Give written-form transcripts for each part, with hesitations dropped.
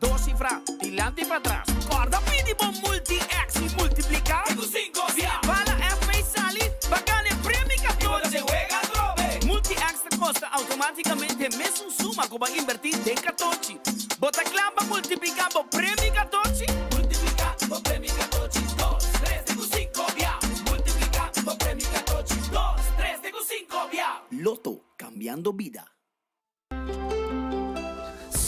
Dos sifra, dilanti pa tras. Kòrda pidi bo Multi-X i multipliká. Te ku sinku bia. Si bala FB sali, bo a gana e premio 14. I bo ta wega atrobe. Multi-X ta kosta outomátikamente mesun suma ku bo a inbertí den katochi. Bo ta kla pa multipliká bo premio katochi? Multipliká bo premio katochi, dos, tres te ku sinku bia. Multipliká bo premio katochi, dos, tres te ku sinku bia. Lotto, kambiando bida.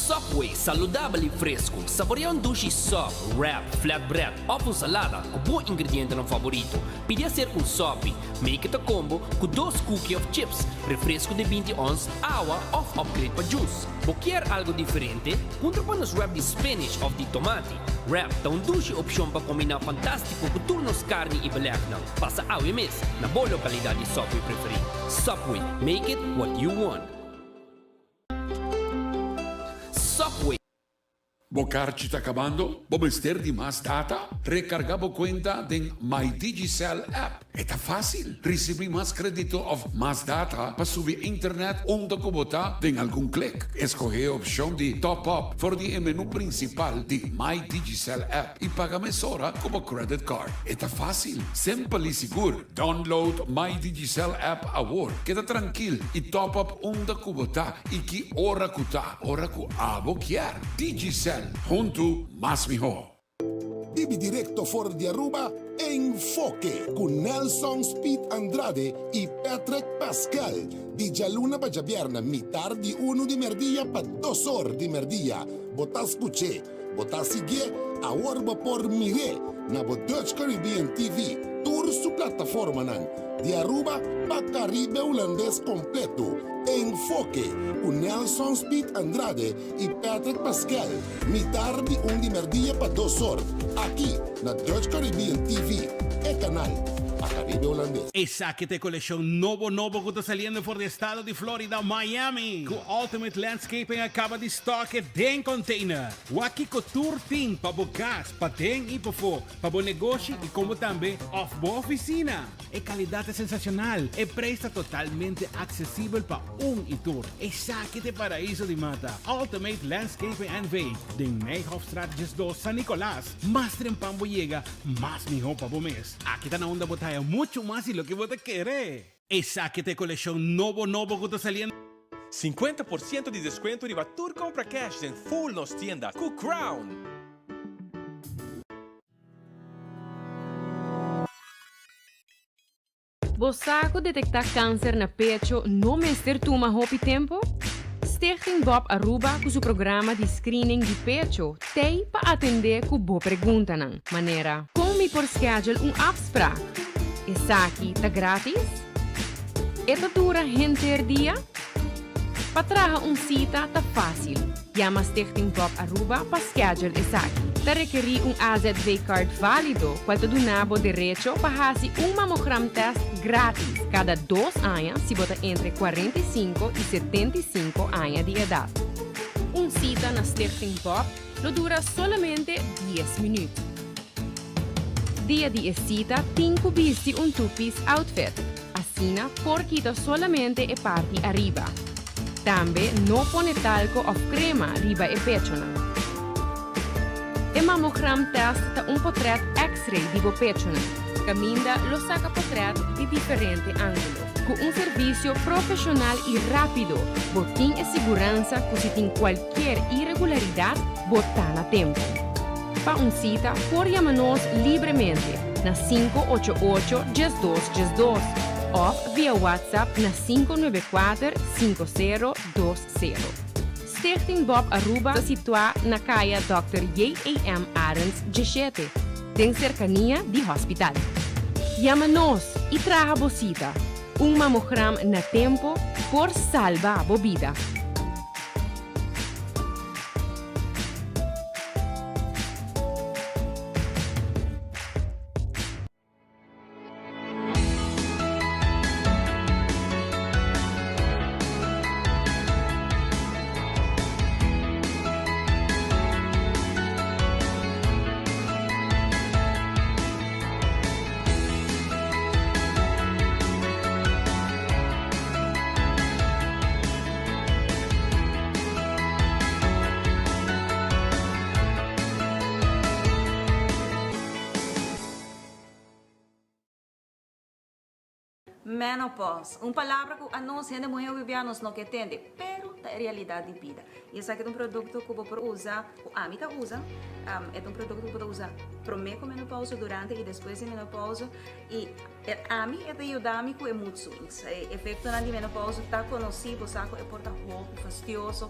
Subway, saludabel y fresco. Saborea un dushi sub, wrap, flatbread of un salada cu bo ingredientenan favorito. Pidi acerca un sopi. Make it a combo cu dos cookie of chips, refresco di 20 ons, awa of upgrade pa juice. Bo kier algo diferente? Puntra pa nos wrap di spinach of di tomati. Wrap ta un dushi opcion pa combina fantastico cu tur nos carni y belegnan. Pasa awe mes na bo localidad di Subway preferi. Subway, make it what you want. Subway. Bo karchi ta kabando? Bo mester di mas data? Rekargá bo kuenta den My Digicel app. E ta fásil! Risibí mas krédito òf mas data pa subi internet unda ku bo ta den algun klik. Eskohé e opshon di Top Up for di e menú prinsipal di My Digicel app i paga mesora ku bo credit card. E ta fásil, simpel i sigur. Download My Digicel app awor. Keda trankil i top up unda ku bo ta i ki ora ku ta, ora ku abo kier. Digicel, huntu mas mihó. Bibi directo for di Aruba, Enfoke cu Nelson Speed Andrade y Patrick Pascal. Di djaluna pa djabierna mitar di uno di merdia pa dos or di merdia. Bo ta scuch'e, bo ta sigui'e, awor bo por mir'e na bo Dutch Caribbean TV, tur su plataformanan, di Aruba pa Caribe Hulandes completo. Enfoke cu Nelson Speed Andrade y Patrick Pascal, mitar di un di merdia pa dos or, aki na Dutch Caribbean TV, e canal pa Caribe Hulandes. Esaki ta e coleccion nobo nobo cu ta saliendo for di estado di Florida, Miami, cu Ultimate Landscaping a caba di stock e den container. Wak kico tur tin pa bo cas, paden y pafo, pa bo negoshi y como tambe of bo oficina. E calidad ta sensacional, e prijs ta totalmente accesibel pa un y tur. Esaki ta e paraiso di mata, Ultimate Landscaping NV, den Nijhofstraat 12, San Nicolas. Mas trempan bo yega, mas miho pa bo mes. Aki ta na unda bo ta haya mucho mas di loke bo ta kere. Esaki ta e coleccion nobo nobo cu ta saliendo. 50% di descuento riba tur compra cash den full nos tienda cu Crown! Bo sa cu detecta cancer na pecho no mester tuma hopi tempo? Stichting Bob Aruba cu su programa di screening di pecho t'ey pa atende cu bo preguntanan, manera. Con mi por schedule un afspraak? Esaki ta gratis? E ta dura henter dia? Pa traha un cita ta facil. Yama Stichting Bob Aruba pa schedule esaki. Ta rekerí un AZV card válido cual ta duna bo derecho pa haci un mammogram test gratis cada dos aña si bo ta entre 45 y 75 aña di edad. Un cita na Stichting Bob lo dura solamente dies minuut. Dia di e cita tin cu bisti un two-piece outfit. Asina por kita solamente e parti ariba. Tambe no pone talco of crema riba e pechonan. E mammogram test ta un potret x-ray di bo pechonan, caminda lo saca potret di diferente angulo. Cu un servicio profesional y rapido, bo tin e siguransa cu si tin cualkier irregularidad, bo ta na tempo. Pa un cita por yama nos libremente na 588 12 12 of via WhatsApp na 594 5020. Stichting Bob Aruba ta situa na Caya Dòkter J.A.M. Arends 17, den cercania di hospital. Yama nos y traha bo cita. Un mamogram na tempo por salba bo bida. Menopause, un palabra ku anos hende muhé hopi nos no ke tende, pero ta e realidat di bida. I esaki ta un produkto ku bo por usa, ku ami ta usa, e ta un produkto ku bo ta usa promé ku menopause, durante i despues di menopause, i ami e ta yuda mi ku e mood swings. E efektonan di menopause ta konosí, bo sa ku e por ta hopi fastioso,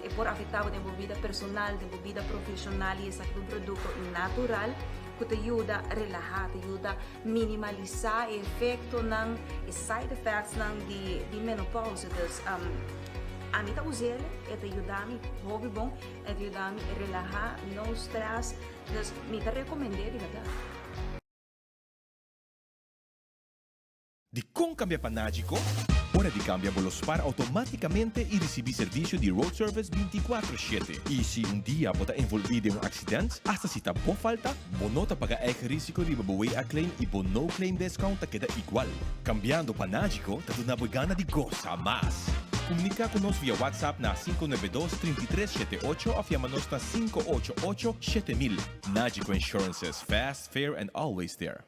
e por afektá bo den bo bida personal, den bo bida profeshonal, i esaki ta un produkto natural ku ta yuda relahá, ta yuda minimalisá e efektonan, e side effectsnan di di menopause. Dus ami ta us'el, e ta yuda mi hopi bon, e ta yuda mi relahá, no stress, dus mi ta rekomend'é di bèrdat. Dikon kambia pa Nagico? Ora di kambia bo lo spar outomátikamente i risibí servisio di road service 24 shete. I si un dia bo ta envolví den un aksident, asta si ta bo falta, bo no ta paga eigen risiko riba bo WA claim i bo no claim discount ta keda igual. Kambiando pa Nagico ta duna bo e gana di gosa mas! Komuniká ku nos via WhatsApp na 592 33 78 òf yama nos na 588 7000. Nagico Insurances, fast, fair and always there.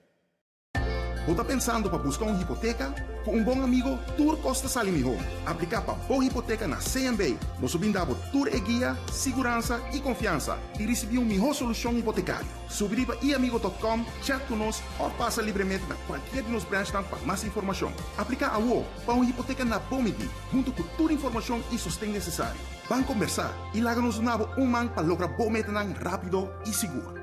Bo ta pensando pa buska un hipoteka? Ku un bon amigo tur kos ta sali mihó. Apliká pa bo hipoteka na CMB. Nos lo bin da bo tur e guia, siguransa i konfiansa i risibí un mihó solushon hipotekario. Subi riba iamigo.com, chat ku nos òf pasa libremente na kualkier di nos branchnan pa mas informashon. Apliká awo pa un hipoteka na bo midí, huntu ku tur informashon i sosten nesesario. Ban kombersá i laga nos duna bo un man pa logra bo metanan rápido i sigur.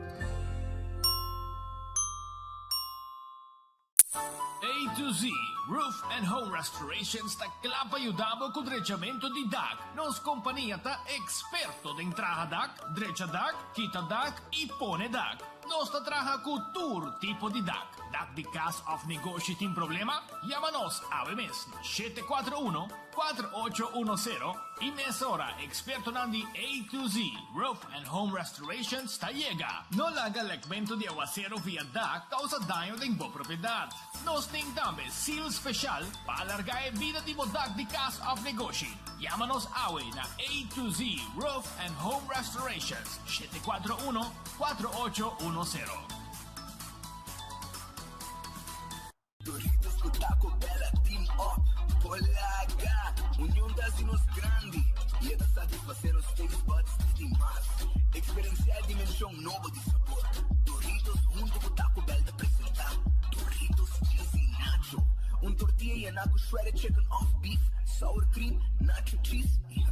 A to Z Roof and Home Restorations ta kla pa yuda bo ku drechamentu di dak. Nos kompania ta eksperto den traha dak, drecha dak, kita dak i pone dak. Nos ta traha ku tur tipo di dak. Dak di kas òf negoshi tin problema? Yama nos awe mes na 741 4810 i mesora ekspertonan di A to Z Roof and Home Restorations ta yega. No laga lekmentu di awasero via dak kousa daño den bo propiedat. Nos tin tambe seal speshal pa alargá e bida di bo dak di kas òf negoshi. Yama nos awe na A to Z Roof and Home Restorations, 741 4810. Doritos ku Taco Bell a team up por laga Union ta hasi nos grandi i e ta satisfasé nos taste buds di mas. Eksperensiá e dimenshon nobo di sabor. Doritos huntu ku Taco Bell ta presentá Doritos Cheesy Nacho, un tortilla yená ku shredded chicken òf beef, sour cream, nacho cheese i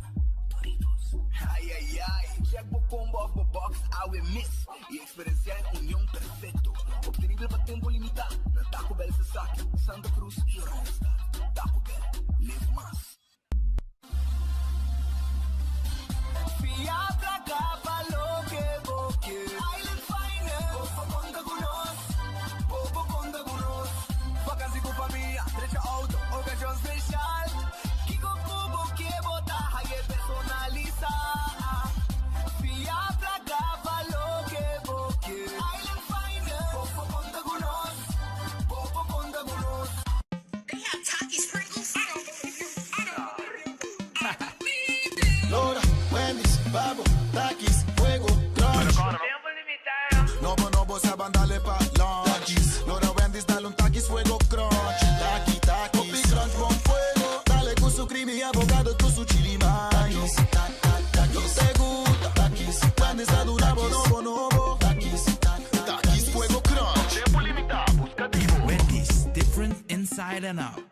Doritos. Ai ai ai! Check bo combo òf bo box awe mes i Eksperensiá e union perfekto, optenibel pa tempu limitá na Taco Bell Sasaki, Santa Cruz i Oranjestad. Taco Bell, live mas. Fia placa pa loke bo ke. Island Finance, bo por conta cu nos, bo por conta cu nos. Vakantie cu famia, drecha auto, ocasion special. Kico cu bo ke bo ta haye personalisa. Fia placa pa loke bo ke. Island Finance, bo por conta cu nos, bo por conta cu nos. Lora, Wendy's, Babo, Takis, Fuego, Crunch. Nobo, nobo, saban dale pa lunch. Lora, Wendy's, dale un Takis, Fuego, Crunch. Taki, Takis. Hopi crunch, bon fuego. Dale cu su creamy avocado, cu su chili mais. Yo te gusta. Takis, Wendy's, a duna bo nobo, nobo. Takis, Takis, Fuego, Crunch. Tempo limita, busca di bo. Wendy's, different inside and out.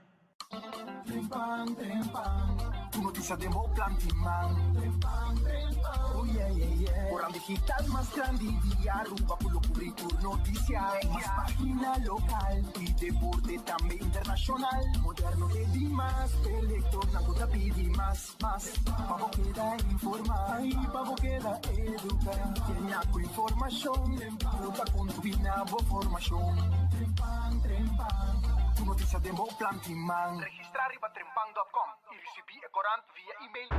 Trempan, trempan, tur notisia den bo plan di man. Trempan, trempan, oh yeah, yeah, yeah. Corant digital mas grandi di Aruba cu lo cubri tur noticia. Mas pagina local y deporte tambe internacional. Moderno te di mas, e lectornan cu ta pidi mas, mas. Pa bo keda informa y pa bo keda educa. Yena cu informacion cu ta contribui na bo formacion. Trempan, trempan, tur noticia den bo plan di man. Registra riba trempan.com y ricibi e corant via email.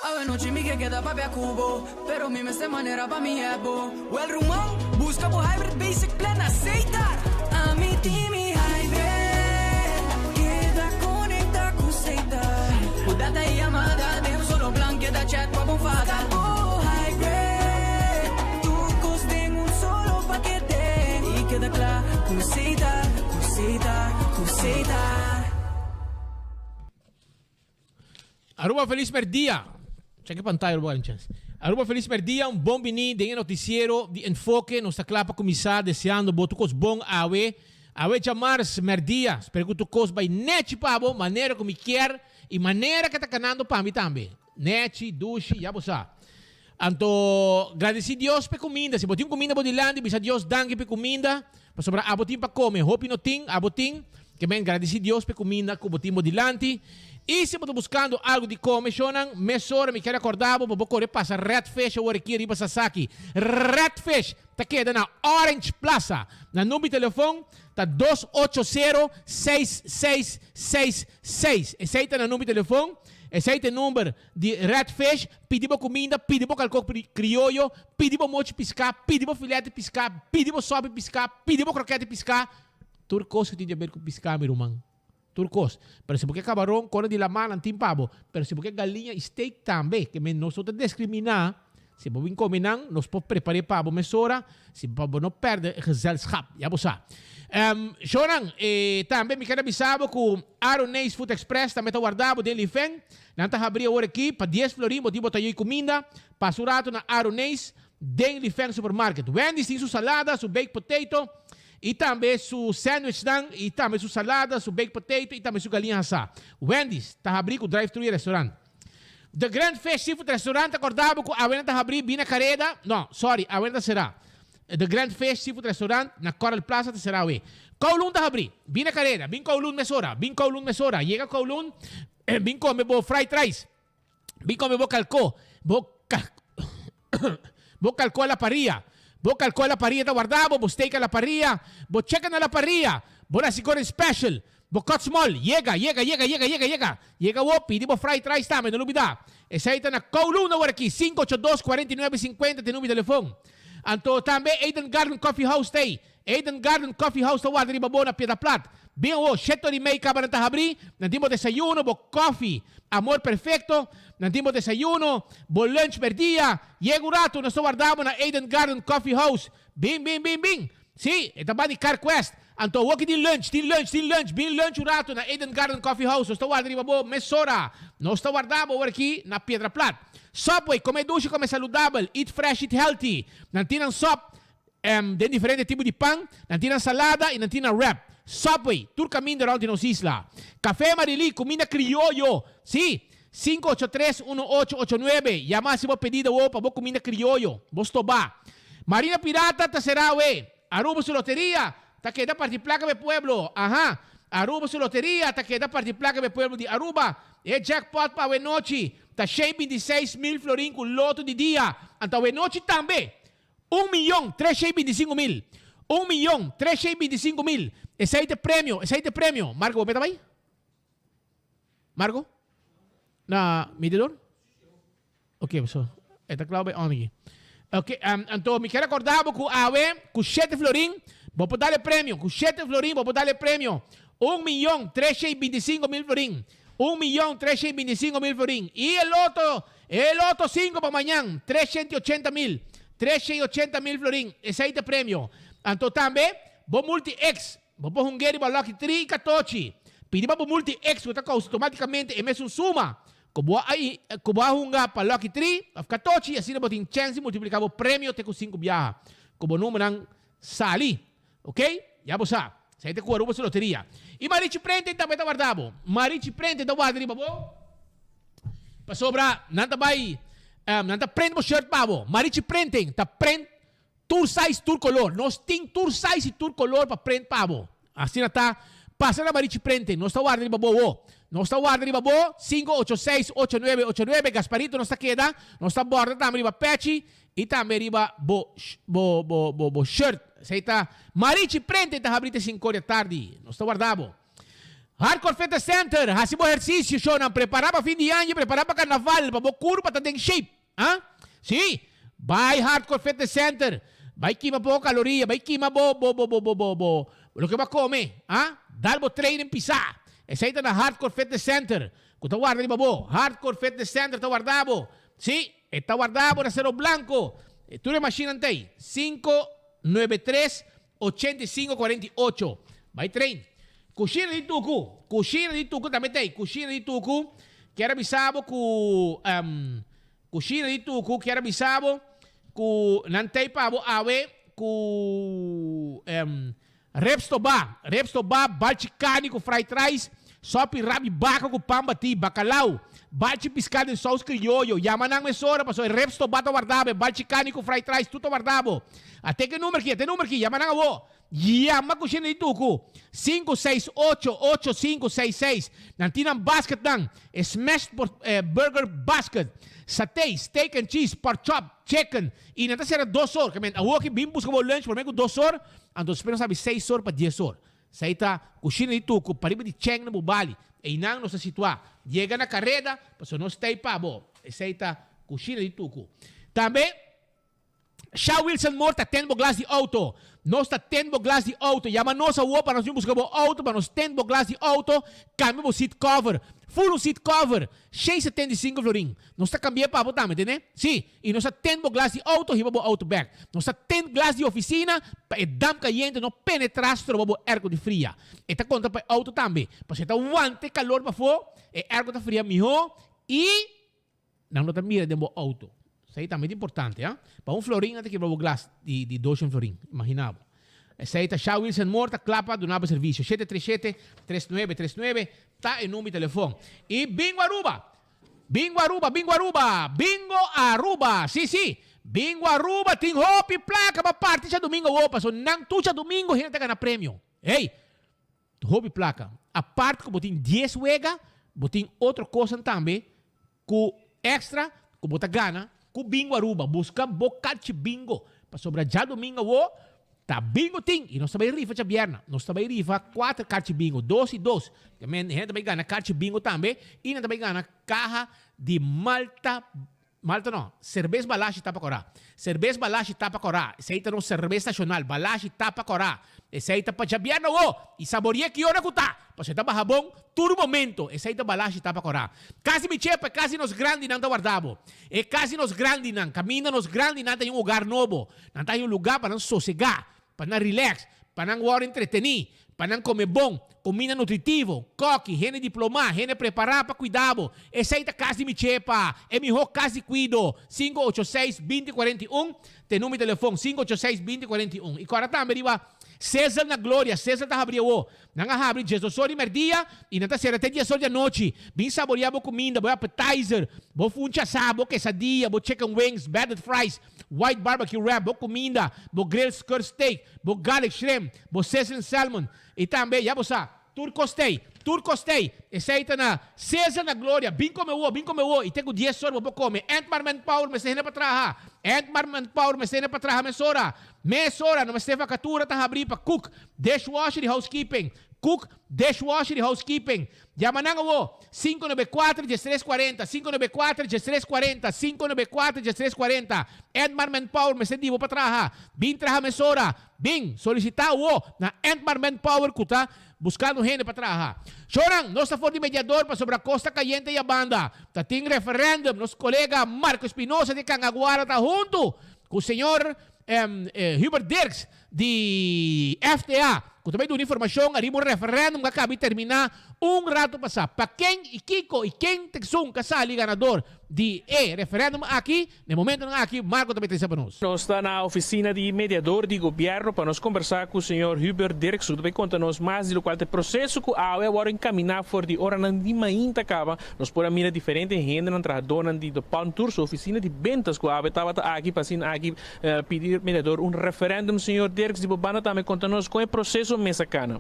Awe nochi mi ke keda papia ku bo, pero mi mester manera pa mi hèp bo. Well ruman, buska bo Hybrid Basic Plan na Setar! Ami tin mi hybrid, keda konekta ku Setar. Ku data i yamada den un solo plan, keda chat pa bo fada. Buska bo hybrid, tur kos den un solo pakete. I keda kla ku Setar, ku Setar. Aruba Feliz Merdia. Check e pantaya Aruba chance. Aruba Feliz Merdia, un bon bini den e noticiero di Enfoke. Nos ta kla pa kuminsá deseando bo tur kos bon awe. Awe djamars merdia. Spera ku tur kos bai nechi pa bo, manera ku mi kier i manera ke ta kanando pa mi tambe. Nechi, dushi, ya bo sa. Anto gradisí Dios pa e kuminda. Si bo tin kuminda bo dilanti, bisa Dios danki pa e kuminda, pasobra abo tin pa kome. Hopi no tin, abo tin. Ke men gradisí Dios pa e kuminda ku bo tin bo dilanti. I si bo ta buskando algu di kome, shonnan, mesora mi ker akordá bo pa bo kore pasa Red Fish awor aki riba Sasaki. Red Fish ta keda na Orange Plaza. Nan number di telefon ta 280 6666. Esei ta nan number di telefon. Esei ta e number di Red Fish, pidi bo kuminda, pidi bo kalkó krioyo, pidi bo mochi piská, pidi bo filèt di piská, pidi bo sòpi piská, pidi bo krokèt di piská. Tur kos ku tin di aber ku piská, mi ruman. Tur kos. Pero si bo ke kabaron, kore di lamá, nan tin pa bo. Pero si bo ke galiña i steak tambe, ke men nos no ta diskriminá. Si bo bin kome nan, nos por prepar'é pa bo mesora, si pa bo no pèrdè e gezelschap. Ya bo sa. Shownan, e tambe mi ker a bisa bo ku Aroneis Food Express tambe ta warda bo den Lifen. Nan ta habri awor aki pa dies florin bo tin bo ta yoy kuminda. Pasa un rato na Aroneis den Lifen Supermarket. Wendy's tin su salada, su baked potato i tambe su sandwichnan i tambe su salada, su baked potato i tambe su galiña hasá. Wendy's ta habri ku drive-thru i restaurant. The Grand Fish Seafood Restaurant ta korda bo ku awe nan ta habrí bina kareda, no, sorry, awe nan ta será. The Grand Fish Seafood Restaurant na Coral Plaza ta será awe. Kowloon ta habrí, bina kareda, bin Kowloon mesora, bin Kowloon mesora, yega Kowloon, bin kome bo fried rice, bin kome bo kalkó, bo bo kalkó a la parrilla, bo kalkó a la parrilla ta warda bo, bo steak a la parrilla, bo chicken a la parrilla, bo nasi goreng special, Bo cut small, yega, yega, yega, yega, yega, yega. Yega awor, pidi bo fried rice tambe, no lubida. Esei ta na Kowloon awor aki, 582 49 50 ta e number di telefon. Anto tambe Eden Garden Coffee House ta ei. Eden Garden Coffee House ta warda riba bo na Piedra Plat. Bin awor, shete ora i mei kaba nan ta habri, nan tin bo desayuno, bo kofi, amor perfecto, nan tin bo desayuno, bo lunch merdia. Yega un rato, nos ta warda bo na Eden Garden Coffee House. Bin, bin, bin, bin. Sí, e ta ban di Carquest. Anto awor ki tin lunch, tin lunch, tin lunch. Bin lunch un rato na Eden Garden Coffee House. Nos ta warda riba bo mesora. Nos ta warda bo awor aki na Piedra Plat. Subway, come dushi, come saludabel. Eat fresh, eat healthy. Nan tin nan sop den diferente tipo di pan, nan tin nan salada y nan tin nan wrap. Subway, tur caminda rond di nos isla. Café Marilí, cuminda crioyo. Sí, 583 1889. Yama haci bo pedido awor pa bo cuminda crioyo. Bo stoba. Marina Pirata ta será awe. Aruba su loteria ta keda parti placa p'e pueblo. Aha. Aruba su loteria ta keda parti placa p'e pueblo di Aruba. E jackpot pa awe nochi ta 126 mil florin cu loto di dia. Anto awe nochi tambe 1 325 mil. 1 325 mil. Esey ta e premio. Esey ta e premio. Marco, bo meta bay? Marco? Na medidor? Ok, so, e ta kla bay on aki. Ok, anto mi kier recorda bo cu awe, cu 7 florin, bo por dal e premio. Cu 7 florin bo por dal e premio. 1 325 mil florin. 1 325 mil florin. Y e loto 5 pa mañan, 380 mil. 380 mil florin. Esey ta e premio. Anto tambe, bo multi X, bo por hunga riba Lucky 3 14. Pidi pa bo multi X, cu ta causa automaticamente e mesun suma. Cu bo a hunga pa Lucky 3 of 14, asina bo tin chance di multiplica bo premio te cu 5 biaha. Cu bo numero sali. Ok? Ya bo sa. Esey ta cu Aruba su loteria. Y Marichi Prente tambe ta warda bo. Marichi Prente ta warda riba bo. Pasobra nan ta bay, nan ta print bo shirt pa bo. Marichi Printing ta print tur size, tur color. Nos tin tur size y tur color pa print pa bo. Asina ta, pasa na Marichi Printing. Nos ta warda riba bo wo. Nos ta warda riba bo 586-8989. Gasparito nos ta keda. Nos ta borda tambe riba pechi y tambe riba bo, bo, bo, bo, bo shirt. Esey ta Marichi Printing ta habri te 5 di atardi. Nos ta warda bo. Hardcore Fitness Center, haci bo ehercicio, shownan, prepara pa fin di aña, prepara pa carnaval, pa bo curpa ta den shape. Ah? Si, bay Hardcore Fitness Center, bay kima poco caloria, bay kima bo, bo, bo, bo, bo, bo, bo, loke bo a come. Ah? Dal bo training pisa. Esey ta na Hardcore Fitness Center, cu ta warda riba bo. Hardcore Fitness Center ta warda bo. Si, e ta warda bo na Cerro Blanco. Tur e machinan ta ey. 593 85 48. Bay train. Cushina di Tucu. Cushina di Tucu tambe ta ey. Cushina di Tucu. Kier a bisa bo ku um, kushina di Tuku kier a bisa bo ku nan tei pa bo awe ku um, ribs tobá, ribs tobá, balchi karni ku fried rice, sopi rabi baka ku pan batí, bakalau, balchi piská den sous krioyo. Yama nan mesora pasobra e ribs tobá ta warda bo, e balchi karni ku fried rice tur ta warda bo. Ate ke number ki, ate number ki, yama nan awo. Yama kushina di tuku, sinku seis ocho, ocho sinku seis seis. Nan tin nan basketnan, e smashed burger basket, satay, steak and cheese, pork chop, chicken, i nan ta sera dos or. Kimen, awoki bin buska bo lunch prome ku dos or, anto despues nos abi seis or pa dies or. Esei ta kushina di tuku pariba di Cheng na Bubali. Einan nos ta situá. Yega na kareda, pasobra nos ta ei pa bo. Esei ta kushina di tuku. Tambe. Sha Wilson Moore ta tend bo glas di auto. Nos ta tend bo glas di auto. Yama nos awor pa nos bin buska bo auto pa nos tend bo glas di auto, cambia bo seat cover. Full un seat cover, 675 florin. Nos ta cambi'e pa bo tambe, tende? Si, y nos ta tend bo glas di auto, hiba bo auto bek. Nos ta tend glas di oficina pa e damp cayente no penetra stroba bo airco di fria. E ta conta pa e auto tambe, pasobra e ta wanta e calor pafo, e airco ta fria miho y. Nan no ta mira den bo auto. Esei tambe ta importante, ha. Pa un florin nan ta kibra bo glas di di doshen florin. Imagina bo. Esei ta Sha Wilson Moore ta kla pa duna bo servisio. Shete tres shete, tres nuebe tres nuebe ta e number di telefon. I Bingo Aruba! Bingo Aruba, Bingo Aruba! Bingo Aruba! Si, si! Bingo Aruba tin hopi plaka pa parti djadumingo awor pasobra nan tur djadumingo hende ta gana premio. Hey! Hopi plaka. Apart ku bo tin dies wega, bo tin otro kosnan tambe ku extra ku bo ta gana ku Bingo Aruba. Buska bo karchi bingo pasobra djadumingo awo ta bingo tin i nos ta bai rifa djabièrnè. Nos ta bai rifa kuater karchi bingo, dos i dos. Hende ta bai gana karchi bingo tambe i nan ta bai gana kaha di malta. Malta no, serbes Balashi tapa kòrá. Serbes Balashi tapa kòrá, esei ta nos serbes nashonal, Balashi tapa kòrá. Esei ta pa djabièrnè awo, i sabori'é ki ora ku ta, pasobra e ta baha bon tur momento, esei ta Balashi tapa kòrá. Kas di mi chepa, e kas di nos grandinan ta warda bo. E kas di nos grandinan, kaminda nos grandinan ta haña un hogar nobo, nan ta haña un lugá pa nan sosegá, Pa nan relax, pa nan wòrdu entretení, pa nan kome bon, kuminda nutritivo, kòki, hende diplomá, hende prepará pa kuida bo. Esei ta kas di mi chepa, e mihó kas di kuido. 586 20 41 ta e number di telefon, 586 20 41. I kòrda tambe riba Sizzle na Gloria, Sizzle ta habri awo. Nan a habri diesdos or di mèrdia i nan ta sera te dies or di anochi. Bin saboreá bo kuminda, bo appetizer, bo funchi asá, bo quesadilla, bo chicken wings, battered fries, White barbecue wrap, bo kuminda, bo grilled skirt steak, bo garlic shrimp, bo sizzling salmon i tambe, ya bo sa, tur kos t'ei, tur kos t'ei. Esei ta na Cesar na Gloria. Bin kome wou, bin kome wou i te ku dies or bo por kome. Entmar Manpower mester hende pa traha. Entmar Manpower mester hende pa traha mesora. Mesora, no mester vakatura ta habrí pa cook, dishwasher i housekeeping. Cook, dishwasher i housekeeping. Yama nan awo, sinku nobe kuater diestres kuarenta, sinku nobe kuater diestres kuarenta, sinku nobe kuater diestres kuarenta. Entmar Manpower mester di bo pa traha. Bin traha mesora. Bin, solisitá awo na Entmar Manpower ku ta buskando hende pa traha. Shownan, nos ta for di mediador pasobra kos ta kayente ya banda. Ta tin referendum. Nos kolega Marco Espinosa di Kangaguara ta huntu ku señor Hubert Dirks di FTA ku ta bai duna informashon ariba un referendum ku a kaba di terminá un ratu pasá. Pa ken i kiko i ken ta esun ku a sali ganador di e referendum aki? Na e momentonan aki Marco ta bai trese pa nos. Nos ta na ofisina di mediador di gobièrnu pa nos kombersá ku señor Hubert Dirks ku ta bai konta nos mas di lokual ta e proseso ku awe a wòrdu enkaminá for di oranan di mainta kaba. Nos por a mira diferente hendenan, trahadónan di De Palm Tour su ofisina di bentas ku awe tabata aki pa asina aki Pidi mediador un referendum señor Dirks di bo banda tambe konta nos kon e proseso mes a kana.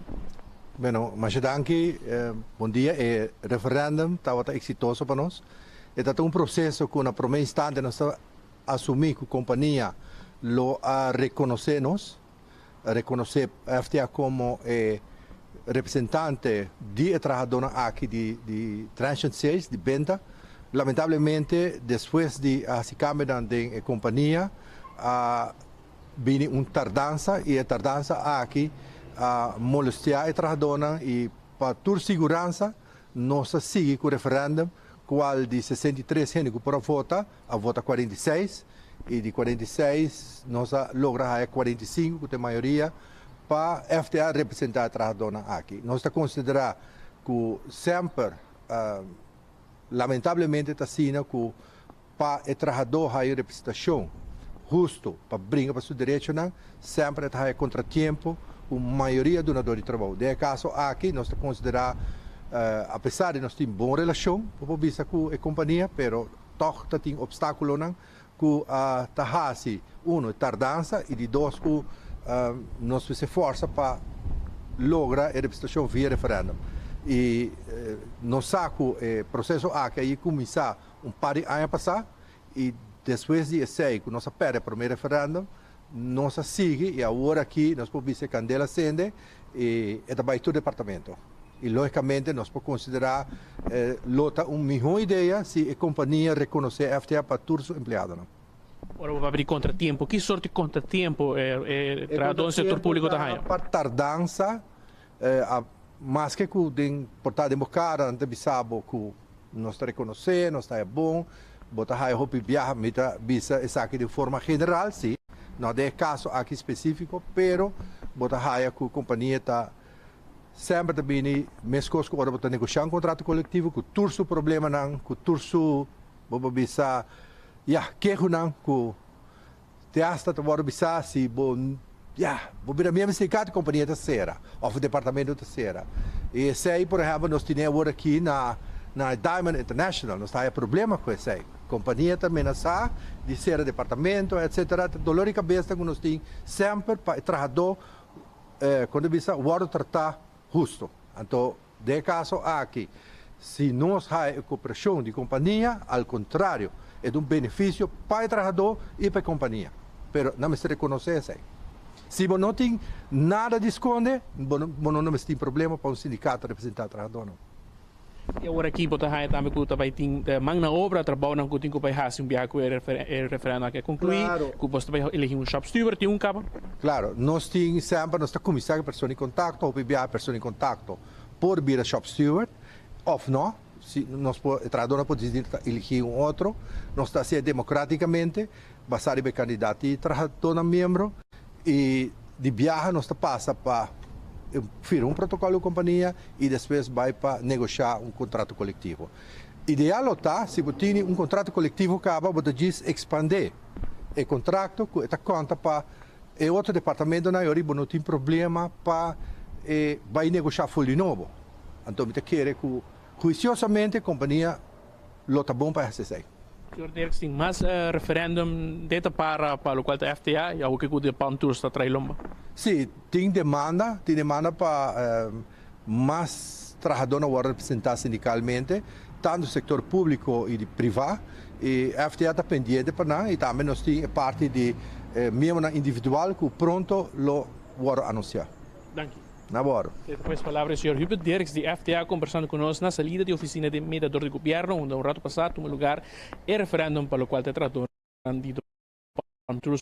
Bueno, masha danki. Bon dia. E referendum tabata exitoso pa nos. E ta ta un proceso cu na prome instante nos ta asumi cu compania lo a reconoce nos, reconoce FTA como e representante di e trahadornan aki di di transient sales, di benta. Lamentablemente despues di a hasi cambionan den e compania a bini un tardansa y e tardansa aki a molestia e trahadornan y pa tur siguransa nos a sigui cu referendum cual di 63 hende cu por a vota a vota 46 y di 46 nos a logra haya 45 cu ta e mayoria pa FTA representa e trahadornan aki. Nos ta considera cu semper. Lamentablemente ta asina ku pa e trahadó haya un representashon hustu pa bringa pa su derechonan, semper e ta haya kontratiempo ku mayoria dunadó di trabou. Den e kaso aki nos ta konsiderá, apesar di nos tin bon relashon, bo por bisa ku e kompania, pero tòg ta tin opstákulonan ku ta hasi, uno, e tardansa i di dos ku nos mester forsa pa logra e representashon via referèndum. I nos sa ku e proseso aki a yi kuminsá un par di aña pasá i despues di esei ku nos a pèrdè e promé referèndum nos a sigui i awor aki nos por bisa e kandela sende i e ta bai tur departamento. I lógikamente nos por konsiderá lo ta un mihó idea si e kompania rekonosé FTA pa tur su empleadonan. Ora bo papia di kontratiempo, ki sort di kontratiempo e trahadó den sektor públiko ta haña? Pa tardansa, maske ku den por ta den bo kara nan ta bisa bo ku nos ta rekonosé, nos ta haña bon, bo ta haña hopi biaha, mi ta bisa esaki den forma general si, no den e kaso aki spesífiko, pero bo ta haña ku kompania ta Semper ta bini meskos ku ora bo ta negoshá un kontrato kolektivo ku tur su problemanan, ku tur su, bo por bisa, ya, kehonan ku te asta ta wòrdu bisá si bo, ya, bo bira miembro di sindikato e kompania ta sera òf e departamento ta sera. I esei, por ehèmpel, nos tene awor aki na na Diamond International, nos ta haya problema ku esei. Kompania ta menasá di sera departamento, etsetera. Ta dolor di kabes ku nos tin semper pa e trahadó Kon ta bisa wòrdu tratá hustu. Anto den e kaso aki, si nos haña e koperashon di kompania, al kontrario, e ta un benefisio pa e trahadó i pa e kompania. Pero nan mester rekonosé esei. Si bo no tin nada di skonde, bo no mester tin problema pa un sindikato representá trahadónan. I awor aki bo ta haña tambe ku ta bai tin man na obra, trabounan ku tin ku bai hasi un biaha ku e referendum aki a konkluí, ku bos ta bai elegí un shopsteward, tin un kaba? Klaro, nos tin semper nos ta kuminsá ku e persona di kontakto, hopi biaha e persona di kontakto por bira shopsteward òf no, si nos por e trahadónan por disidí ta eligí un otro, nos ta hasié demokratikamente basá riba e kandidat di trahadónan miembro i di biaha nos ta pasa pa firma un protokòl ku kompania i despues bai pa negoshá un kontrato kolektivo. Ideal lo ta si bo tini un kontrato kolektivo kaba bo ta djis ekspandé e kontrakto ku e ta konta pa e otro departamentonan i ora bo no tin problema pa e bai negoshá ful di nobo. Anto mi ta kere ku huisiosamente kompania lo ta bon pa e hasi esei. Señor Dirks, tin mas referendum den ta para pa locual ta FTA y awo kico de Palm Tours ta trae lomba? Sí, tin demanda, tin demanda pa mas trahadornan worde representa sindicalmente, tanto sector publico y di priva, y FTA ta pendiente pa nan y tambe nos tin e parti di miembronan individual cu pronto lo worde anuncia. Danki. Na bòrdo. Esei ta pues palabra di señor Hubert Dirks di FTA kombersando ku nos na salida di ofisina di mediador di gobièrnu unda un ratu pasá tuma lugar e referèndum pa lokual ta e trahadornan di Palm Tours.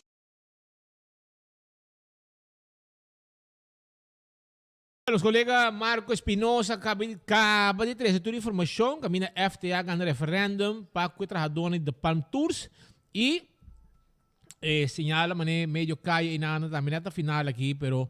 Nos kolega Marco Espinosa kaba di trese tur informashon kaminda FTA gana referèndum pa ku e trahadornan di De Palm Tours i E señala mane medio calle y nada tambe na ta final aki, pero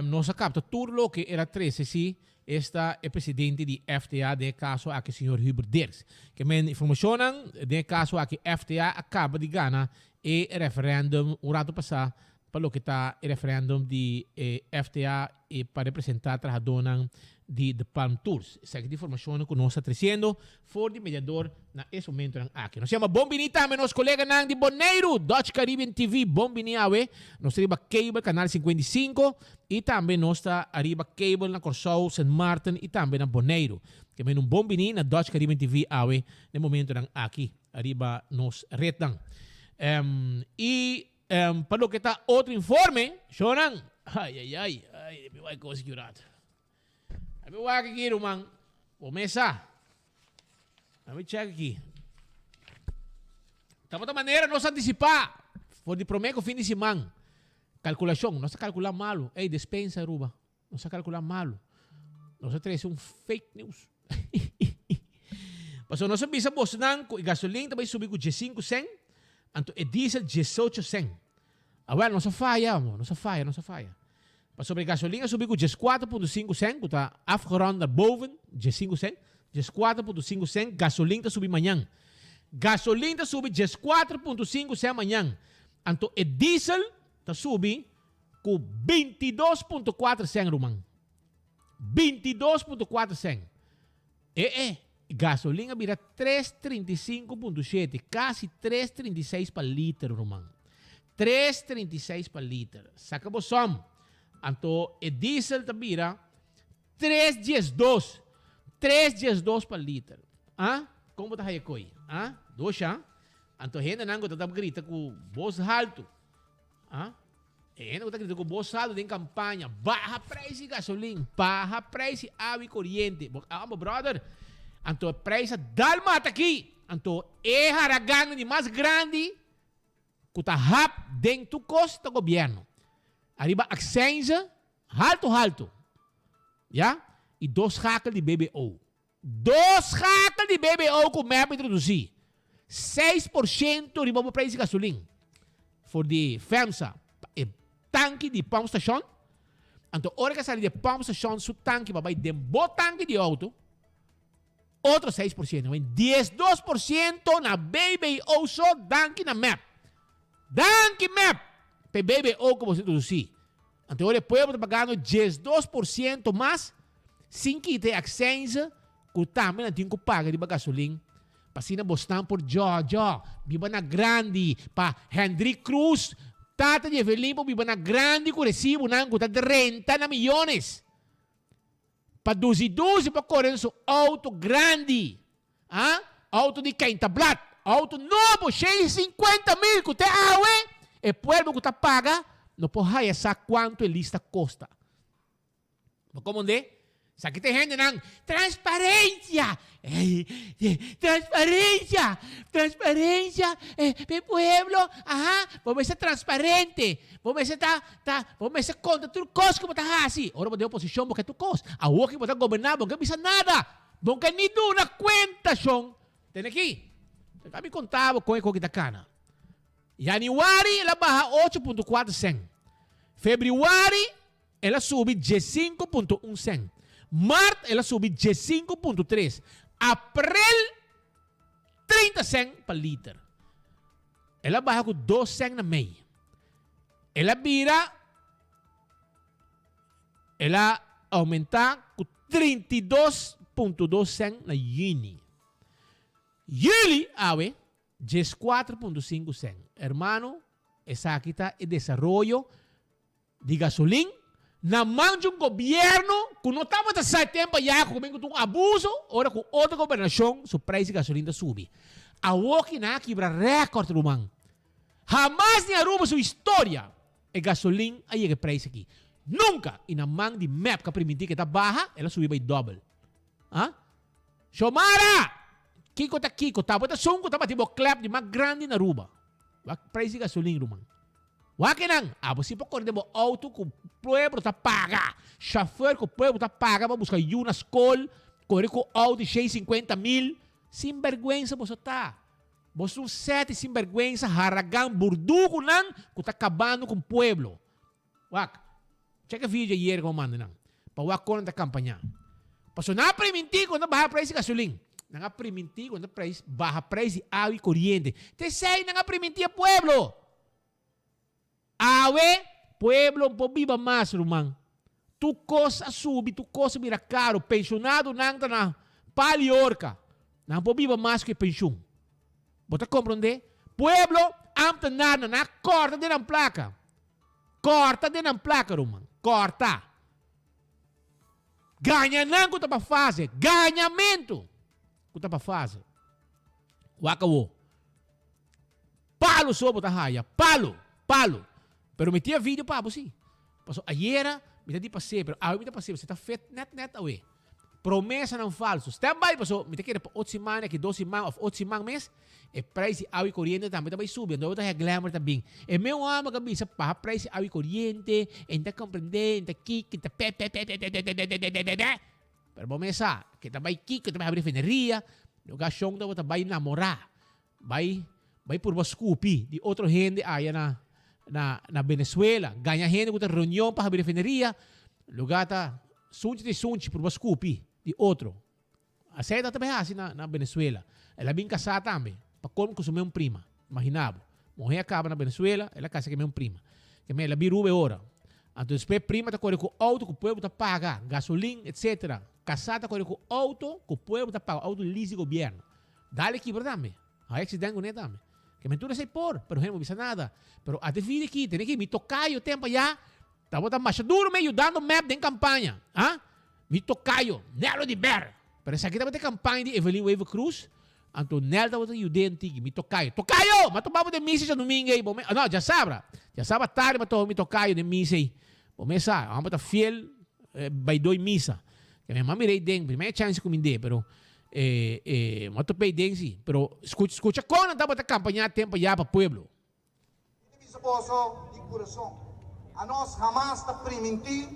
nos a capta tur loke el a trece si esta e presidente di FTA den e caso aki señor Hubert Dirks. Ke men informacionnan den e caso aki FTA a caba di gana e referendum un rato pasa pa loke ta e referendum di e FTA e pa representa trahadornan di De Palm Tours. Esaki ta informacionnan cu nos ta treciendo for di mediador na es momentonan aki. Nos yama bon bini tambe nos coleganan di Boneiru, Dutch Caribbean TV, bon bini awe. Nos ta riba cable canal 55 y tambe nos ta ariba cable na Corsou, Sint Maarten y tambe na Boneiru. Ke men un bon bini na Dutch Caribbean TV awe na e momentonan aki ariba nos rednan. Y pa loke ta otro informe, shownan, ay ay ay, ay mi wak cos aki un rato. Mi wak aki ruman, bo mes sa. Dame check aki. Tabata manera nos anticipá for di promé ku fin di siman. Kalkulashon, nos a kalkulá malu. Ey, despensa Aruba. Nos a kalkulá malu. Nos a trese un fake news. Pasobra nos a bisa bosnan ku e gasolin ta bai subi ku diesinku sèn, anto e diesel diesocho sèn. Awèl, nos a faya, amo. Nos a faya, nos a faya. Pasobra e gasolin a subi ku dieskuater punto sinku sèn, ku ta afgerond naar boven, diesinku sèn. 14.5 cent gasolin ta subi mañan. Gasolin ta subi 14.5 cent mañan. Anto e diesel ta subi ku 22.4 cent ruman. 22.4 cent. E e, gasolin a bira 3.35.7, kasi 3.36 pa liter ruman. 3.36 pa liter. Saka bo som. Anto e diesel ta bira 3.12. 3.12 pa liter. Ah? Kon bo ta haya koi? Ah? Dosha. Anto hendenan ku ta grita ku bos haltu. Ah? E hende ku ta grita ku bos haltu den kampaña, baha prijs di gasolin, baha prijs di awa i koriente. Bo amo brother. Anto e prijs a dal mata aki. Anto e haragannan di mas grandi ku ta hap den tur kos ta gobièrnu. Ariba aksense haltu haltu. Ya? I dos schakel di BBO. Dos schakel di BBO ku mep introdusí. 6% riba bo prijs di gasolin. For di FEMSA pa e tanki di pompstation. Anto ora ku a sali di e pompstation su tanki pa bai den bo tanki di outo, otro 6%. Wen 12% na BBO so danki na mep. Danki mep pa e BBO ku boso introdusí. Anto ora e pueblo ta pagando 12% mas sin kita e accijnzen cu tambe nan tin cu paga riba gasolin pa asina bosnan por djo-djo biba na grandi pa Hendrik Cruz tata di Evelyn por biba na grandi cu recibonan cu ta drenta na miyones pa duzi duzi por core den su auto grandi ah auto di Keintablad auto nobo 650 mil cu te awe e pueblo cu ta paga no por haya sa cuanto e lista costa. Bo komondé? Sa ki ta e hendenan, Transparencia! Transparencia! Transparencia! Pa e pueblo, aha, bo mester transparente, bo mester ta, ta, bo mester konta tur kos ku bo ta hasi. Ora bo den oposishon bo ke tur kos. Awor ki bo ta goberná bo no ke bisa nada. Bo no ke ni duna kuenta, shon. Tene aki. Laga mi konta bo kon e koki ta kana. Januari el a baha 8.4 sèn. Febrüari El a subi 15.1 cent. Mart el a subi 15.3. April 30 cent pa liter. El a baha ku 2 cent na mei. El a bira el a aumenta ku 32.2 cent na juni. Juli awe 14.5 cent. Hermano, esaki ta e desaroyo di gasolin na man di un gobierno cu no tabata sa e tempo aya cu bin cu ta un abuso ora cu otro gobernacion su prijs di gasolin ta subi. Awoki nan a kibra record ruman. Hamas den Aruba su historia e gasolin a yega e prijs aki. Nunca! Y na man di mep cu a priminti cu e ta baha el a subi bay dobel. Ha? Xiomara! Kico ta kico? Tabata esun cu ta bati bo klep di mas grandi na Aruba. Wak prijs di gasolin ruman. Wak enan, abo si por kore den bo auto ku pueblo ta paga. Chauffeur ku pueblo ta paga pa buska yu na skol, kore ku auto di 650 mil. Sinberguensa boso ta. Boso un set di sinberguensa, haragan, burdugunan ku ta kabando ku pueblo. Wak, check e video djayer ku bo manda nan, pa wak kon nan ta kampañá. Pasobra nan a primintí ku nan ta baha prijs di gasolin. Nan a primintí ku nan ta prijs, baha prijs di awa i koriente. Ta esei nan a primintí e pueblo. Awe, pueblo no por biba mas, ruman. Tur kos a subi, tur kos a bira karu. Penshonadonan ta na pal i orka. Nan por biba mas ku e penshun. Bo ta komprondé? Pueblo, ámtenarnan, nan a kòrta den nan plaka. Kòrta den nan plaka, ruman. Kòrta. Gaña nan ku ta pa fase. Gañamentu ku ta pa fase. Wak awo. Palu so bo ta haya. Palu. Palu. Pero mi tin e video pa bo si. Paso ayera mi ta di pas'é, pero awe mi ta pas'é, pasobra ta fet nèt nèt awe. Promesanan falso. Stand by paso mi ta kere pa ot siman aki dos siman of ot siman mes e prijs di awa y coriente tambe ta bay subi anto ta haya glamour ta bin. E meu homber ka bisa baha prijs di awa y coriente e ta comprende e ta kiko e ta pe pe pe pe pe pe pe pe pe pe pero bo mes sa ke ta bay kiko ta bay habri refineria lugar shon ta bay namora bay bay purba scupi di otro hende aya na na na Venezuela gaña hende cu ta reunion pa habri refineria lugar ta Sunchi di sunchi purba scupi di otro. Asei ta tabata hasi na na Venezuela. El a bin kasá tambe, pa colmo ku su meun prima. Imagina bo. Muhé a kaba na Venezuela, el a kasa ku e meun prima. Ke men el a bin Ruba e ora. Anto despues prima ta kore ku outo ku pueblo ta paga, gasolin, etcetera. Kasá ta kore ku outo ku pueblo ta paga, outo lease di gobièrnu. Dale kibra tambe. Hay accident kuné tambe. Ke men tur esei por, pero hende no bisa nada. Pero ate vida aki, tene ki mi tokayo tempo ayá, tabata masha duro mi ayudando mep den campaña. Ah? Mi tokayo, Nelo di Ber. Pero esaki tabata e campaña di Evelyn Wever Croes, anto Nel tabata yud'é en tiki, mi tokayo. Tokayo! M'a topa bo den misa djadumingu ei, bo me, no, djasabra. Djasabra tardi m'a topa mi tokayo den misa ei. Bo me sa, amo ta fiel bai doi misa. Ke mi a mir'é den, primer chance ku mi dé, pero E, e, m'a top'é den si. Pero scucha, scucha con nan tabata campaña tempo ya pa pueblo. Mi ta bisa boso di curason, anos hamas ta primintí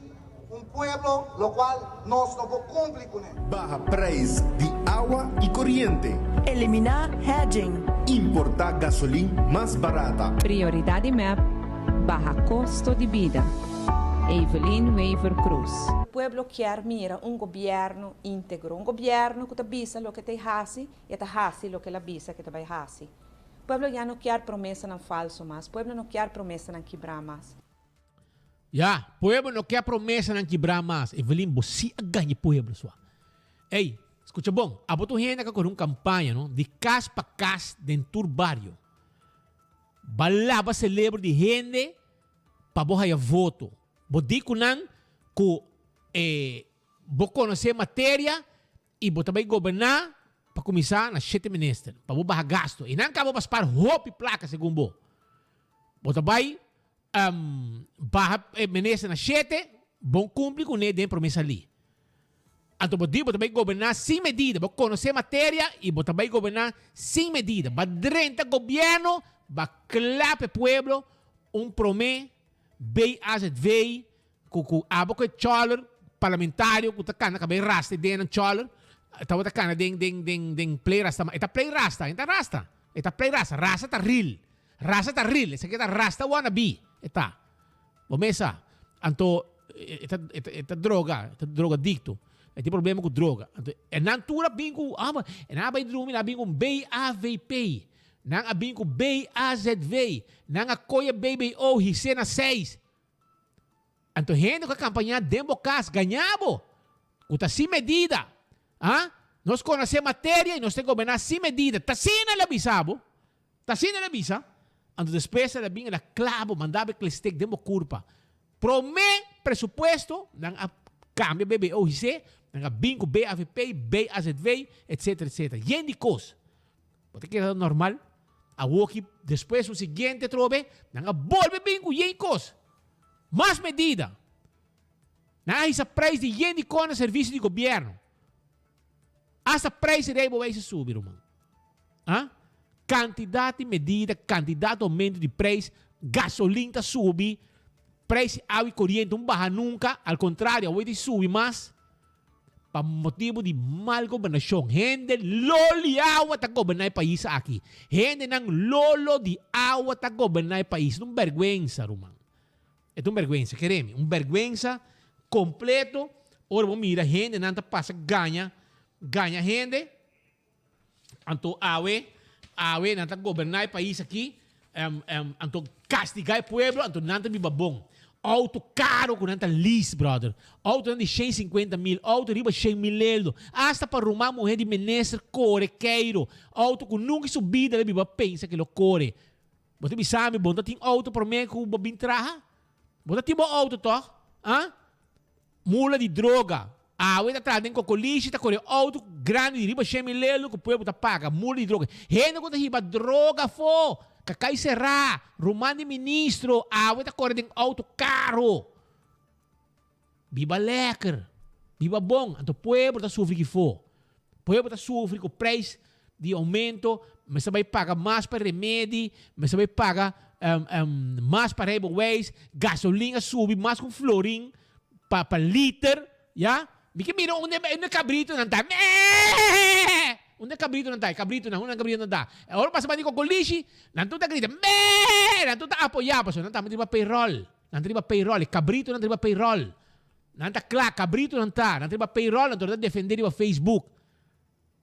un pueblo locual nos no por cumpli cuné. Baha prijs di awa y coriente. Eliminá hedging. Importá gasolin mas barata. Prioridad di mep, baha costo di bida. Evelyn Wever Croes. Pueblo kier mira un gobierno íntegro, un gobierno cu ta bisa loke ta haci y e ta haci loke el a bisa cu e ta bay haci. Pueblo ya no kier promesanan falso mas, pueblo no kier promesanan kibra mas. Ya, pueblo no kier promesanan kibra mas. Evelyn, bo si a gaña e pueblo sua. Ey, scucha bon, abo tur hende a core un campaña, no, di cas pa cas den tur bario. Ba laba celebro di hende pa bo haya voto. Bo di cu nan cu e bo conoce materia y bo ta bay goberna pa cuminsa na shete minister pa bo baha gasto. Y nan caba pa spaar hopi placa segun bo. Bo ta bay baha e minister na shete, bon cumpli cune den promesa li. Anto bo di bo ta bay goberna sin medida, bo conoce materia y bo ta bay goberna sin medida. Ba drenta gobierno, ba clap e pueblo un prome BAZV cu cu abo cu e choler parlamentario cu ta cana cabey rasta den nan choler tabata cana den den den den play rasta e ta play rasta e ta rasta e ta play rasta rasta ta real rasta ta real esaki ta rasta wannabe e ta bo mesa anto e ta e ta droga e ta drogadicto e tin problema cu droga anto e nan tur a bin cu e nan a bay drumi nan a bin cu un BAVP Nan a bin ku BAZV, nan a koye BBO his'é na seis. Anto hende ku a kampañá den bo kas gañá bo, ku ta sin medida. Ah, nos konosé materia i nos ta goberná sin medida. Ta asina el a bisa bo. Ta asina el a bisa. Anto despues el a bin el a kla bo, manda bo e klestek den bo kurpa. Promé presupuesto, nan a kambia BBO his'é, nan a bin ku BAVP, BAZV, etsetera, etsetera. Yen di kos. Bo ta kere ta normal? Awoki despues un siguiente atrobe, nan a bolbe bin ku yen kos. Mas medida. Nan a hisa prijs di yen di kos na servisio di gobièrnu. Asta prijs di rijbewijs a subi, ruman. Ah? Kantidat di medida, kantidat di oumento di prijs, gasolin ta subi, prijs di awa i koriente un baha nunka, al kontrario, awe ta subi mas. Pa motibu di mal gobernashon, hende lolo di awa ta goberná e pais aki. Hendenan lolo di awa ta goberná e pais. Ta un bèrgwensa, ruman. E ta un bèrgwensa, kere mi. Un bèrgwensa kompleto ora bo mira hendenan ta pasa gaña, gaña hende. Anto awe, awe nan ta goberná e pais aki, anto kastigá e pueblo, anto nan ta biba bon. Auto karo ku nan ta lease, brother. Autonan di 150 mil, auto riba 100 mil euro. Asta pa ruman muhé di minister kore keiro. Auto ku nunka su bida lo biba pensa ke lo kore. Bo ta bisa mi, bo no ta tin auto promé ku bo bin traha? Bo ta tin bo auto tòg? Ah? Mula di droga. Awe ta traha den kokolishi ta kore auto grandi di riba shen mil lelo ku pueblo ta paga. Mula di droga. Hende ku ta hiba droga afó. Kakai será. Ruman di ministro. Awe ta kore den auto karo. Biba lekker. Biba bon. Anto pueblo ta sufri kifó. Pueblo ta sufri ku prijs di aumento. Mester bai paga mas pa remedi. Mester bai paga mas pa rijbewijs. Gasolin a subi mas ku florin pa pa liter. Ya. Mi ke mira unda e kabritonan ta. Meeeeee! Unda e kabritonan ta? E kabritonan, unda e kabritonan ta? E ora pasa banda di kokolishi, nan tur ta grita meeeeee! Nan tur ta apoyá pasobra nan tambe ta riba payroll. Nan ta riba payroll. E kabritonan ta riba payroll. Nan ta kla, kabritonan ta. Nan ta riba payroll, nan ta defendé riba Facebook.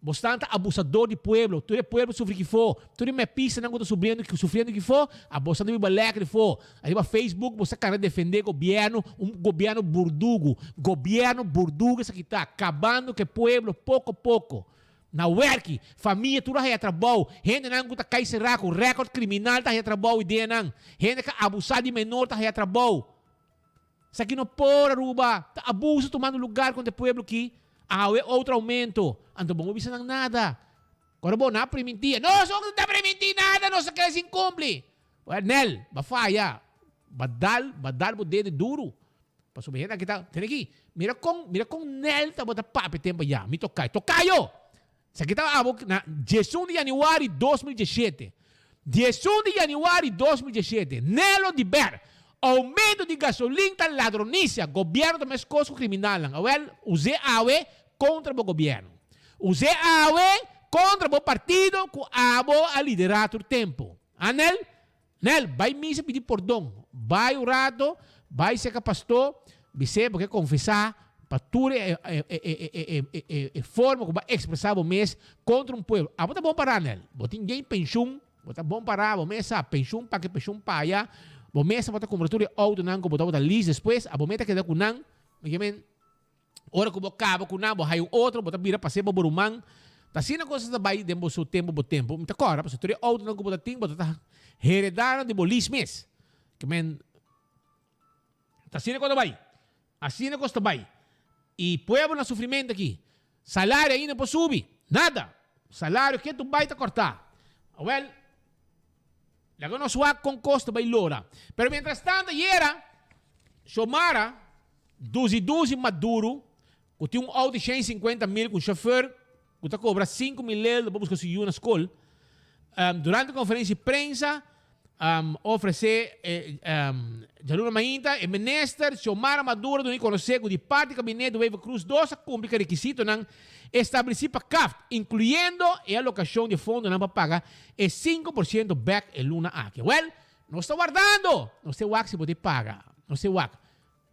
Bosnan ta abusador di pueblo, tur e pueblo sufri kifo, tur e mepistanan ku ta subriendo sufriendo kifo, a bosnan ta biba lèker difo. Ariba Facebook bos ta kana defendé gobièrnu, un gobièrnu burdugu, gobièrnu burdugu esaki ta, kabando ku e pueblo poko poko. Na wèrki, famia tur a haya trabou, hendenan ku ta kai será ku rèkòrt kriminal ta haya trabou ideanan, hende ku a abusá di menor ta haya trabou. Esaki no por, Aruba. Ta abuso tumando lugar contra e pueblo aki. Awe otro aumento. Anto bo no bisa nan nada. Ora bo na priminti, nos no ta priminti nada, nos ta kere sin cumpli. Well, Nel, ba faya. Ba dal, ba dal bo dede duro. Pasobra hende aki ta, tene aki, mira con, mira con Nel tabata papia tempo ya. Mi tocayo. Tocayo! Esaki ta abo na diesun di januari 2017. Diesun di januari 2017, Nelo di Ber, Aumento di gasolin ta ladronisia, gobierno ta meskos ku kriminalnan. Awel, us'é awe kontra bo gobierno. Us'é awe kontra bo partido ku abo a liderá tur tempu. A Nel? Nel, bai misa pidi pordon. Bai un rato, bai serka pastó, bis'é bo ke konfesá pa tur e e forma ku bo a ekspresá bo mes kontra un pueblo. Abo ta bon pará, Nel. Bo tin gen penshun, bo ta bon pará, bo mes sa penshun pa aki, penshun pa aya. Bo mes tabata kumpra tur e outonan ku bo tabata lease despues, abo mes ta keda ku nan. Mi ke men. Ora ku bo kaba ku nan, bo haya un otro, bo ta bira pas'é pa bo ruman. Ta asina kosnan ta bai den bo su tempu bo tempu. Mi ta kòrda pasobra tur e outonan ku bo ta tin, bo ta ta heredá nan di bo lis mes. Ke men, ta asina kos ta bai. Asina kos ta bai. I pueblo na sufrimentu aki. Salario ainda por subi. Nada. Salario ke tu bai ta kòrtá. Awèl, laga nos wak kon kos ta bai lora. Pero mientrastanto ayera, Xiomara. Duzi duzi Maduro, ku tin un outo di 150 mil ku un shofer ku ta kobra 5 mil lel pa buska su yu na skol, durante konferensia di prensa ofresé djaluna mainta e minister Xiomara Maduro duna di konosé ku di parti kabinete Wever-Croes dos a kumpli ku e rekisitonan establesí pa CAFT, inkluyendo e alokashon di e fondonan pa paga e 5% bèk e luna aki. Wèl, nos ta wardando! Nos ta wak si bo ta paga. Nos ta wak.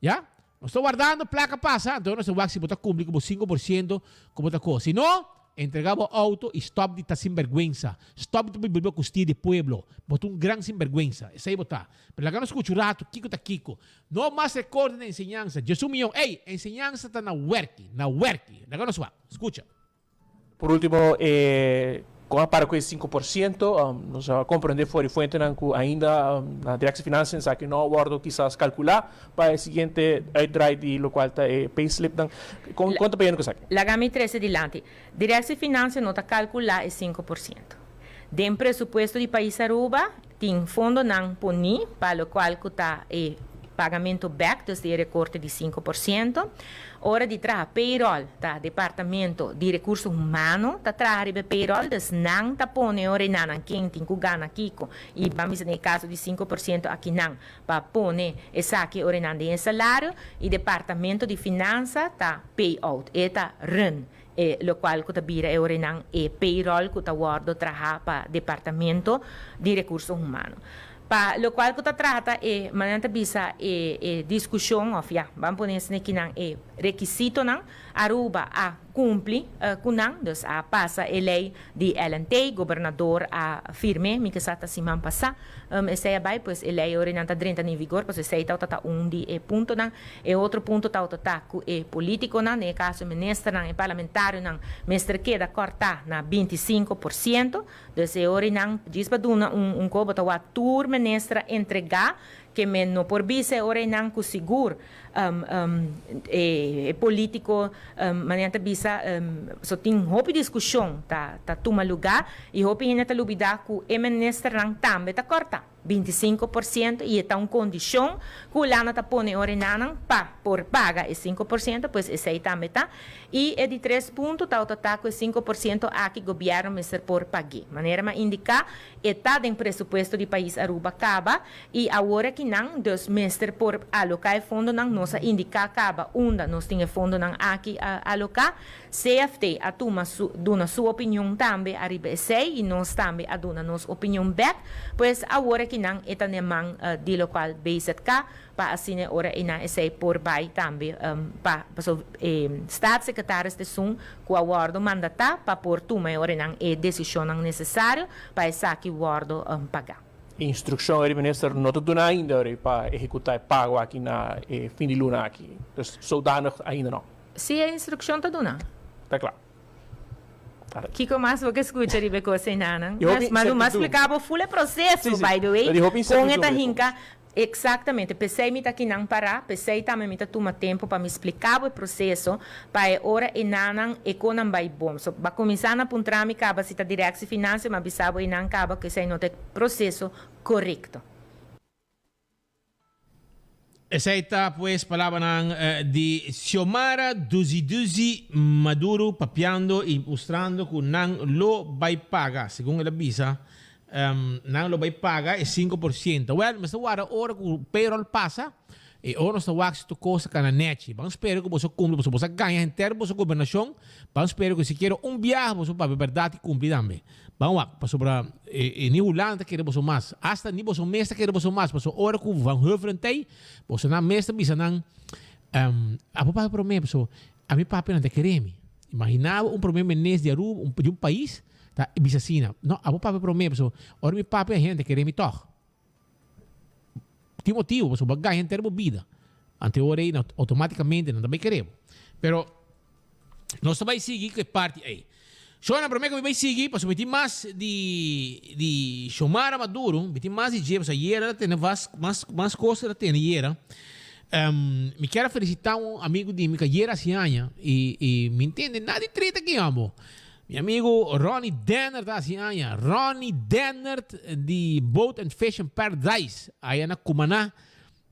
Ya? Nos ta wardando placa pasa, anto nos ta wak si bo ta cumpli cu bo 5% cu bo ta co. Si no, entrega bo auto y stop di ta sinberguensa. Stop di ta biba custia di pueblo. Bo ta un gran sinberguensa. Esey bo ta. Pero laga nos scucha un rato kico ta kico. No mas recorte na enseñansa. Djesun miyon. Ey, enseñansa ta na werki. Na werki. Laga nos wak. Scucha. Por ultimo, e con a para cu e 5%, nos a comprende for di fuentenan cu ainda na Directie Financiën esaki no a wordo kisas calcula pa e siguiente uitdraai di locual ta e payslipnan. Con con ta bayendo cu esaki? Laga mi trece dilanti. Directie Financiën no ta calcula e 5%. Den presupuesto di pais Aruba tin fondonan poni pa locual cu ta e pagamento bek, dus di e recorte di 5%. Ora di traha payroll ta Departamento di Recurso Humano ta traha riba e payroll, dus nan ta pone ora e nanan ken tin cu gana kico y ban bisa den e caso di 5% aki nan pa pone esaki ora e nan den e salario y Departamento di Finansa ta pay out, e ta run e locual cu ta bira e ora e nan e payroll cu ta wordo traha pa Departamento di Recurso Humano. Pa locual cu ta trata e, manera ta bisa, e e discusion of ya, ban pone esne kinan e requisitonan, Aruba a cumpli cu nan, dus a pasa e ley di LNT, Gobernador a firme, mi ke sa ta siman pasa, esey a bay, pues e ley ora nan ta drenta den vigor, pasobra esey tawata ta un di e puntonan. E otro punto tawata ta cu e politiconan, den e caso e ministernan, e parlamentarionan, mester keda corta na 25%. Dus e ora nan djis pa duna un un kobo ta wak tur minister a entrega ke men no por bisa e ora nan ku sigur e politico manera ta bisa so tin hopi diskushon ta ta tuma luga i hopi hende ta lubida ku e ministernan tambe ta korta 25% i e ta un kondishon ku Hulanda ta pone e ora nan pa por paga e 5% pues esei tambe ta I e di tres punto tawata ta ku e 5% aki gobièrnu mester por pag'é. Manera mi a indiká, e ta den presupuesto di pais Aruba kaba i awor aki. akinan dus mester por aloká e fondonan, nos a indiká kaba unda nos tin e fondonan aki aloká. CFT a tuma su duna su opinion tambe ariba esei i nos tambe a duna nos opinion bèk. Pues awor akinan e ta n'e man di lokual BZK pa asina e ora einan esei por bai tambe pa paso e staatssecretaris ta esun ku a wòrdu mandatá pa por tuma e ora einan e desishonnan nesesario pa esaki wòrdu pagá. Instrukshon eri minister no ta duna ainda eri pa ehekutá e pago aki na e fin di luna aki. Dus zodanig ainda no. Si e instrukshon ta duna. Ta kla. Kiko mas bo ke skucha riba e kos einanan? Mas lo mas splika bo ful e proseso by the way kon e ta hinka. Exactamente, p'esei mi ta kinan pará, p'esei tambe mi ta tuma tempu pa mi spliká bo e proseso, pa e ora e nannan e konan bai bon. So, ba kuminsá na puntra mi kaba si ta Directie Financiën, m'a bisa bo einan kaba ku esei no ta e proseso korekto. Esei ta pues palabranan di Xiomara Duzi-Duzi Maduro papiando y mustrando cu nan lo bay paga, segun el a bisa, Nan lo bai paga e 5%. Wel, mester warda ora ku payroll pasa, e ora nos ta wak si tur kos ta kana nechi. Ban spera ku boso kumpli, pasobra boso a gaña henter boso gobernashon. Ban spera ku sikiera un biaha boso papia bèrdat i kumpli tambe. Ban wak, pasobra e ni Hulanda ta kere boso mas, asta ni boso mes ta kere boso mas, pasobra ora ku Van Huffelen t'ei, boso nan mes ta bisa nan, Abo papia promé, pasobra ami papia nan ta kere mi. Imagina bo un promé minister di Aruba, di un pais, Ta bisa asina, No, abo papia promé, pasobra ora mi papia hende ta kere mi tòg. Tin motibu, pasobra bo a gaña henter bo bida. Anto e ora ei outomátikamente nan ta bai kere bo. Pero nos ta bai sigui ku e parti ei. Shona, promé ku mi bai sigui, pasobra mi tin mas di di Xiomara Maduro, mi tin mas di dje, pasobra ayera el a tene mas mas kos el a tene ayera. Mi kier a felisitá un amigu di mi ku ayera hasi aña i i mi ntende nada di trita aki amo. Mi amigo Ronnie Dennert a hasi aña. Ronnie Dennert di Boat and Fish in Paradise aya na Cumaná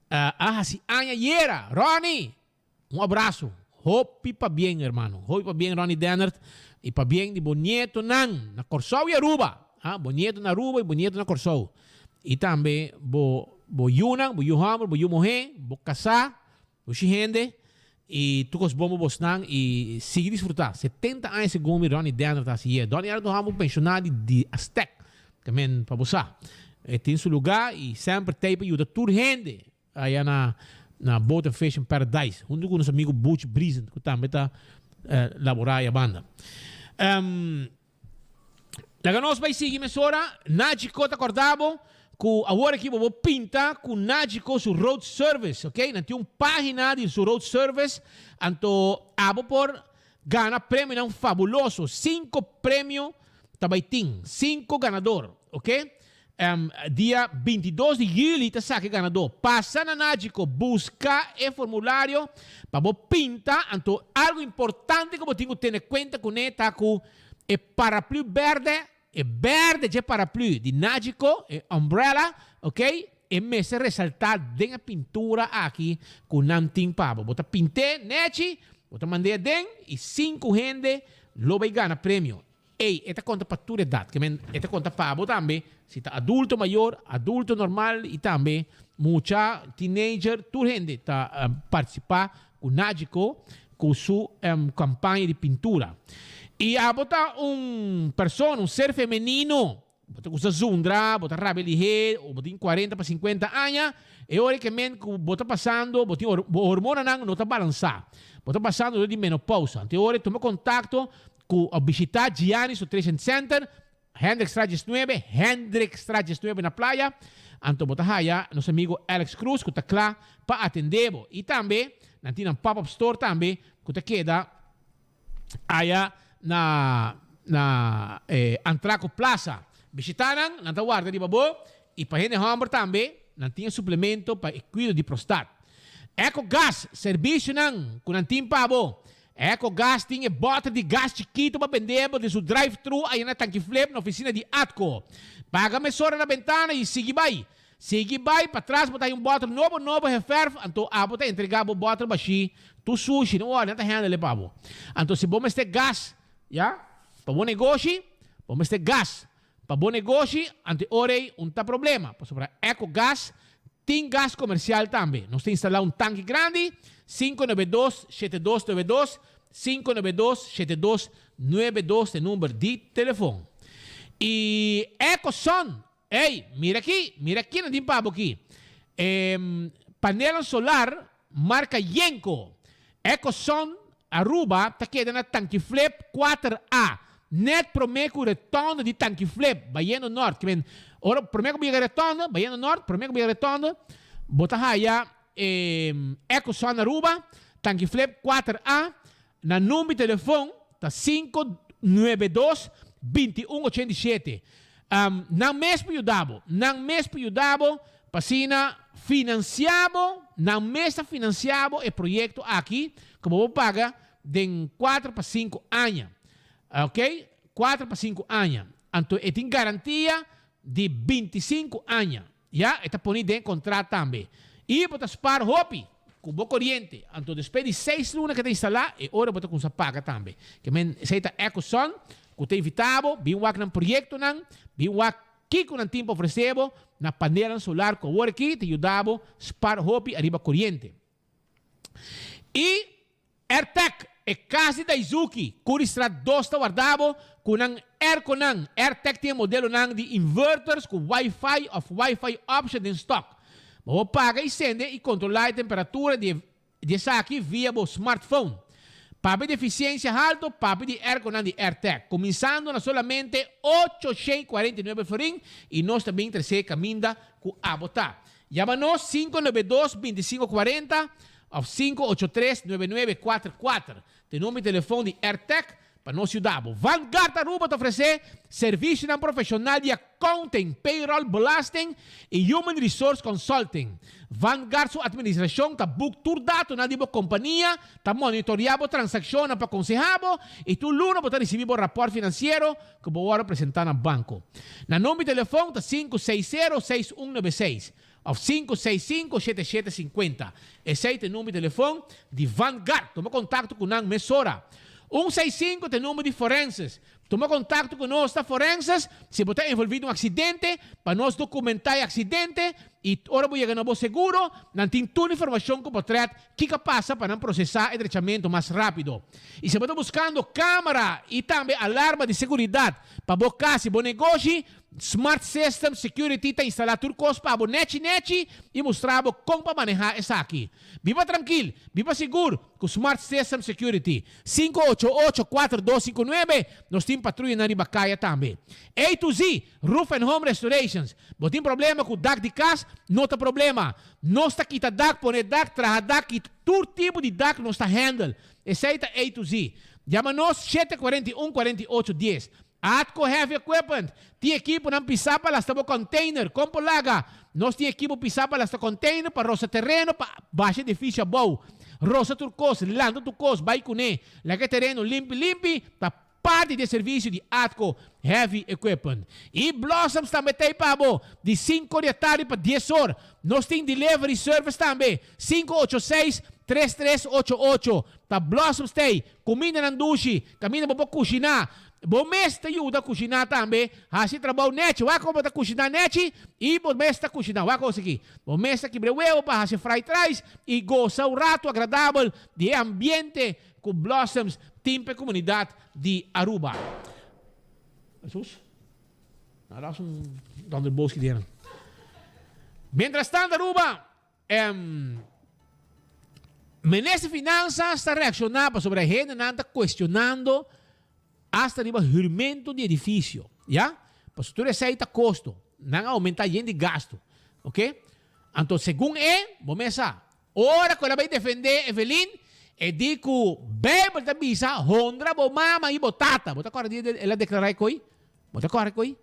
a hasi aña ayera. Ronnie, un abraso. Hopi pabien hermano. Hopi pabien Ronnie Dennert y pabien di bo nietonan na Corsou y Aruba. Ha, bo nieto na Aruba y bo nieto na Corsou. Y tambe bo bo yunan, bo yu homber, bo yu muhe, bo casá. Mushi hende y tur cos bon pa bosnan y sigui disfruta. 70 aña segun mi Ronnie Denner ta haci ye. Donny Erdo Hambo un pensiona di di Aztec. Ta men pa bo sa. E tin su luga y semper tey pa yuda tur hende aya na na Boat and Fish in Paradise. Hunto cu nos amigo Butch Briesen cu tambe ta labora aya banda. Laga nos bai sigui mesora. Nagico ta corda bo cu awor aki bo por pinta cu Nagico su road service, ok? Nan tin un pagina di su road service, anto abo por gana premionan fabuloso. Cinco premio ta bai tin, cinco ganador, ok? Dia 22 di juli ta saka e ganador. Pasa na Nagico, busca e formulario pa bo pinta. Anto algo importante cu bo tin cu tene cuenta cune ta cu e paraplu berde, e berde dje paraplu di Nagico, e umbrella, ok, e mester resalta den e pintura aki cu nan tin pa bo. Bo ta pint'e nechi, bo ta mand'e aden y cinco hende lo bay gana premio. Ey, e ta konta pa tur edat. Ke men, e ta konta pa bo tambe, si ta adulto mayor, adulto normal i tambe mucha, teenager, tur hende ta partisipá ku Nagico ku su kampaña di pintura. I abo ta un persona, un ser femenino, bo ta gusta zundra, bo ta rabia lihé, o bo tin kuarenta pa sinkuenta aña, e ora ke men ku bo ta pasando, bo tin bo hormonanan no ta balansá. Bo ta pasando dor di menopousa. Anto e ora tuma kontakto Ku a bishitá Gianni's Nutrition Center, Hendrikstraat 19, Hendrikstraat 19 na Playa, anto bo ta haya nos amigo Alex Cruz ku ta kla pa atendé bo. I tambe nan tin nan pop-up store tambe ku ta keda aya na na Antraco Plaza. Bishitá nan, nan ta warda riba bo. I pa hende hòmber tambe nan tin e suplemento pa e kuido di prostat. Ecogas, servisionan ku nan tin pa bo. Eco Gas tin e bòter di gas chikitu pa bende bo den su drive-thru aya na Tanki Flip na ofisina di Atco. Paga mesora na bentana i sigui bai. Sigui bai, patras bo ta haña un bòter nobo nobo geferf, anto abo ta entrega bo bòter bashí tur sushi, no wòri, nan ta handle pa bo. Anto si bo mester gas, ya, pa bo negoshi, bo mester gas pa bo negoshi, anto e ora ei un ta problema, pasobra Eco Gas. Tin gas comercial tambe. Nos ta instala un tanki grandi, 592 7292, 592 7292 ta e number di telefon. Y Ecosun, ey, mira aki, mira kinan tin pa bo aki. E panelnan solar marca Yenko. Ecosun Aruba ta keda na Tankiflip kuater A, net prome ku retonde di Tankiflip, bayendo nort. Ke men, ora prome ku bo yega retonde, bayendo nort, prome ku bo yega retonde, bo ta haya e Ecosun Aruba, Tankiflip kuater A, na number di telefon ta 592 21 87. Nan mes por yuda bo, nan mes por yuda bo pa asina financia bo, nan mes ta financia bo e proyecto aki cu bo por paga den cuatro pa cinco aña. Ok, cuatro pa cinco aña. Anto e tin garantia di binticinco aña. Ya, e ta poni den contrat tambe. Y bo ta spaar hopi cu bo coriente. Anto despues di seis luna cu e ta instala, e ora bo ta cuminsa paga tambe. Ke men esey ta Ecosun cu ta invita bo bin wak nan proyectonan, bin wak kico nan tin pa ofrece bo na panelnan solar cu awor aki ta yuda bo spaar hopi ariba coriente. Y Airtec, e cas di Daizuki, Curiestraat dos ta warda bo cu nan airconan. Airtec tin e modelonan di inverters cu Wi-Fi of Wi-Fi option den stock. Bo por paga y sende y controla e temperatura di di esaki via bo smartphone. Papia di eficiencia halto, papia di airconan di Airtec, cuminsando na solamente 849 florin y nos ta bin trece caminda cu abo ta. Yama nos 592 25 40 of 583 9944. Ta e number di telefon di Airtec pa nos yuda bo. Vanguard Aruba ta ofrece servicionan profesional di accounting, payroll, belasting y human resource consulting. Vanguard su administracion ta boek tur datonan di bo compania, ta monitorea bo transaccionnan pa conseha bo y tur luna bo ta ricibi bo rapport financiero cu bo worde presenta na banco. Nan number di telefon ta 560 6196 of 565 7750. Esey ta e number di telefon di Vanguard. Tuma contacto cu nan mesora. 165 ta e number di Forenses. Tuma contacto cu nos ta Forenses si bo ta envolvi den un accidente pa nos documenta e accidente y ora bo yega na bo seguro nan tin tur informacion cu potret Kiko a pasa pa nan prosesá e drechamentu mas rápido? I si bo ta buskando kámara i tambe alarma di seguridat pa bo kas i bo negoshi, Smart System Security ta instalá tur kos pa bo nechi nechi i mustra bo kon pa manehá esaki. Biba trankil, biba sigur ku Smart System Security. 588 4259 Nos tin patruyanan riba kaya tambe. A to Z, Roof and Home Restorations. Bo tin problema ku dak di kas? No ta problema. Nos ta kita dak, pone dak, traha dak i tur tipo di dak nos ta handle. Esei ta A to Z. Yama nos 741 48 dies. Atco Heavy Equipment tin ekiponan pisá pa lasta bo container. Kon por laga? Nos tin ekipo pisá pa lasta container, pa rosa tereno, pa basha edifisio abou. Rosa tur kos, lanta tur kos, bai kuné. Laga e tereno limpi limpi pa Parti di e servicio di Atco Heavy Equipment. Y Blossoms tambe ta ey pa bo, di cinco di atardi pa dies or. Nos tin delivery service tambe, 586 3388. Ta Blossoms ta ey, cumindanan dushi, caminda bo por cushina. Bo mes ta yuda cushina tambe, haci trabou nechi. Wak como bo ta cushina nechi y bo mes ta cushina. Wak cos aki. Bo mes ta kibra e webo pa haci fried rice y gosa un rato agradabel di e ambiente Cu Blossoms tin p'e comunidad di Aruba. Jesus. Nou dat is un donder boski die heren. Mientras tanto Aruba, em, Minister di Finanzas ta reacciona pasobra e hendenan ta cuestionando hasta riba huurmento di edificio, ya? Pasobra tur esey ta costo. Nan a aumenta yen di gasto, ok? Anto segun e, bo mes sa, Ora ku el a bai defendé Evelyn, e di ku Beibel ta bisa, Honra bo mama i bo tata. Bo ta kòrda dia el a deklará e koi? Bo ta kòrda e koi?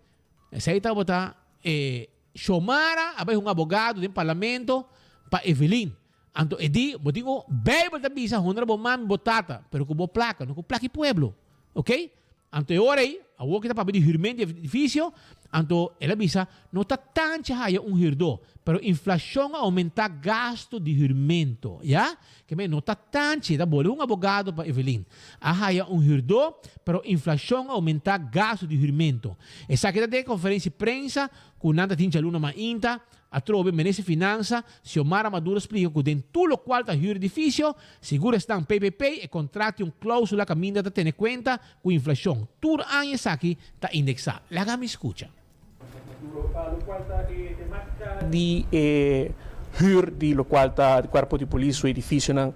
Esei tabata e Xiomara a bai hunga abogado den parlamento pa Evelyn. Anto e di, bo tin ku Beibel ta bisa honra bo mama i bo tata, pero ku bo plaka, no ku plaka i pueblo. Oke? Anto e ora ei, awor ki ta papia di hürment di edifisio, anto el a bisa, No ta tanchi haya un hürdó, pero inflashon a oumentá gastu di hürmento. Ya? Ke men, no ta tanchi, ta bole un abogado pa Evelyn. A haya un hürdó, pero inflashon a oumentá gastu di hürmento. Esaki ta den e konferensia di prensa ku nan ta tin djaluna mainta. Atrobe Minister di Finansa, Xiomara Maduro splika ku den tur lokual ta hür edifisio, sigur esnan PPP, e kontrakt tin un klausula kaminda ta tene kuenta ku inflashon. Tur aña esaki ta indeksá. Laga mi skucha. Lokual ta e tematika di e hür di lokual ta kuerpo di polis su edifisionan.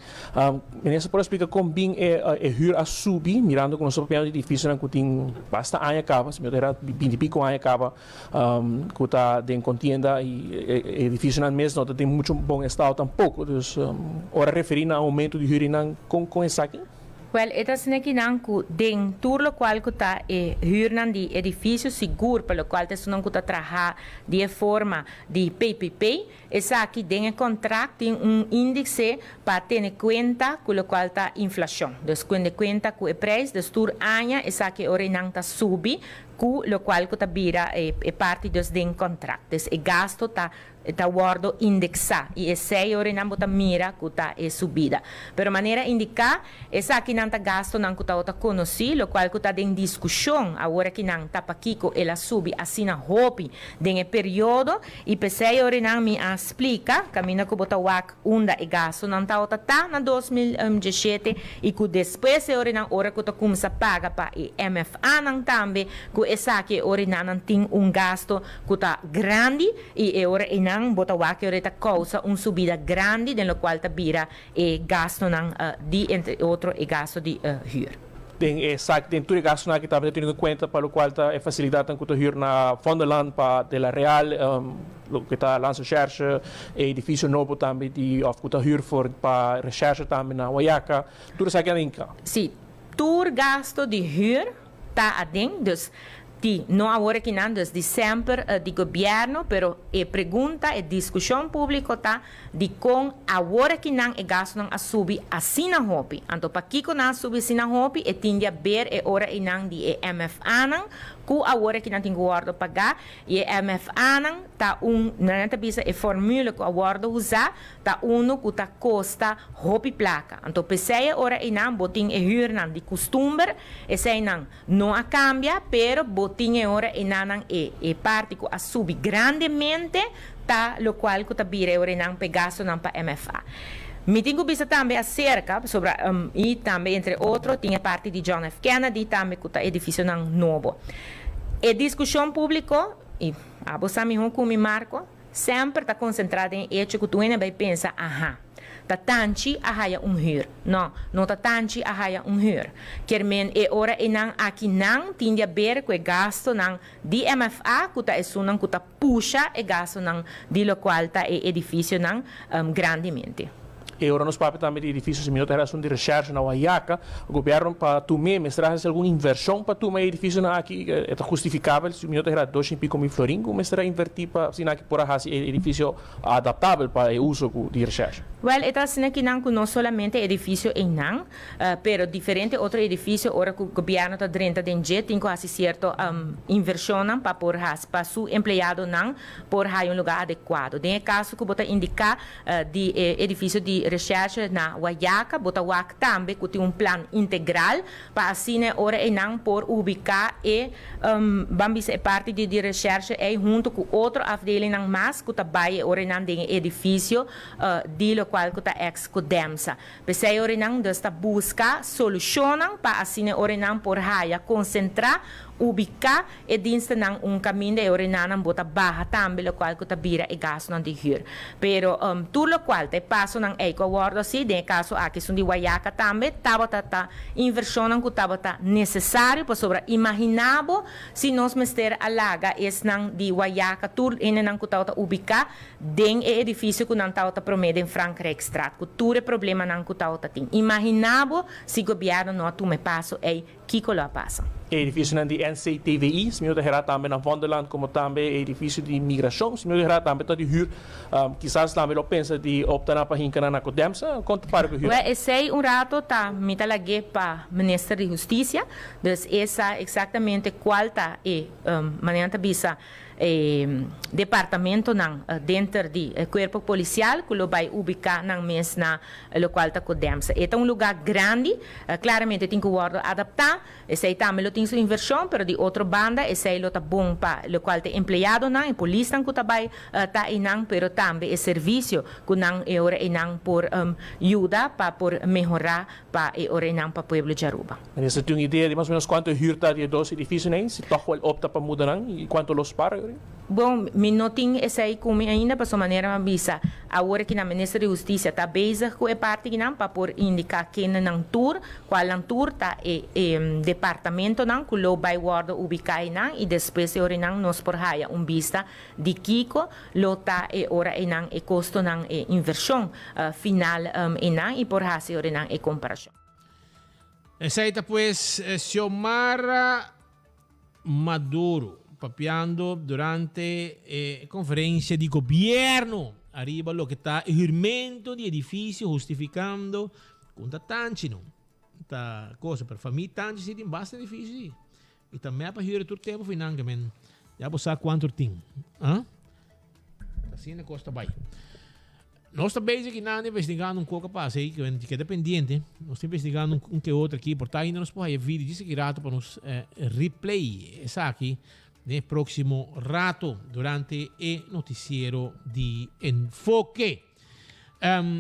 Minister por a splika kon bin e e hür a subi mirando ku nos ta papiando di edifisionan ku tin basta aña kaba, si mi no ta era binti piko aña kaba ku ta den kontienda i e edifisionan mes no ta den mucho bon estado tampoko. Dus ora referí na oumento di hürnan kon kon esaki? Wèl, e ta asina kinan ku den tur lokual ku ta e hürnan di edifisio, sigur pa lokual ta esunnan ku ta traha di e forma di PPP, esaki den e kontrakt tin un índikse pa tene kuenta ku lokual ta inflashon. Dus kuende kuenta ku e preis, dus tur aña esaki e ora einan ta subi ku lokual ku ta bira e parti dus den kontrakt. Dus e gasto ta E ta wordo indexá y esey ora nan bo ta mira cu ta e subida. Pero manera indica, esakinan ta gastonan cu tabata conoci, locual cu ta den discusion awor aki nan ta pakico el a subi asina hopi den e periodo y p'esey ora nan mi a splica caminda cu bo ta wak unda e gastonan tabata ta na 2017 y cu despues e ora nan ora cu ta cuminsa paga pa e MFAnan tambe cu esaki e ora nan nan tin un gasto cu ta grandi y e ora eynan bo ta wak e ora ta causa un subida grandi den locual ta bira e gastonan di entre otro e gasto di huur. Den esaki den tur e gastonan aki tambe ta teniendo cuenta pa locual ta e facilidadnan cu ta huur na Vondelland pa De La Real, loke ta Landsrecherche, e edificio nobo tambe di of cu ta huur for pa Recherche tambe na Wayaca, tur esaki a hinca. Si, tur gasto di huur ta aden, dus di no awor akinan, dus di semper di gobierno, pero e pregunta, e discusion publico ta dicon awor akinan e gastonan a subi asina hopi. Anto pakico nan a subi asina hopi? E tin di haber e ora einan di e MFAnan cu awor akinan tin cu wordo paga y e MFAnan ta un, nan ta bisa e formule cu a wordo usa Ta unu ku ta kosta hopi plaka. Anto p'esei e ora einan bo tin e hürnan di kustumber, eseinan no a kambia, pero bo tin e ora einanan e e parti ku a subi grandemente ta lokual ku ta bira e ora einan p'e gastunan pa MFA. Mi tin ku bisa tambe aserka, pasobra i tambe entre otro tin e parti di John F. Kennedy tambe ku ta edifisionan nobo. E diskushon públiko, i abo sa mihó ku mi Marco, Semper ta konsentrá den e echo ku tur hende bai pensa, Aha, ta tanchi a haya un hür. No, no ta tanchi a haya un hür. Kier men e ora einan aki nan tin di aber ku e gastonan di MFA ku ta esunnan ku ta pusha e gastonan di lokual ta e edifisionan grandemente. E ora nos papia tambe di edifisio si mi no ta hera asun di recherche na Wayaca, gobierno pa tum'é mester a hasi algun inversion pa tuma e edificionan aki, e ta hustificabel si mi no ta hera dos y pico mil florin cu mester a inverti pa asina aki por a hasi e edificio adaptabel pa e uso cu di recherche. Wel, e ta asina kinan cu no solamente edificio eynan, pero diferente otro edificio ora cu gobierno ta drenta den dje tin cu hasi cierto inversionnan pa por hasi pa su empleadonan por haya un lugar adecuado. Den e caso cu bo ta indica di e edifisio di Recherche na Wayaca, bo ta wak tambe ku tin un plan integral pa asina e ora einan por ubiká e, ban bisa e parti di di Recherche ei hunto ku otro afdelingnan mas ku ta bai e ora einan den e edifisio di lokual ku ta ex Codemsa. P'esei e ora einan dus ta buska solushonnan pa asina e ora einan por haya konsentrá, ubiká E dienstennan un caminda e orenanan bo ta baha tambe locual cu ta bira e gastonan di huur. Pero tur locual ta e pasonan ey cu a wordo haci, den e caso aki esun di Wayaca tambe, tabata ta inversionnan cu tabata necesario pasobra imagina bo si nos mester a laga esnan di Wayaca tur hendenan cu tabata ubica den e edificio cu nan tabata prome den Frankrijkstraat cu tur e problemanan cu tabata tin. Imagina bo si gobierno no a tuma e paso ey Kiko lo a pasa? E edifisionan di NCTVI, si mi no ta herá tambe na Vondelland, komo tambe e edifisio di migrashon, si mi no ta herá tambe ta di hür. Kisas tambe lo pensa di opta nan pa hinka nan na Codemsa. Kon ta para ku hür? Wèl, esei un rato ta mi ta lag'é pa Minister di Hustisia. Dus e sa eksaktamente kual ta e, manera nan ta bisa. E departamentonan denter di e cuerpo policial cu lo bay ubica nan mes na locual ta Codemsa. E ta un lugar grandi, claramente tin cu wordo adapta, esey tambe lo tin su inversion, pero di otro banda esey lo ta bon pa locual ta e empleadonan, e polisnan cu ta bay ta eynan, pero tambe e servicio cu nan e ora eynan por yuda pa por mehora pa e ora eynan pa pueblo di Aruba. Minister tin un idea di mas o menos cuanto e huur ta di e dos edificionan ei, si toch wel opta pa muda nan y cuanto lo spara ori? Bon, mi no tin esei cu mi ainda pasobra manera mi a bisa awor aki nan Minister di Husticia ta bezig cu e parti kinan pa por indica kendenan tur, cualnan tur ta e e departamentonan cu lo bay wordo ubica einan y despues e ora einan nos por haya un bista di kico lo ta e ora einan e costonan e inversion final einan y por haci e ora einan e comparacion. Esei ta pues Xiomara Maduro papiando durante e conferencia di gobierno ariba loke ta e huurmento di edificio hustificando cu ta tanchi no ta cosa pero famia tanchi si tin basta edificio si y ta mep a huur tur tempo fi nan men ya bo sa cuanto tin ah asina e cos ta bay. Nos ta bezig kinan investigando un koka pasa ei, ku keda pendiente. Nos ta investigando un ke otro aki, por ta ainda nos por haya video djis aki rato pa nos replay esaki den e próksimo rato durante e notisiero di Enfoke.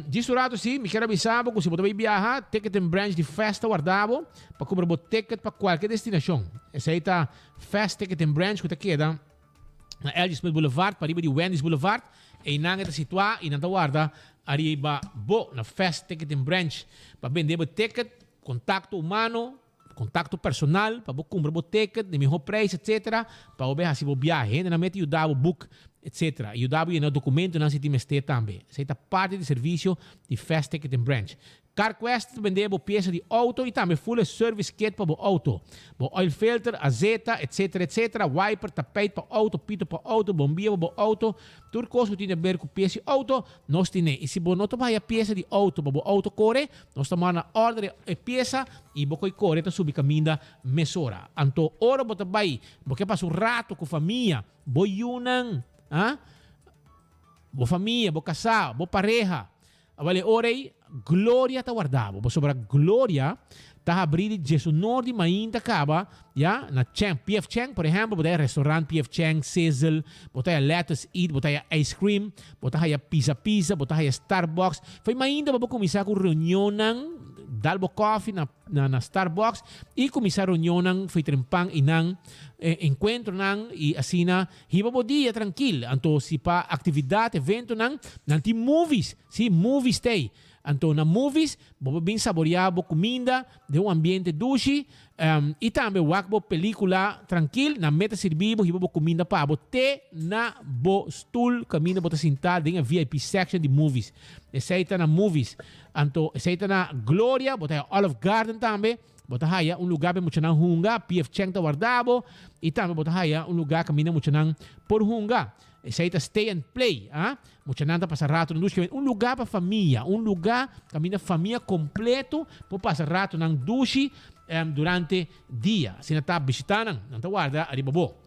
Djis un rato si, mi kier avisa bo ku si bo ta bai biaha, Ticketing Branch di Fast ta warda bo pa kumpra bo ticket pa kualke destinashon. Esei ta Fast Ticketing Branch ku ta keda na L.J. Smith Boulevard, pariba di Wendy's Boulevard. Einan e ta situá i nan ta warda ariba bo na Fast Ticketing Branch pa bende bo ticket, kontakto humano, kontakto personal pa bo kumpra bo ticket di mihó prijs etc. Pa bo bai hasi bo biahe. Hendenan mester yuda bo book etc. I yuda bo yena dokumentonan si tin mester tambe. Esei ta parti di servisio di Fast Ticketing Branch. CarQuest ta bende bo piesa di auto y tambe full e service kit pa bo auto. Bo oil filter, azeta, etc. Etc. Wiper, tapijt pa auto, pito pa auto, bombilla pa bo auto, tur cos cu tin di haber cu piesa di auto, nos tine. Y si bo no ta haya piesa di auto pa bo auto core, nos ta manda order e piesa y bo coy core ta subi caminda mesora. Anto ora bo ta bay, bo ke pasa un rato cu famia, bo yunan, ah, bo famia, bo casa, bo pareha, Awel e ora ei, gloria ta warda bo, pasobra gloria ta habrí di djesunor di mainta kaba, ya, na Cheng, PF Cheng, por ehèmpel, bo ta haya restaurant PF Cheng, Sizzle, bo ta haya Lettuce Eat, bo ta haya ice cream, bo ta haya Pizza Pizza, bo ta haya Starbucks. Fo'i mainta bo por kuminsá ku reunionnan, dal bo kòfi na na na Starbucks i kuminsá reunionnan fo'i trempan i nan enkuentronan i asina Hiba bo dia trankil, anto si pa aktividat, eventonan, nan tin movies, si, movies t'ei. Anto na movies bo por bin saboreá bo kuminda den un ambiente dushi, i tambe wak bo pelíkula trankil, nan meta sirbi bo, hiba bo kuminda pa bo te na bo stul kaminda bo ta sintá den e VIP section di movies. Esei ta na movies. Anto esei ta na Gloria, bo ta haña Olive Garden tambe. Bo ta haya un lugá pa e muchanan hunga, PF Chang ta warda bo, i tambe bo ta haya un lugá kaminda muchanan por hunga. Esei ta stay and play, ah. Muchanan ta pasa ratonan dushi. Un lugá pa famia, un lugá kaminda famia kompleto por pasa ratonan dushi durante dia. Asina ta bishitá nan, nan ta warda ariba bo.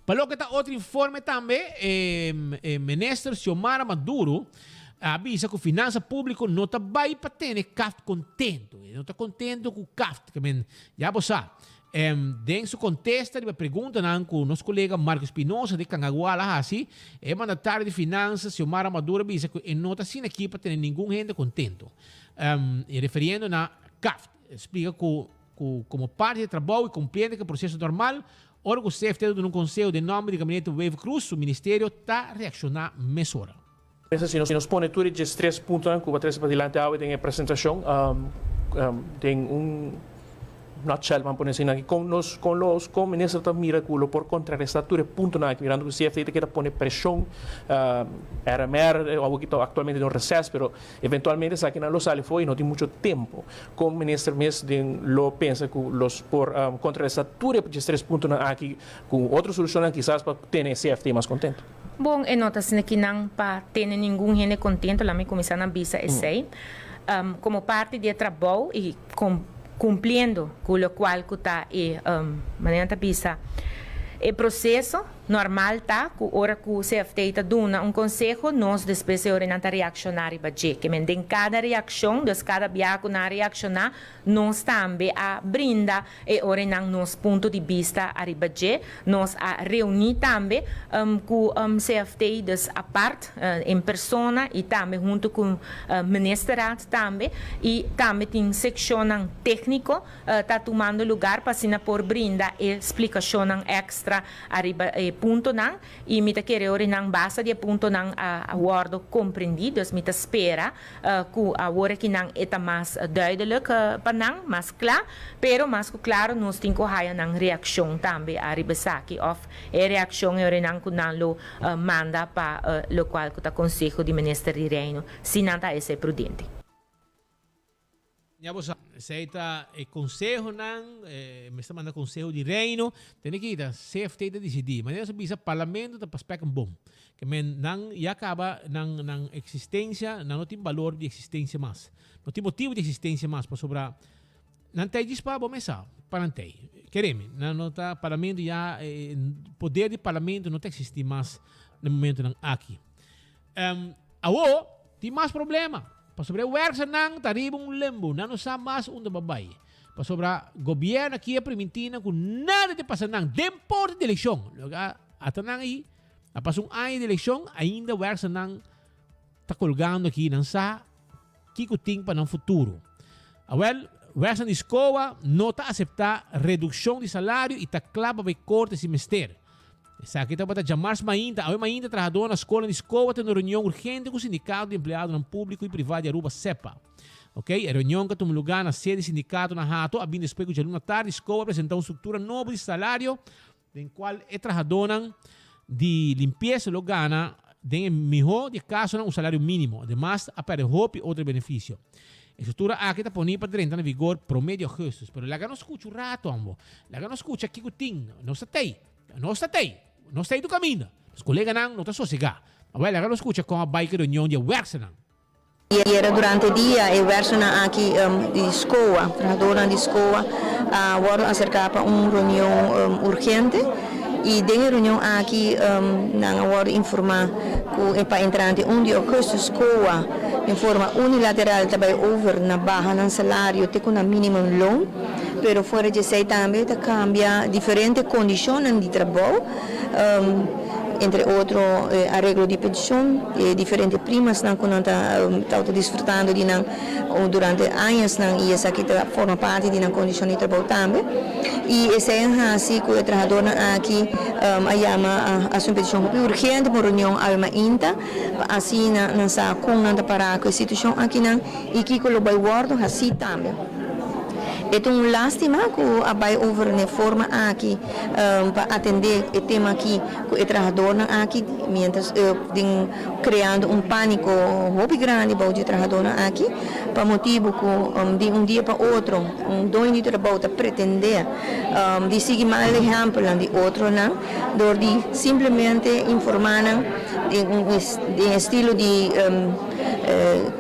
Pa loke ta otro informe tambe, e minister Xiomara Maduro a bisa cu finansa publico no ta bay pa tene CAft contento. E no ta contento cu CAft, ke men ya bo sa. Den su contesta riba preguntanan cu nos colega Marco Espinosa di Cangagual a haci, e mandatario di finansa Xiomara Maduro a bisa cu e no ta asina aki pa tene ningun hende contento. E referiendo na CAft, e splica cu cu como parti di trabou y cumpliendo cu e proceso normal, Ora ku CFT ta duna un konseho den nòmber di Gabinete Wever-Croes, su ministerio ta reakshoná mesora. Pensa si nos pone tur e diestres puntonan ku bo a trese padilanti awe den e presentashon den un nutshell ban pone asina aki kon nos kon los kon minister ta mira ku lo por kontrarestá tur e puntonan aki mirando ku CFT ta keda pone preshon RMR awo ki ta aktualmente den un reses pero Eventualmente esakinan lo sali for y no tin mucho tempo. Con minister mes den lo pensa cu los por contraresta tur e diestres puntonan aki cu otro solucionnan kisas pa tene e CFT mas contento? Bon, e no ta asina kinan pa tene ningun hende contento, laat mi cuminsa na bisa esey. Como parti di e trabou y cumpliendo cu locual cu ta e, manera nan ta bisa, e proceso. Normal ta ku ora ku CFT ta duna un konseho, nos despues e ora nan ta reakshoná riba dje. Ke men den kada reakshon, dus kada biaha ku nan a reakshoná, nos tambe a brinda e ora nan nos punto di bista ariba dje. Nos a reuní tambe ku CFT, dus apart, en persona i tambe huntu ku Ministerraad tambe. I tambe tin sekshonnan tékniko ta tumando lugar pa asina por brinda e splikashonnan èkstra ariba e puntonan i mi ta kere ora nan basa di e puntonan a wordo komprendí, dus mi ta spera ku awor aki nan e ta mas duidelijk pa nan, mas kla, pero mas ku klaro nos tin ku haya nan reakshon tambe ariba esaki òf e reakshon e ora nan ku nan lo manda pa lokual ku ta Konseho di Minister di Reino si nan ta esei prudente. Ya bo sa, esei ta e konsehonan, mester manda konseho di reino, tene ki ta CFT ta disidí. Manera su bisa parlamento ta pa spek un bom. Ke men nan ya kaba nan nan eksistensia, nan no tin balor di eksistensia mas. No tin motibu di eksistensia mas pasobra nan ta djis pa bo mesa, pa nan tei. Kere mi, nan no ta parlamento ya poder di parlamento no ta eksistí mas na momentonan aki. Awo tin mas problema, pasobra e werkzanan ta riba un limbo, nan no sa mas unda pa bai. Pasobra gobierno aki a priminti nan ku nada ta pasa nan den porta di elekshon. Loke a ata nan ahi, a pasa un aña di elekshon, ainda werkzanan ta kolgando aki, nan sa kiko tin pa nan futuro. Awel, werkzanan di SCOA no ta asepta redukshon di salario i ta kla pa bai korte si mester. Esaki tabata djamars mainta. Awe mainta trahadónan na skolnan di SCOA ta na reunion urgente ku sindikato di empleadonan públiko i privá di Aruba, SEPA. Ok, e reunion ku a tuma lugá na sede di sindikato na Hato a bin despues ku djaluna tardi SCOA a presentá un struktura nobo di salario den kual e trahadónan di limpiesa lo gana den e mihó di e kasonan un salario mínimo. Ademas a pèrdè hopi otro benefisio. E struktura aki ta poni pa drenta na vigor promé di ougùstùs. Pero laga nos skucha un ratu ambo. Laga nos skucha kiko tin. Nos ta tei. Nos ta tei. Nos ta ei tur kaminda. Nos koleganan no ta sosegá. Awel, laga nos skucha kon a bai ku e reunion di e wèrksternan. Ayera durante dia e wèrksternan aki di SCOA, trahadornan di SCOA, a wòrdu aserká pa un reunion urgente i den e reunion aki nan a wòrdu informá ku pa entrante un di ougùstùs SCOA den forma unilateral ta bai over na baha nan salario te ku nan minimumloon. Pero fuera di esei tambe ta cambia diferente condicionnan di trabou, entre otro e areglo di pension, e diferente primasnan cu nan ta tabata disfrutando di nan durante añasnan y esaki ta forma parti di nan condicion di trabou tambe. Y esei a haci cu e trahadornan aki a yama a haci un peticion hopi urgente pa un reunion awe mainta pa asina nan sa con nan ta para cu e situacion akinan y kico lo bay wordo haci tambe. E ta un lastima cu a bay over n'e forma aki pa atende e tema aki cu e trahadornan aki, mientras den creando un panico hopi grandi bou di e trahadornan aki, pa motibo cu di un dia pa otro un doño di trabou ta pretende di sigui mal ehempelnan di otronan dor di simplemente informa nan den un estilo di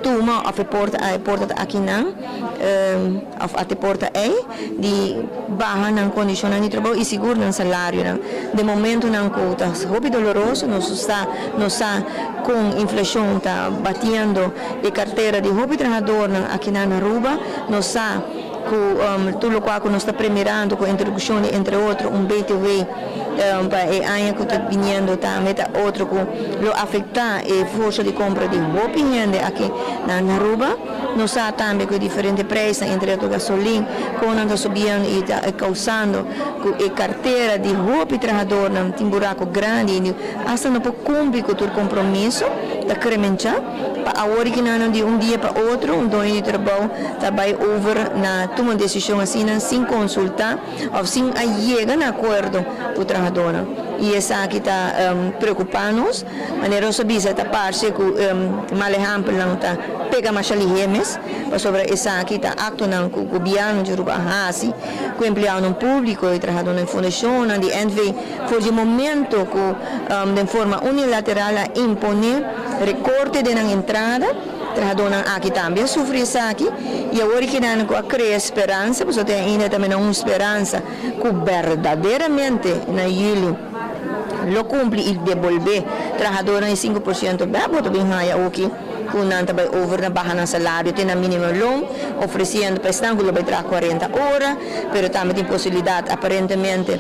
tuma of e porta a e porta ta akinan. Of a te porta ei di baha nan kondishonnan di trabou i sigur nan salarionan. Den momentunan ku ta hopi doloroso nos sa nos sa kon inflashon ta batiendo e kartera di hopi trahadornan akinan na Aruba. Nos sa ku tur lokual ku nos ta premirando ku introdukshon di entre otro un BTW pa e aña ku ta biniendo tambe ta otro ku lo afektá e forsa di kompra di hopi hende aki na Aruba. Nos sa tambe ku e diferente preisnan, entre otro gasolin, kon nan ta subiendo i ta kousando ku e kartera di hopi trahadornan tin buraku grandi i asta no por kumpli ku tur kompromiso, ta kremenchá. Pa awor ki nan di un dia pa otro un doño di trabou ta bai over na tuma un desishon asina sin konsultá òf sin a yega na akuerdo ku trahadornan. I esaki ta preokupá nos. Manera nos a bisa ta parse ku mal ehèmpelnan ta pega masha lihé mes, pasobra esaki ta aktonan ku gobièrnu di Aruba a hasi ku empleadonan públiko i trahadónan di fundashonnan di NV for di e momento ku den forma unilateral a imponé rekorte den nan entrada. Trahadónan aki tambe a sufri esaki i awor e kinan ku a krea speransa, pasobra te ainda ta mena un speransa ku berdaderamente na yüli. lo cumpli y debolbe trahadornan e 5% bek, bo ta bin haya oki cu nan ta bay over na baha nan salario te na minimum loon, ofreciendo pa esnan cu lo bay traha 40 ora, pero tambe tin posibilidad aparentemente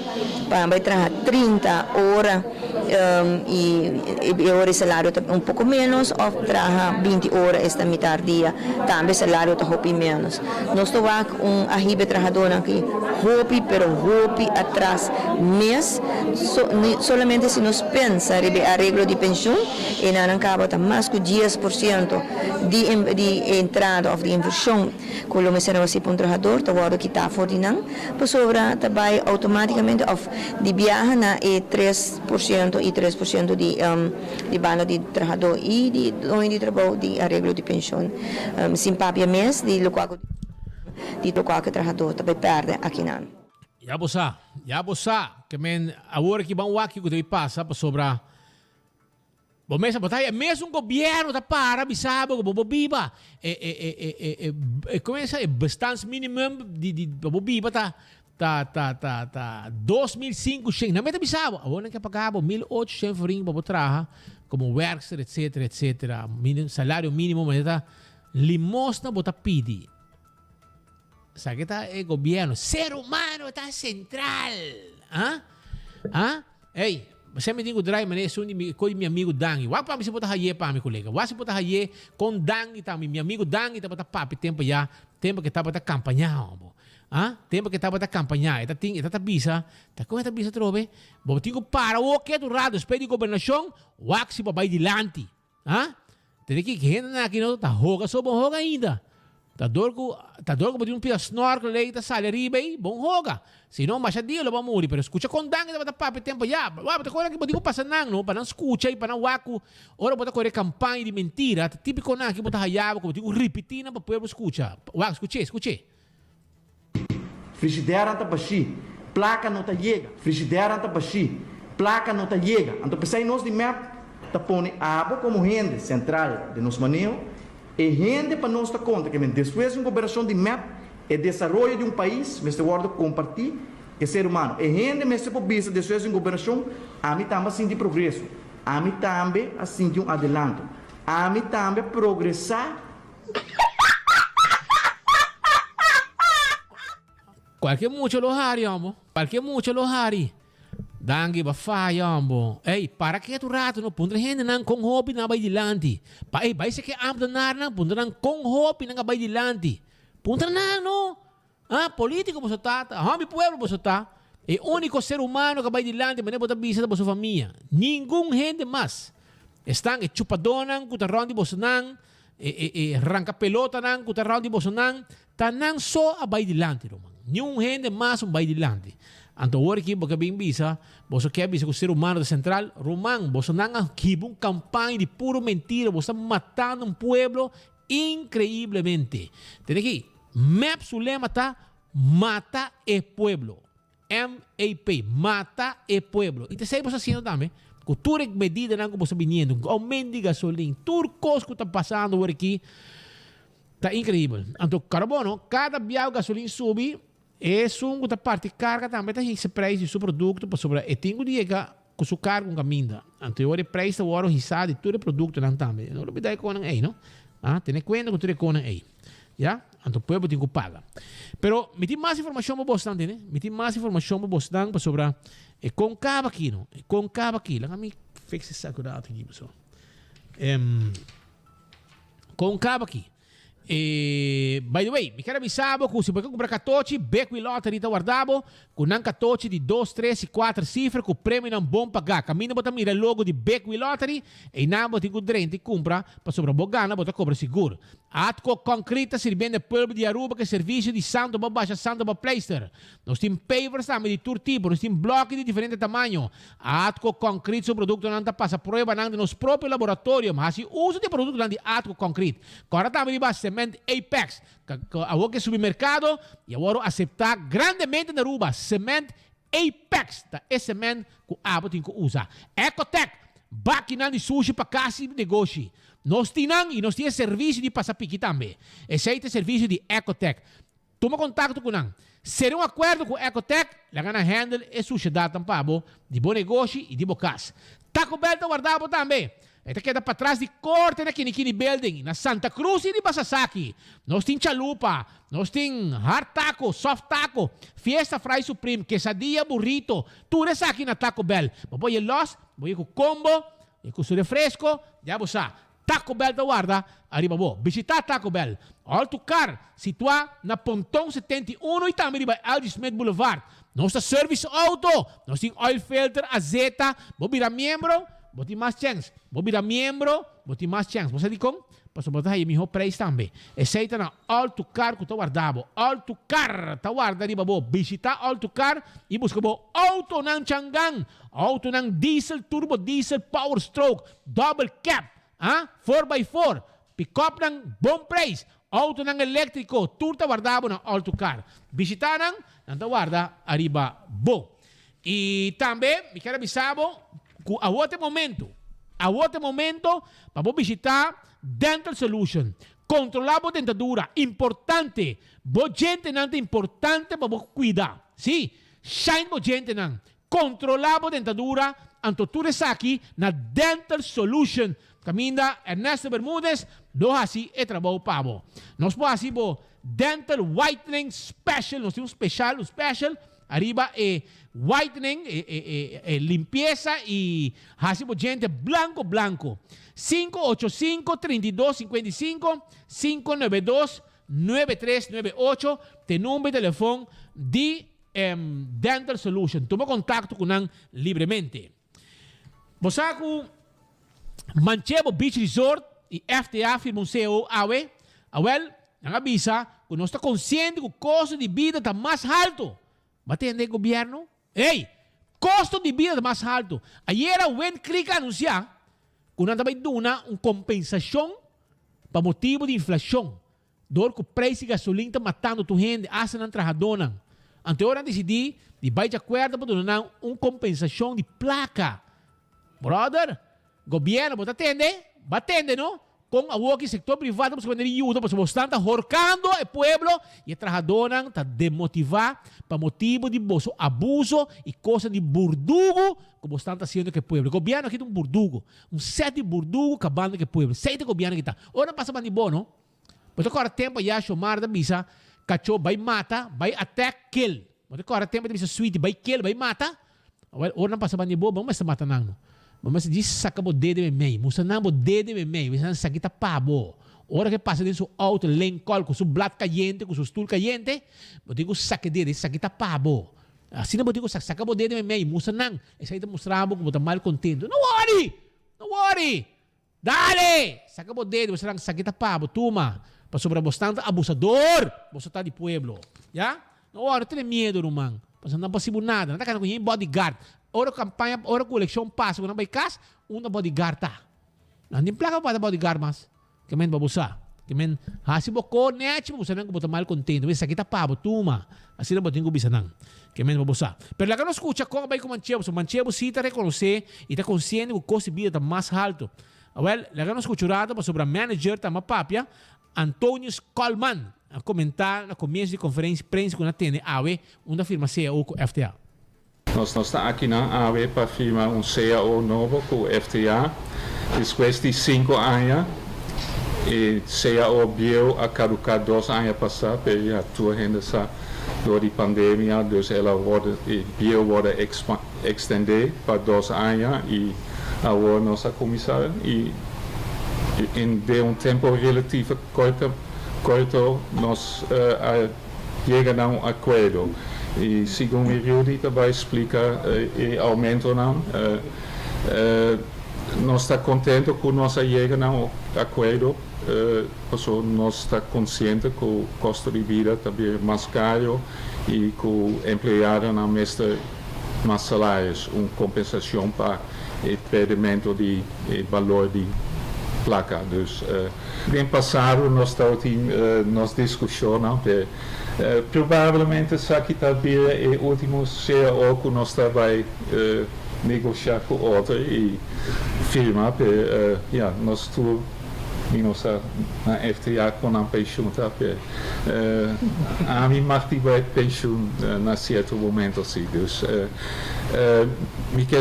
pa bay traha 30 ora y e ora e salario ta un poco menos of traha 20 ora esta mitar dia tambe salario ta hopi menos. Nos ta wak un a hiba e trahadornan aki hopi pero hopi atras mes, solamente si nos pensa riba e areglo di pensioen e nan caba ta mas cu 10% di di entrada of di inversion cu lo mester a haci pa un trahador ta wordo kita for di nan pasobra ta bay automaticamente of di biaha na e 3% y 3% di di banda di trahador y di doño di trabou di areglo di pensioen sin papia mes di locual cu di locual cu e trahador ta bay perde akinan. Ya bo sa, ya bo sa, ke men awor aki ban wak kiko ta bay pasa pasobra Bo mesa bo ta haya mesun gobierno ta para bisa bo ku bo por biba e e e e e e e como esa e bestaansminimum di di pa bo biba ta ta ta ta ta 2500 nan meta bisa bo awor nan ke paga bo 1800 florin pa bo traha como werkster etcetera etcetera minim salario minimo manera ta limosna bo ta pidi sa ke ta e gobierno ser humano ta central ah ah. Ey, bo mi tin ku drai manera esun di mi koe di mi amigu Dangi. Wak pa mi si bo ta haye pa mi, kolega. Wak si bo ta haye kon Dangi ta mi. Mi amigu Dangi tabata papia tempu ya, tempu ke tabata kampañá hombo. Ah, tempu ke tabata kampañá. E ta tin, e ta ta bisa, ta kon e ta bisa atrobe? Bo tin ku para wou ketu un rato despues di gobernashon, wak si bo a bai dilanti. Ha? Tene ki hendenan aki no ta hoga so bon hoga ainda. Ta dor ku ta dor ku bo tin un pida snorkel ei ta sali ariba ei, bon hoga. Si no masha dia lo bo a muri. Pero skucha kon Dangui tabata papia tempo ya. Wak bo ta kore aki bo tin ku pasa nan no pa nan skucha i pa nan wak ku ora bo ta kore kampaña di mentira ta tipiko nan aki bo ta haya bo ku bo tin ku ripiti nan pa pueblo skucha. Wak skuch'é skuch'é. Frigidairnan ta bashí, plaka no ta yega. Frigidairnan ta bashí, plaka no ta yega. Anto p'esei nos di mep ta pone abo komo hende sentral den nos maneho. E hende pa nos ta konta ke men despues di un gobernacion di mep e desaroyo di un pais mester wordo kompartí ke ser humano. E hende mester por bisa despues di un gobernacion ami tambe a sinti progreso, ami tambe a sinti un adelanto, ami tambe a progresá. Cualke mucha lo hari, hombo. Cualke mucha lo hari. Danki ba faya, hombo. Ey, para ketu rato, no. Puntra hendenan con hopi nan a bay dilanti. Pa, ey, bay seke ambtenaarnan, puntra nan con hopi nan a bay dilanti. Puntra nan, no. Ah, politico boso ta, ta hombi pueblo boso ta. E unico ser humano cu a bay dilanti manera bo ta bisa ta boso famia. Ningun hende mas. Estan e chupadonan cu ta rond di bosonan, e e e ranca pelotanan cu ta rond di bosonan, ta nan so a bay dilanti ruman. Niun hende mas un bay dilanti. Anto awor aki bo ke bin bisa, boso ke bisa cu ser humano ta central? Ruman, bosonan a hiba un campaña di puro mentira, boso ta matando un pueblo Increiblemente. Tene aki, mep su lema ta Mata e pueblo. MAP, Mata e pueblo. Y ta esey boso haciendo tambe. Cu tur e medidanan cu boso biniendo, aumento di gasolin, tur cos cu ta pasando awor aki, ta increibel. Anto, carbono, cada bia cu gasolin subi, esun cu ta parti carga tambe ta hisa prijs di su producto pasobra e tin cu yega cu su carga un caminda. Anto e ora e prijs ta worde hisa di tur e productonan tambe. No lubida e conan ey, no? Ah, tene cuenta cu tur e conan ey. Ya? Anto pueblo tin cu paga. Pero mi tin mas informacion pa bosnan, tene? Mi tin mas informacion pa bosnan pasobra e con caba aki, no? E con caba aki. Laga mi fix esaki un rato aki, pasobra. Em, con caba aki. E, by the way, mi ker a bisa bo ku si bo ke kumpra katochi, Bekwin Lottery ta warda bo ku nan katochi di dos, tres i kuater sifra ku premionan bon pagá. Kaminda bo ta mira e logo di Bekwin Lottery, einan bo tin ku drenta i kumpra pasobra bo gana bo ta kobra sigur. Atco Concrete ta sirbiendo e pueblo di Aruba ku e servisio di santo bo basha santo bo pleister. Nos tin pavers tambe di tur tipo, nos tin bloki di diferente tamaño. Atco Concrete su productonan ta pasa pruebanan den nos propio laboratorio. Hasi uso di e productonan di Atco Concrete. Kòrda tambe riba cement Apex, ku awor ke subi merkado i a wòrdu aseptá grandemente na Aruba. Cement Apex ta e cement ku abo tin ku usa. Ecotec, bakinan di sushi pa kas i negoshi. Nos tin nan i nos tin e servisio di pasa piki tambe. Esei ta e servisio di Ecotec. Tuma kontakto ku nan. Sera un akuerdo ku Ecotech, laga nan handle e sushedatnan pa bo, di bo negoshi i di bo kas. Taco Bell ta warda bo tambe. E ta keda patras di korte na Kinikini Building, na Santa Cruz i riba Sasaki. Nos tin chalupa, nos tin hard taco, soft taco, fiesta fry supreme, quesadilla, burrito, tur esaki na Taco Bell. Bo por ye los, bo ye ku combo, ye ku su refresco, ya bo sa. Taco Bell ta warda ariba bo. Bishita Taco Bell, All to Car, situá na Ponton 71 i tambe riba LG Smith Boulevard. Nos ta service auto, nos tin oil filter, azeta. Bo bira miembro, bo tin mas chèns. Bo bira miembro, bo tin mas chèns. Bo sa dikon? Pasobra bo ta haña mihó preis tambe. Esei ta na All to Car ku ta warda bo. All to Car ta warda riba bo. Bishita All to Car i buska bo autonan changan, autonan diesel, turbo diesel, power stroke, Double cab, ah, four by four, pick-upnan bon prijs, autonan electrico, tur ta warda bo na All To Car. Bishita nan, nan ta warda ariba bo. Y tambe mi kier a bisa bo cu awor ta e momento, awor ta e momento pa bo bishita Dental Solution. Controla bo dentadura, importante, bo djentenan ta importante pa bo cuida. Si, shine bo djentenan, Kontrolá bo dentadura, anto tur esaki na Dental Solution, kaminda Ernesto Bermudez lo hasi e trabou pa bo. Nos por hasi bo Dental Whitening Special, nos tin un special, un special ariba e whitening, e e e e limpiesa i hasi bo djente blanko blanko. 585 32 55 592 9398 t'e number di telefon di Dental Solution. Tuma contacto cu nan libremente. Bo sa cu Manchebo Beach Resort y FTA firma un COO awe? Awel, nan a bisa cu nos ta consciente cu costo di bida ta mas halto. Bo a tende gobierno? Ey! Costo di bida ta mas halto. Ayera Wind Creek a anuncia cu nan ta bay duna un compensacion pa motibo di inflacion. Dor ku preis di gasolin ta matando tur hende, asta nan trahadónan. Anto e ora nan disidí di bai djakuerdo pa duna nan un kompensashon di plaka. Bròder, gobièrnu, bo ta tende? Bo a tende, no? Kon awoki sektor privá ta buska manera di yuda pasobra bo stan ta horkando e pueblo i e trahadónan ta demotivá pa motibu di boso abuso i kosnan di burdugu ku bo stan ta hasiendo ku e pueblo. Gobièrnu aki ta un burdugu, un sèt di burdugu kabando ku e pueblo. Esei ta e gobièrnu ki ta. Ora nan pasa banda di bo, no? Bo ta kòrda tempu ayá Shomar ta bisa kachó bai mata, bai attack, kill. Bo ta kòrda tempu e ta bisa Sweetie bai kill, bai mata. Awel, ora nan pasa banda di bo, bo mester mata nan no. Bo mester djis saka bo dede memey, mustra nan bo dede memey, bisa nan esaki ta pa bo. Ora ke pasa den su auto Lincoln ku su blat kayente, ku su stul kayente, bo tin ku saka e dede, esaki ta pa bo. Asina bo tin ku saka bo dede memey, mustra nan. Esaki ta mustra bo ku bo ta mal kontento. No worry! No worry! Dale! Saka bo dedo, bo esnan saki ta pa bo, tuma, pasobra bosnan ta abusador, boso ta di pueblo. Ya? No wòrdu tene miedu, ruman, pasobra nan no por hasi bo nada, nan ta kasa ku hende bodyguard. Ora ku kampaña, ora ku elekshon pasa ku nan bai kas, unda bodyguard ta? Nan tin plaka pa paga bodyguard mas. Ke men pa bo sa. Ke men hasi bo ko nèchi pa bo sa nan ku bo ta mal kontentu. Esaki ta pa bo, tuma. Asina bo tin ku bisa nan. Ke men pa bo sa. Pero laga nos skucha kon a bai ku Manchebo. So Manchebo si ta rekonosé i ta konsiente ku kos di bida ta mas haltu. Awèl, laga nos skucha un rato pasobra manager ta ama papia, Antonius Colman, a komentá na komienso di konferensia prensa ku nan a tene awe unda a firma cao ku FTA. Nos ta akinan awe pa firma un cao nobo ku FTA. Despues di sinku aña, e cao bieu a kaduká dos aña pasá, pero ya tur hende sa dor di pandemia, dus el a wòrdu, e bieu wòrdu ekstendé pa dos aña i awor nos a kuminsá i den un tempu relativo korto korto nos a yega na un akuerdo i segun mi Rudy ta bai splika e oumentonan nos ta kontento ku nos a yega na un akuerdo pasobra nos ta konsiente ku kosto di bida ta bira mas karo i ku empleadonan mester mas salarios, un kompensashon pa e pèrdimento di e balor di plaka. Dus den pasado nos tabatin nos diskushonnan, pero probablemente esaki ta bira e último cao ku nos ta bai negoshá ku otro i firma, pero ya, nos tur. Mi no sa na FTA kon nan penshun ta pe ami mag di bai penshun na sierto momento si. Dus mi ke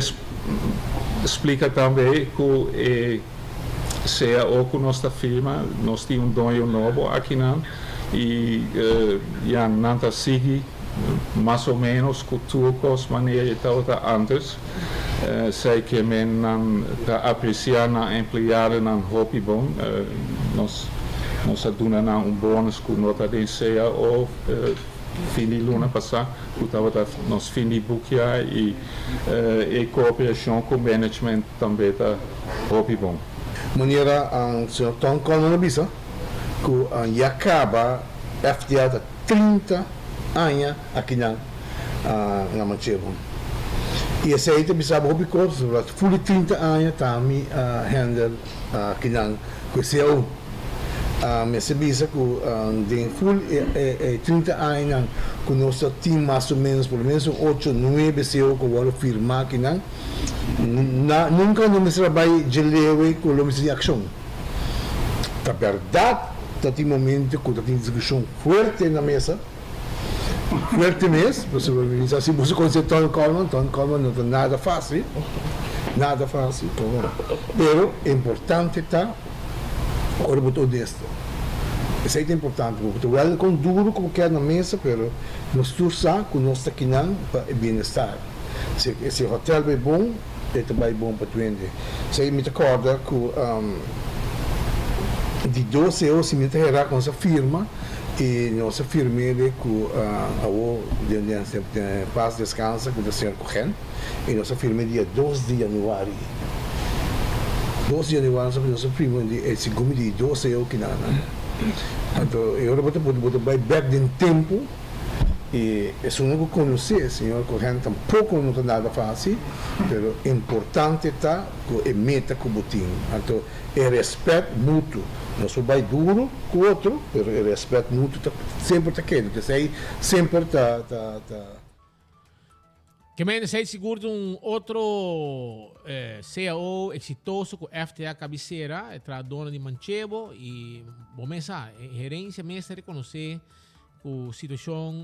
splika tambe ku e CAO ku nos ta firma nos tin un doño nobo akinan i ya nan ta sigui mas o menos ku tur kos manera e tabata antes. Esei ke men nan ta apresiá nan empleadonan hopi bon. Nos nos a duna nan un bonus ku no ta den cao fin di luna pasá, ku tabata nos fin di bukia i e kooperashon ku management tambe ta hopi bon. Manera señor Tom Coleman a bisa ku ya kaba FDA ta 30 aña akinan na Manchebo. I esei ta bisa bo hopi kos, pasobra ful di 30 aña ta mi a handle kinan ku e cao. Mester bisa ku den ful e 30 añanan ku nos ta tin mas o menos por lo menos un ocho, nuebe cao ku a wòrdu firmá kinan, nunka no mester a bai dje lewe ku lo mester tin akshon. Ta bèrdat ta tin momento ku ta tin diskushon fuerte na mesa. Fuerte mes, pasobra mi bisa si boso conoce Ton Coleman, Ton Coleman no ta nada facil, nada facil, pero importante ta ora bo ta honesto, esey ta importante, bo ta wel con duro cu bo keda na mesa, pero nos tur sa cu nos ta kinan pa e bienestar, si e hotel bay bon, e ta bay bon pa twende, esey mi ta corda cu di dos eo si mi ta hera cu nos a firma. I nos a firm'é ku awo den den pas deskansa ku ta señor Cohen i nos a firm'é dia dos di januari. Dos di januari nos a nos a firma di e segun mi di dos e okinana. Anto e ora bo ta bo ta bai bek den tempu i esunnan ku konosé señor Cohen tampoko no ta nada fásil pero importante ta ku e meta ku bo tin. Anto e rèspèt mutuo. Nos por bai duru ku otro, pero e rèspèt mutuo ta semper ta keda. P'esei semper ta ta ta. Ke men esei sigur ta un otro cao eksitoso ku FTA kabisera, e trahadónan di Manchebo i bo mes sa, e herensia mes ta rekonosé ku situashon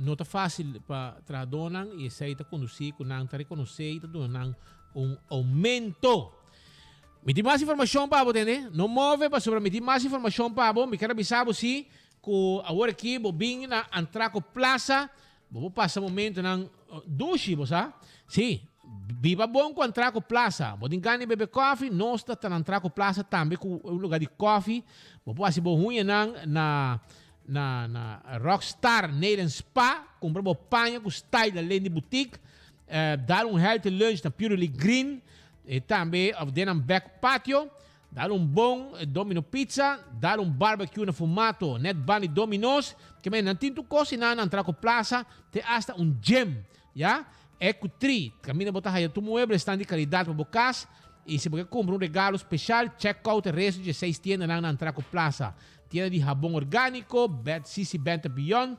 no ta fásil pa trahadónan i esei ta kondusí ku nan ta rekonosé i ta duna nan un oumento. Mi tin mas informashon pa bo, tende. No move pasobra mi tin mas informashon pa bo. Mi ker a bisa bo si ku awor aki bo bin na Antraco Plaza, bo por pasa momentonan dushi, bo sa. Si, biba bon ku Antraco Plaza. Bo tin gana di bebe kòfi, nos ta na Antraco Plaza tambe ku un lugar di kòfi. Bo por hasi bo huñanan na na na Rockstar Nail and Spa, kumpra bo paña ku style alen di boutique. Dal un healthy lunch na Purely Green. E tambe of den nan back patio, dal un bon Domino Pizza, dal un barbecue na Fumato, net ban di Domino's, ke men nan tin tur kos i nan Antraco Plaza, te hasta un gym, ya. Ecu-Tree, kaminda bo ta haya tur mueblesnan di kalidat pa bo kas, i si bo ke kumpra un regalo speshal, check out e resto dje seis tiendanan na Antraco Plaza. Tienda di habon orgániko, Bed Sisi Benta Beyond,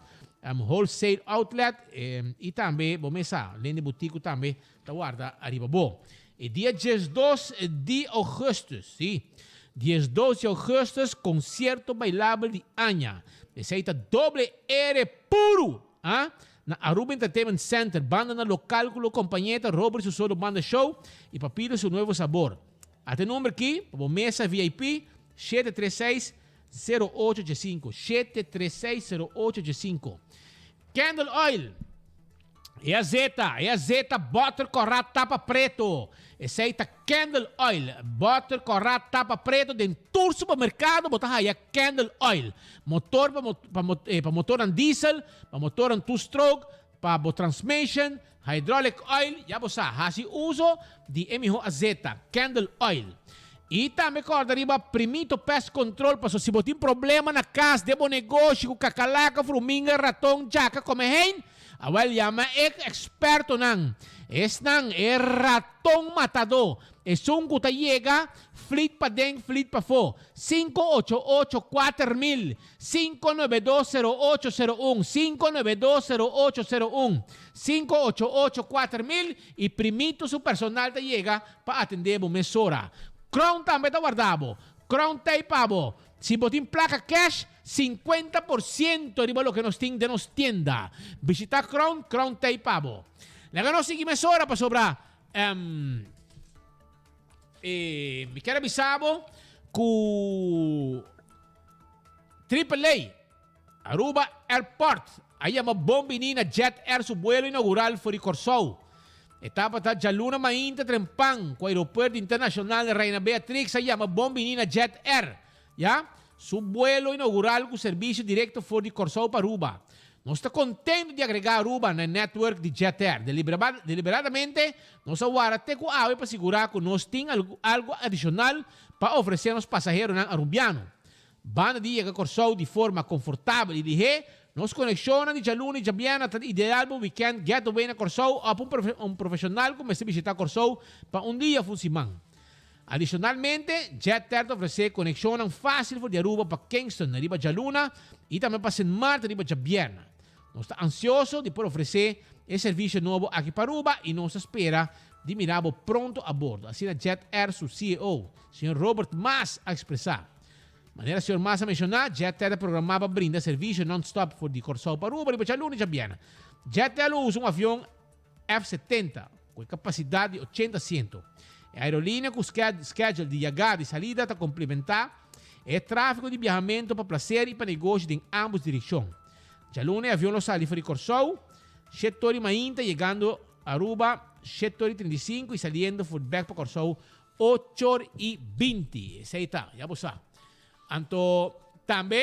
Wholesale Outlet, i tambe bo mes sa, Lende Butiku tambe Ta warda ariba bo. E dia diesdos di augustus, sí, diesdos di augustus, concierto bailabel di aña. Esey ta doble R puru! Ah, na Aruba Entertainment Center, banda na local cu lo compañe ta Robert su solo banda show y Papilo su nuevo sabor. Ata e number ki pa bo mesa VIP, 736 0885, 736 0885. Candle Oil! E azeta, e azeta boter kòrá tapa preto. Esei ta candle oil. Boter kòrá tapa preto den tur supermerkado bo ta haya candle oil. Motor pa pa pa motornan diesel, pa motornan two stroke, pa bo transmission, hydraulic oil, ya bo sa, hasi uso di e miho azeta, candle oil. I tambe kòrda riba Primito Pest Control paso si bo tin problema na kas, den bo negoshi ku kakalaka, fruminga, raton, djaka, kome hein, Awel yama e ekspertonan, esnan e raton matadó, esun ku ta yega flit paden flit pafó, 588 4000, 592 0801, 592 0801, 588 4000 i primito su personal ta yega pa atendé bo mesora. Crown tambe ta warda bo. Crown t'ei pa bo. Si bo tin placa cash, 50% riba loke nos tin den nos tienda. Bishita Crown, Crown t'ei pa bo. Laga nos sigui mesora pasobra um, eh, mi kier a bisa bo cu Triple A Aruba Airport a yama bon bini na Jet Air su buelo inaugural for di Kòrsou. E tabata djaluna mainta trempan ku Aeropuerto Internashonal Reina Beatrix a yama bon bini na Jet Air, ya, su buelo inaugural ku servisio direkto for di Kòrsou pa Aruba. Nos ta kontentu di agregá Aruba na e network di Jet Air. Deliberadamente nos a wara te ku awe pa sigurá ku nos tin algu adishonal pa ofresé nos pasaheronan arubiano. Banda di yega Kòrsou di forma konfortabel i lihé, nos konekshonnan di djaluna i djabièrnè ta ideal pa un wikènt getaway na Kòrsou òf pa un profeshonal ku mester bishitá Kòrsou pa un dia òf un siman. Adishonalmente, JetAir ta ofresé konekshonnan fásil for di Aruba pa Kingston riba djaluna i tambe pa Sint Maarten riba djabièrnè. Nos ta ansioso di por ofresé e servisio nobo aki pa Aruba i nos ta spera di mira bo pronto a bordo, asina JetAir su ceo, señor Robert Maas a ekspresá. Manera señor Maas a menshoná, JetAir ta programá pa brinda servisio non-stop for di Kòrsou pa Aruba riba djaluna i djabièrnè. JetAir lo usa un avion F-70 ku e kapasidat di 80 asiento. E aerolínea ku schedule di yagada i salida ta komplementá e tráfiko di biahamentu pa plaser i pa negoshi den ámbos direkshon. Djaluna e avion lo sali for di Kòrsou shete ora i mainta yegando Aruba shete ora i 35 i saliendo for bèk pa Kòrsou Ochor i 20. Esei ta, ya bo sa. Anto, tambe,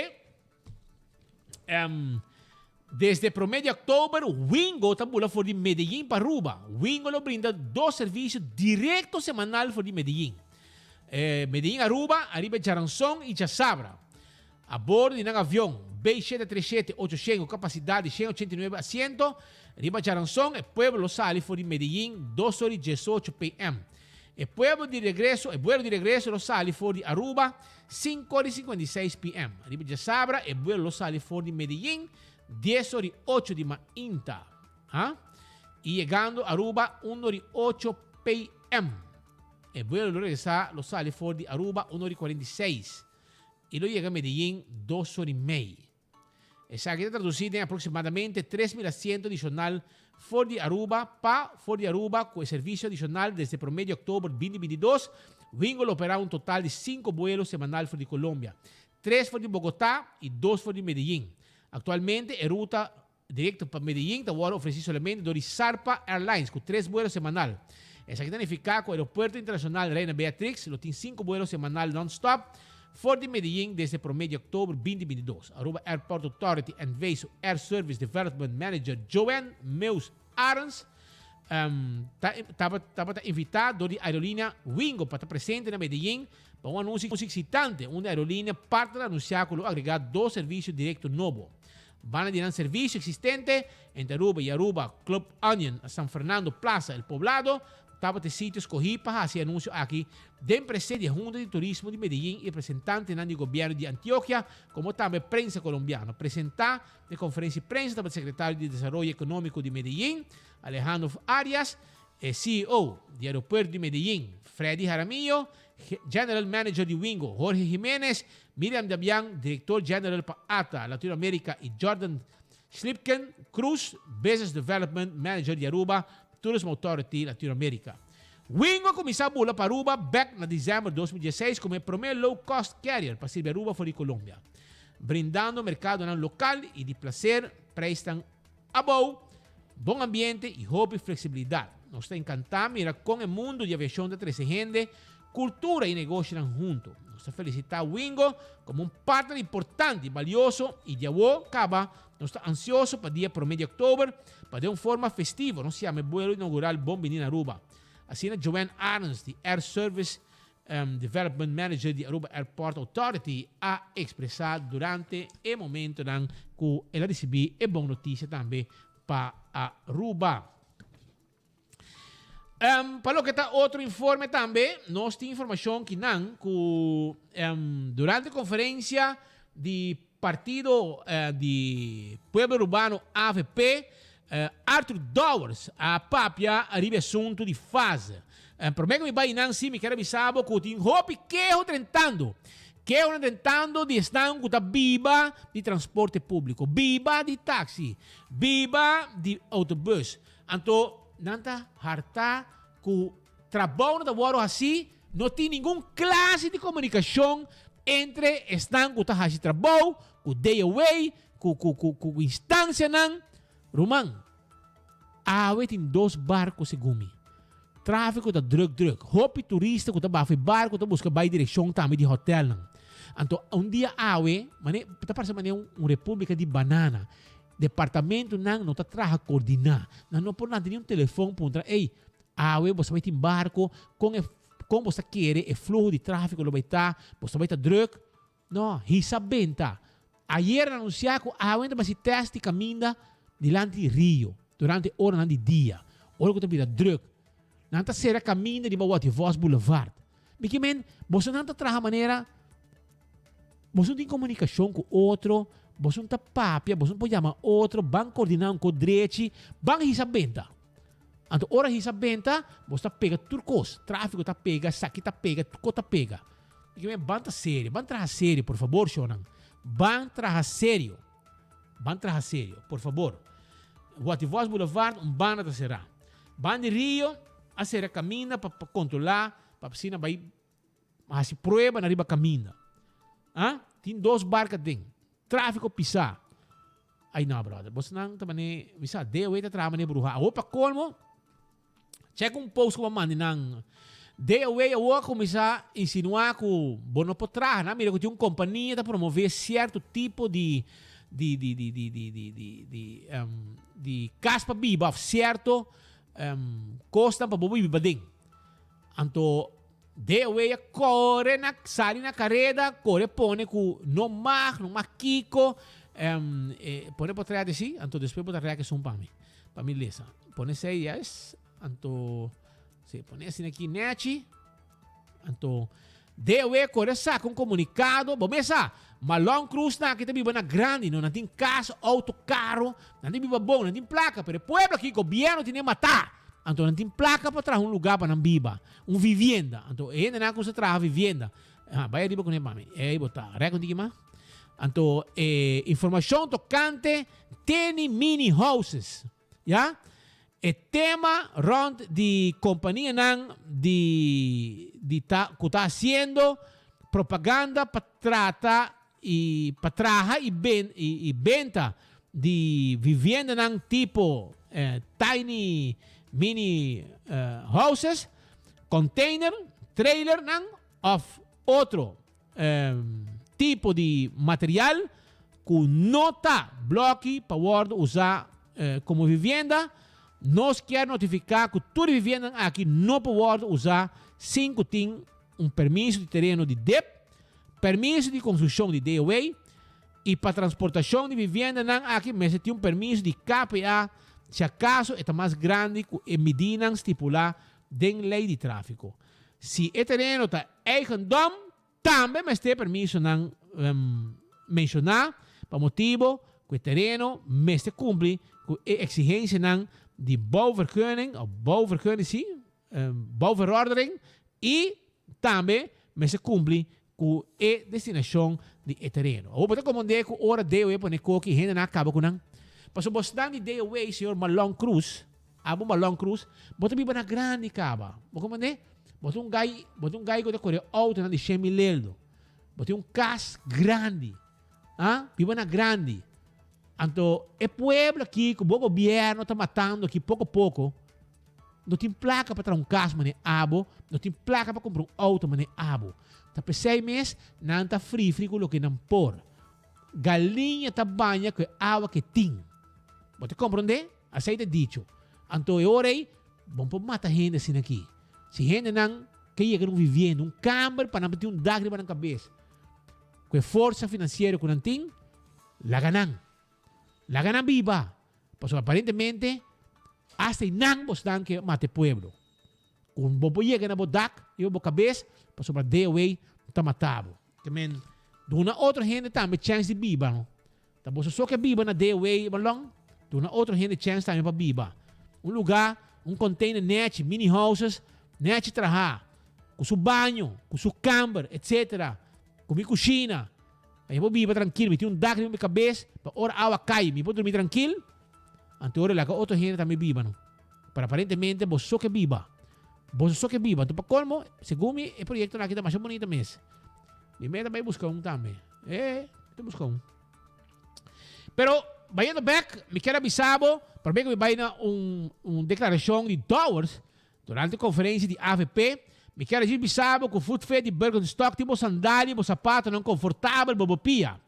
um, desde promé di òktober, Wingo ta bula for di Medellín pa Aruba. Wingo lo brinda dos servisio direkto semanal for di Medellín. Eh, Medellín Aruba, ariba djaranson i djasabra. A bordo di nan avion B737-800 ku kapasidat di 189 asiento, riba djaranson e pueblo lo sali for di Medellín dos ora i 18 PM. E pueblo di regreso, e buelo di regreso lo sali for di Aruba sinku ora i 56 PM. Riba djasabra e buelo lo sali for di Medellín dies ora i ocho di mainta, ha, i yegando Aruba un ora i ocho PM. E buelo lo regresá lo sali for di Aruba un ora i 46. I lo yega Medellín dos or i mei. Esaki ta tradusí den aproksimadamente 3.000 asiento adishonal for di Aruba pa for di Aruba ku e servisio adishonal desde promé di òktober 2022. Wingo lo operá un total di sinku buelo semanal for di Colombia, tres for di Bogotá i dos for di Medellín. Aktualmente e ruta Direkto pa Medellín ta wòrdu ofresí solamente dor di Sarpa Airlines ku tres buelo semanal. Esaki ta nifiká ku Aeropuerto Internashonal Reina Beatrix lo tin sinku buelo semanal nònstòp for di Medellín desde promé di òktober 2022. Aruba Airport Authority NV su Air Service Development Manager Joanne Meus Arends ta tabata invitá dor di aerolínea Wingo pa ta presente na Medellín pa un anunsio eksitante unda e aerolínea partner a anunsiá ku lo agregá dos servisio direkto nobo. Banda di nan servicio existente entre Aruba y Aruba Club Onion na San Fernando Plaza El Poblado tabata e sitio scogi pa haci e anuncio aki den presencia di e Junta di Turismo di Medellin y representantenan di Gobierno di Antioquia como tambe prensa Colombiano. Presenta den conferencia di prensa tabata Secretario di Desaroyo Economico di Medellin, Alejandro Arias, E ceo di Aeropuerto di Medellin, Freddy Jaramillo, General Manager di Wingo, Jorge Jimenez, Miriam Dabian, Director General pa ata Latinoamerica y Jordan Schlipken Cruz, Business Development Manager di Aruba Tourism Authority Latinoamerica. Wingo a cuminsa bula pa Aruba bek na december 2016 como e prome low cost carrier pa sirbi Aruba for di Colombia, brindando mercadonan local y di placer prijsnan Abou, bon ambiente i hopi fleksibilidat. Nos ta enkantá mira kon e mundu di aviashon ta trese hende, kultura i negoshinan huntu. Nos ta felisitá Wingo komo un partner importante i balioso i di awor kaba nos ta ansioso pa dia promé di òktober pa den un forma festivo nos yama e buelo inaugural Bon Bini na Aruba. Asina Joanne Arends di Air Service Development Manager di Aruba Airport Authority a expresa durante e momentonan cu el a ricibi e bon noticia tambe pa Aruba. Um, pa loke ta otro informe tambe, nos tin informacion kinan cu um, durante conferencia di Partido uh, di Pueblo Urbano AVP, uh, Arthur Dowers a papia ariba asunto di fase. Promé ku mi bai nan sí mi kier a bisa bo ku tin hopi keho drentando. Kehonan drentando di esnan ku ta biba di transporte públiko, biba di taksi, biba di outobùs. Anto nan ta hartá ku trabounan ta wòrdu hasí, no tin ningun klase di komunikashon entre esnan ku ta hasi trabou, ku DOW, ku ku ku ku instansianan. Ruman, awe tin dos barko segun mi. Tráfiko ta drùk drùk. Hopi turista ku ta bafa e barko ta buska bai direkshon tambe di hotèlnan. Anto un dia awe, mane, ta parse mane un repúblika di banana. Departamentonan no ta traha koordiná. Nan no por lanta ni un telefòn puntra, Ey, awe bo sa bai tin barko, kon e kon bo sa kere e fluho di tráfiko lo bai ta? Bo sa bai ta drùk? No, hisa benta. Ayer nan anunsiá ku awe nan ta basi tèst di kaminda dilanti di rio durante oranan di dia, ora ku ta bira drùk. Nan ta sera kaminda riba Watervos Boulevard. Mi ke men, bosonan ta traha manera boso no tin komunikashon ku otro, boso no ta papia, boso no por yama otro, ban koordiná un kos drechi, ban hisa benta. Anto ora hisa benta, boso ta pega tur kos. Tráfiko ta pega, saki ta pega, tur kos ta pega. Mi ke men, ban ta serio, ban traha serio, por fabor, shownan. Ban traha serio. Ban traha serio, por fabor. Watervos Boulevard, un banda ta será. Ban di Rio a sera kaminda pa pa kontrolá pa asina bai hasi prueba na riba kaminda. Ah, tin dos barka den. Tráfiko pisá. Ai no, brother. Bosnan ta mane, mi sa, DOW ta traha mane bruha. Awor pa kolmo, check un post ku bo a manda nan. DOW awor a kuminsá insinuá ku bo no por traha. Nan mira ku tin un kompania ta promové sierto tipo di di di di di di di di di di kas pa biba òf sierto kosnan pa bo biba aden. Anto DOW a kore na sali na kareda, kore pone ku no mag, no mag kiko. Pone por trèt si, anto despues bo ta rèk esun pa mi, pa mi lesa. Pone esei yes, anto si pone asina aki nèchi. Anto DOW kore saka un komunikado, bo mes sa, Malon Cruz nan aki ta biba na grandi, no, nan tin kas, outo, karo, nan ta biba bon, nan tin plaka, pero e pueblo aki gobièrnu tene matá. Anto nan tin plaka pa traha un lugá pa nan biba, un vivienda. Anto e hendenan ku sa traha vivienda, ha, bai ariba kuné pa mi. Ei bo ta, rèk un tiki mas. Anto e informashon tokante teni mini houses, ya. E tema rònt di kompanianan di di ta ku ta hasiendo propaganda pa trata i pa traha i ben i benta di viviendanan tipo tiny mini houses, container, trailernan òf otro tipo di material ku no ta blòki pa wòrdu usá komo vivienda, nos kier notifiká ku tur e viviendanan aki no por wòrdu usá sin ku tin un permiso di tereno di dip, permiso di konstrukshon di DOW i pa transportashon di viviendanan aki mester tin un permiso di KPA si akaso e ta mas grandi ku e midinan stipulá den lei di tráfiko. Si e tereno ta eigendom, tambe mester permisonan menshoná pa motibo ku e tereno mester kumpli ku e eksigensianan di bouwvergunning òf bouwvergunning, sí, bouwverordening i tambe mester kumpli ku e destinashon di e tereno. Awor bo ta komprondé ku ora DOW pone koki hendenan a kaba ku nan. Pasobra bosnan di DOW, señor Malon Cruz, Abo Malon Cruz, bo ta biba na grandi kaba. Bo komprendé? Bo ta un gai, bo ta un gai ku ta kore outonan di shen mil eldo. Bo tin un kas grandi. Ah, biba na grandi. Anto e pueblo aki ku bo gobierno ta matando aki poko poko, no tin plaka pa traha un kas manera abo, no tin plaka pa kumpra un outo manera abo. Ta p'esei mes nan ta frifri ku loke nan por. Galiña ta baña ku e awa ke tin. Bo ta komprendé? Asei ta dicho. Anto e ora ei, bo no por mata hende asina aki. Si hendenan ke yega na un vivienda, un kamber pa nan por tin un dak riba nan kabes, ku e forsa finansiero ku nan tin, laga nan. Laga nan biba. Pasobra aparentemente, asta einan bo stan ke mata e pueblo. Ku bo por yega na bo dak riba bo kabes, pasobra DOW ta mata bo. Te men, duna otro hende tambe chèns di biba, no? Ta boso so ke biba na DOW Balòn? Duna otro hende chèns tambe pa biba. Un lugá, un container nèchi, mini houses. Nechi traha, ku su baño, ku su kamber, etc. Ku mi kushina. Mi por biba trankil, mi tin un dak riba mi kabes, pa ora awa kai mi por drumi trankil. Anto ora laga otro hende tambe biba no. Pero aparentemente bo so ke biba. Boso so ke biba. Anto pa kolmo, segun mi e proyektonan aki ta masha bunita mes. Mi meta bai buska un tambe. Eh, mi ta buska un. Pero, bayendo bek, mi kier a bisa bo, prome ku mi bai na un un deklarashon di Dowers durante konferensia di avp, mi kier a djis bisa bo ku Footfit di Birkenstock tin bo sandalia i bo sapatonan konfortabel pa bo pia.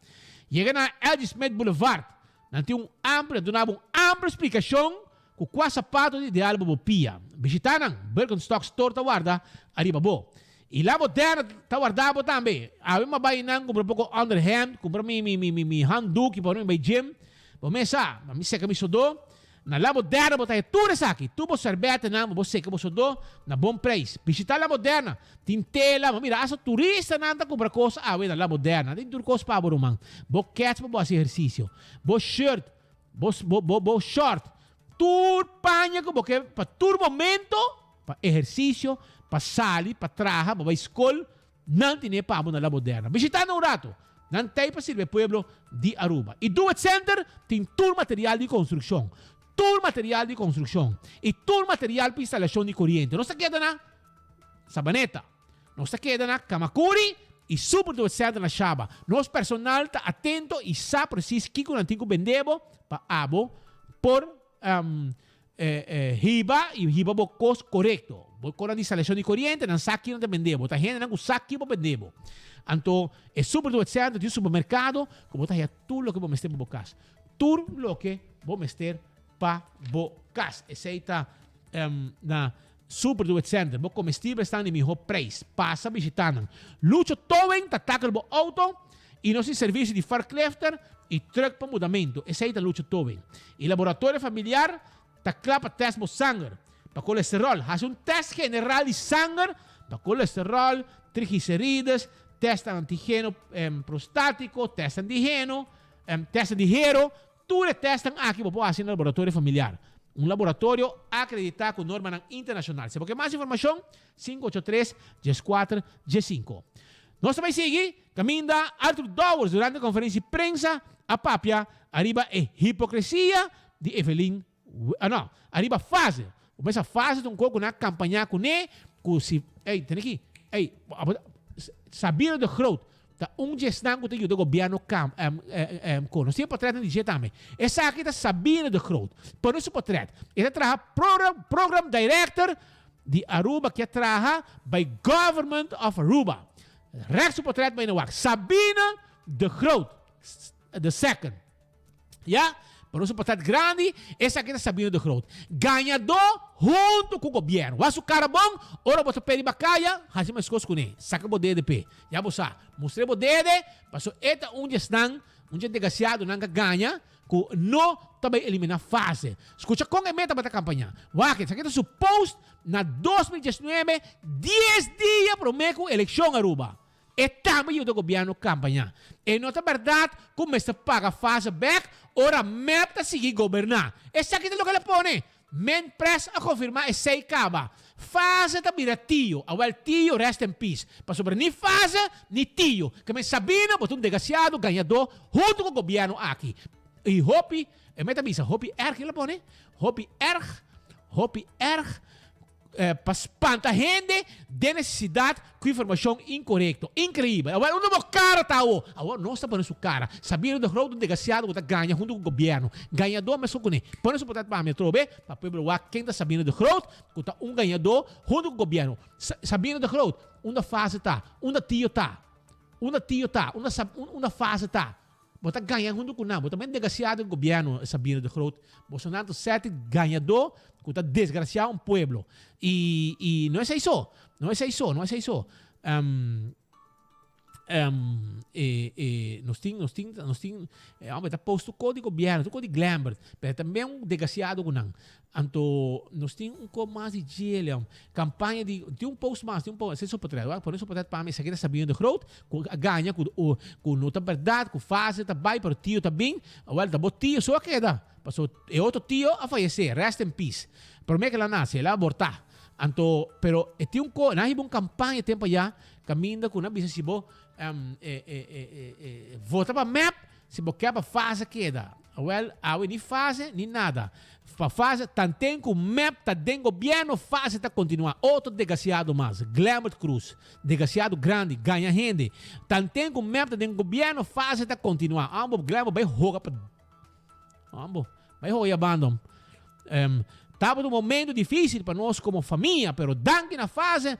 Yega na LG Smith Boulevard, nan tin un amplio, nan duna bo un amplio splikashon ku kua sapato ta ideal pa bo pia. Bishita nan, Birkenstock Store ta warda ariba bo. I La Moderna ta warda bo tambe. Awe mi a bai nan kumpra poko onderhemd, kumpra mi mi mi mi handdoek pa ora mi bai gym. Bo mes sa, pa mi seka mi sodó. Na La Moderna bo ta haña tur esaki, tur bo sèrbètenan pa bo seka bo sodó na bon preis. Bishita La Moderna, tin tela, bo mira asta turistanan ta kumpra kos awe na La Moderna. Tin tur kos pa bo ruman. Bo kèts pa bo hasi ehersisio, bo shirt, bo bo bo short, tur paña ku bo ke pa tur momento. Pa ehersisio, pa sali, pa traha, pa bai skol, nan tine pa bo na La Moderna. Bishita nan un rato. Nan t'ei pa sirbi e pueblo di Aruba. I Do It Center tin tur material di konstrukshon. Tur material di konstrukshon. I tur material pa instalashon di koriente. Nos ta keda na Sabaneta. Nos ta keda na Kamakuri i Super Do It Center na Shaba. Nos personal ta atento i sa presis kiko nan tin ku bende bo pa abo por Hiba y hiba bo cos corecto. Bo cona di instalacion di coriente, nan sa kinan ta bende bo. Ta hendenan cu sa ki bo bende bo. Anto e Super Do It Center tin un supermercado cu bo ta haya tur loke bo mester pa bo cas. Tur loke bo mester pa bo cas. Esey ta na Super Do It Center. Bo comestibel stan di miho prijs. Pasa bishita nan. Lucho Towing ta tackle bo auto y nos tin servicio di forklifter y truck pa mudamento. Esey ta Lucho Towing. Y laboratorio familiar ta cla pa test bo sanger pa colesterol. Haci un test general di sanger pa colesterol, triglicerides, test antigeno prostatico, test antigeno, test di hero. Tur e testnan aki bo por hasi na laboratorio familiar, un laboratorio akreditá ku normanan internashonal. Si bo ke mas informashon, 583 14 15. Nos ta bai sigui kaminda Arthur Dowers durante konferensia di prensa a papia ariba e hipokresia di Evelyn ah no, ariba fase. Bo mester fase ta un kos ku nan a kampañá kuné ku si, ey, tene aki, ey, abo ta, Sabino de Groot ta un di esnan ku ta yuda gobièrnu kam, ku nos tin e portrètnan di dje tambe. Esaki ta Sabino de Groot. Pone su portrèt. E ta traha program, program director di Aruba ke a traha by Government of Aruba. Rèk su portrèt bai na wak. Sabino de Groot, the second. Ya, pero su patat grandi, esaki ta Sabino de Groot. Gañadó hunto ku gobierno. Wak su kara bon, ora bo ta pedi bakaya, hasi meskos kuné. Saka bo dede p'e. Ya bo sa. Mustr'é bo dede, paso e ta un di esnan, un di e degasiadonan ka gaña, ku no ta bai eliminá fase. Skucha kon e meta tabata kampañá. Wak, esaki ta su post na 2019, dies dia promé ku elekshon Aruba. E tambe yuda gobierno campaña. E no ta berdad cu mester paga fase bek ora mep ta sigui goberna. Esaki ta loke el a pone. Men Press a confirma esey caba. Fase ta bira tio. Awel tio rest in peace. Pasobra ni fase ni tio. Ke men Sabina bo ta un degasiado gañador hunto cu gobierno aki. Y hopi, e me ta bisa hopi erg el a pone? Hopi erg, hopi erg. Pa spanta hende den nesesidat ku informashon inkorekto. Inkreibel. Awor unda bo kara ta awor? Awor nos ta pone su kara. Sabino de Groot un degasiado ku ta gaña huntu ku gobièrnu. Gañadó meskos kuné. Pone su portret pa mi atrobe pa pueblo wak ken ta Sabino de Groot ku ta un gañadó huntu ku gobièrnu. Sabino de Groot, unda fase ta? Unda tio ta? Unda tio ta? Unda unda fase ta? Bo ta gaña huntu ku nan. Bo ta men degasiado e gobièrnu, Sabino de Groot. Bosonan ta sèti gañadó ku ta desgrasiá un pueblo. I i no esei so. No esei so, no esei so. E e nos tin nos tin nos tin e homber ta post tur kos di gobièrnu, tur kos di Glenbert, pero ta men un degasiado ku nan. Anto nos tin un kos mas di djele, kampaña di, tin un post mas, tin un post, esei so potret, wak pone so potret pa mi, esaki ta Sabino de Groot, ku a gaña ku ku no ta bèrdat, ku fase ta bai pero tio ta bin, awèl ta bo tio so a keda, paso e otro tio a fayesé, rest in peace, promé ke el a nase, el a abortá. Anto, pero e tin un ko, nan a hiba un kampaña tempo ayá, kaminda ku nan bisa si bo e e e e vota pa mep, si bo ke pa fase keda. Awel, awe ni fase ni nada. Pa fase, tanten ku mep ta den gobièrnu, fase ta kontinuá. Otro degasiado mas, Glenbert Croes, degasiado grandi, gaña hende. Tanten ku mep ta den gobièrnu, fase ta kontinuá. Ambo, Glenbert bai hoga pa. Ambo, bai hoga ya bandom. Tabata un momento difícil pa nos como famia, pero danki na fase,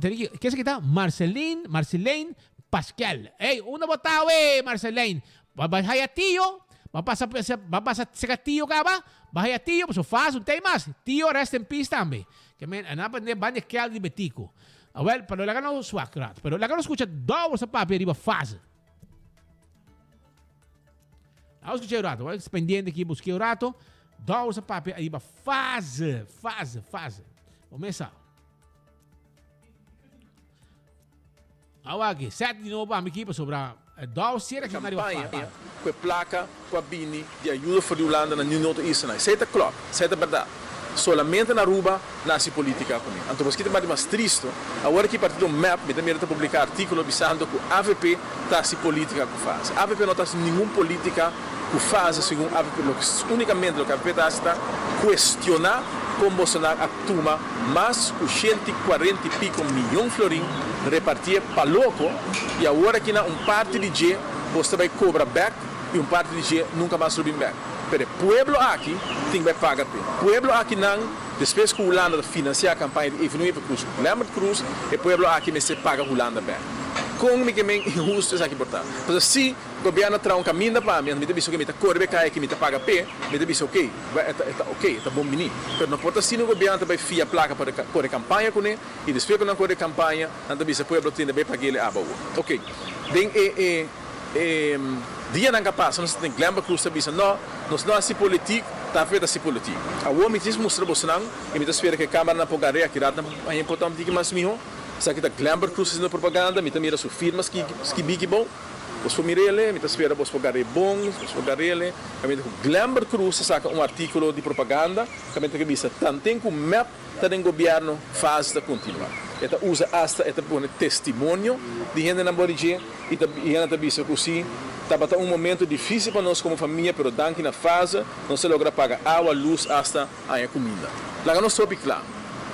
ke esaki ta? Marceline, Marceline Pasquel. Ey, unda bo ta awe, Marceline? Ba bai haya tio, ba pasa ba pasa seka tio kaba, ba haya tio, pasobra fase un tei mas. Tio rest in peace tambe. Ke men, nan a prende banda e kel di Betico. Awel, pero laga nos wak rato. Pero laga nos skucha Dowers a papia riba fase. Laga nos skucha un rato. Wak pendiente aki, busk'e un rato. Dowers a papia riba fase, fase, fase. Bo mesa. Awa aki, set di nobo pa mi aki pasobra Dowers si reacciona riba Campaña fase. cu e placa cu a bini di ayuda for di Hulanda na New Noto Islanan. Esey ta klopt, esey ta berdad. Solamente na Aruba nan haci politica cu mi. Anto paski ta bati mas tristo, awor aki partido mep mi ta mira ta publica articulo bisando cu avp ta haci politica cu fase. Avp no ta haci ningun politica cu fase segun avp. Loke unicamente loke avp ta haci ta cuestiona con Bolsonaro a tuma mas cu 140 y pico miyon florin repartié pa loco y awor aki na un parti di dje bos ta bay cobra bek y un parti di dje nunca mas lo bin bek. Pero e pueblo aki tin bay paga p'e. Pueblo aki nan despues cu Hulanda ta financia campaña di Evelyn Wever Croes cu Glenbert Croes e pueblo aki mester paga Hulanda bek. Con mi ke men inhusto esaki por ta? Pasobra si gobierno traha un caminda pa mi anto mi ta bisa oke mi ta core be caya aki mi ta paga p'e mi ta bisa oke e ta oke e ta bon bini. Pero no por ta asina gobierno ta bay fia placa pa core campaña cune y despues cu nan core campaña nan ta bisa pueblo tende bay pag'e aba awor. Oke den e e E dianan ka pasa nos ta den Glenbrook Cruz ta bisa no, nos no hasi politik, ta afet hasi politik. Awor mi tin mustra bosonan y mi ta spera ku e kameranan por gar'é aki rat nan por haña por ta un tiki mas miho. Esaki ta Glenbrook Cruz haciendo propaganda, mi ta mira su firma skibí aki bou. Bos por mir'ele, mi ta spera bos por gar'é bon, bos por gar'ele. Kaminda ku Glenbrook Cruz ta saka un artíkulo di propaganda kaminda ta bisa tanten ku mep ta den gobierno fase ta continua. E ta usa hasta e ta pone testimonio di hendenan bo di dje y ta y hende ta bisa cu si tabata un momento dificil pa nos como famia pero danki na fase nos a logra paga awa, luz hasta haña cuminda. Laga nos hopi cla,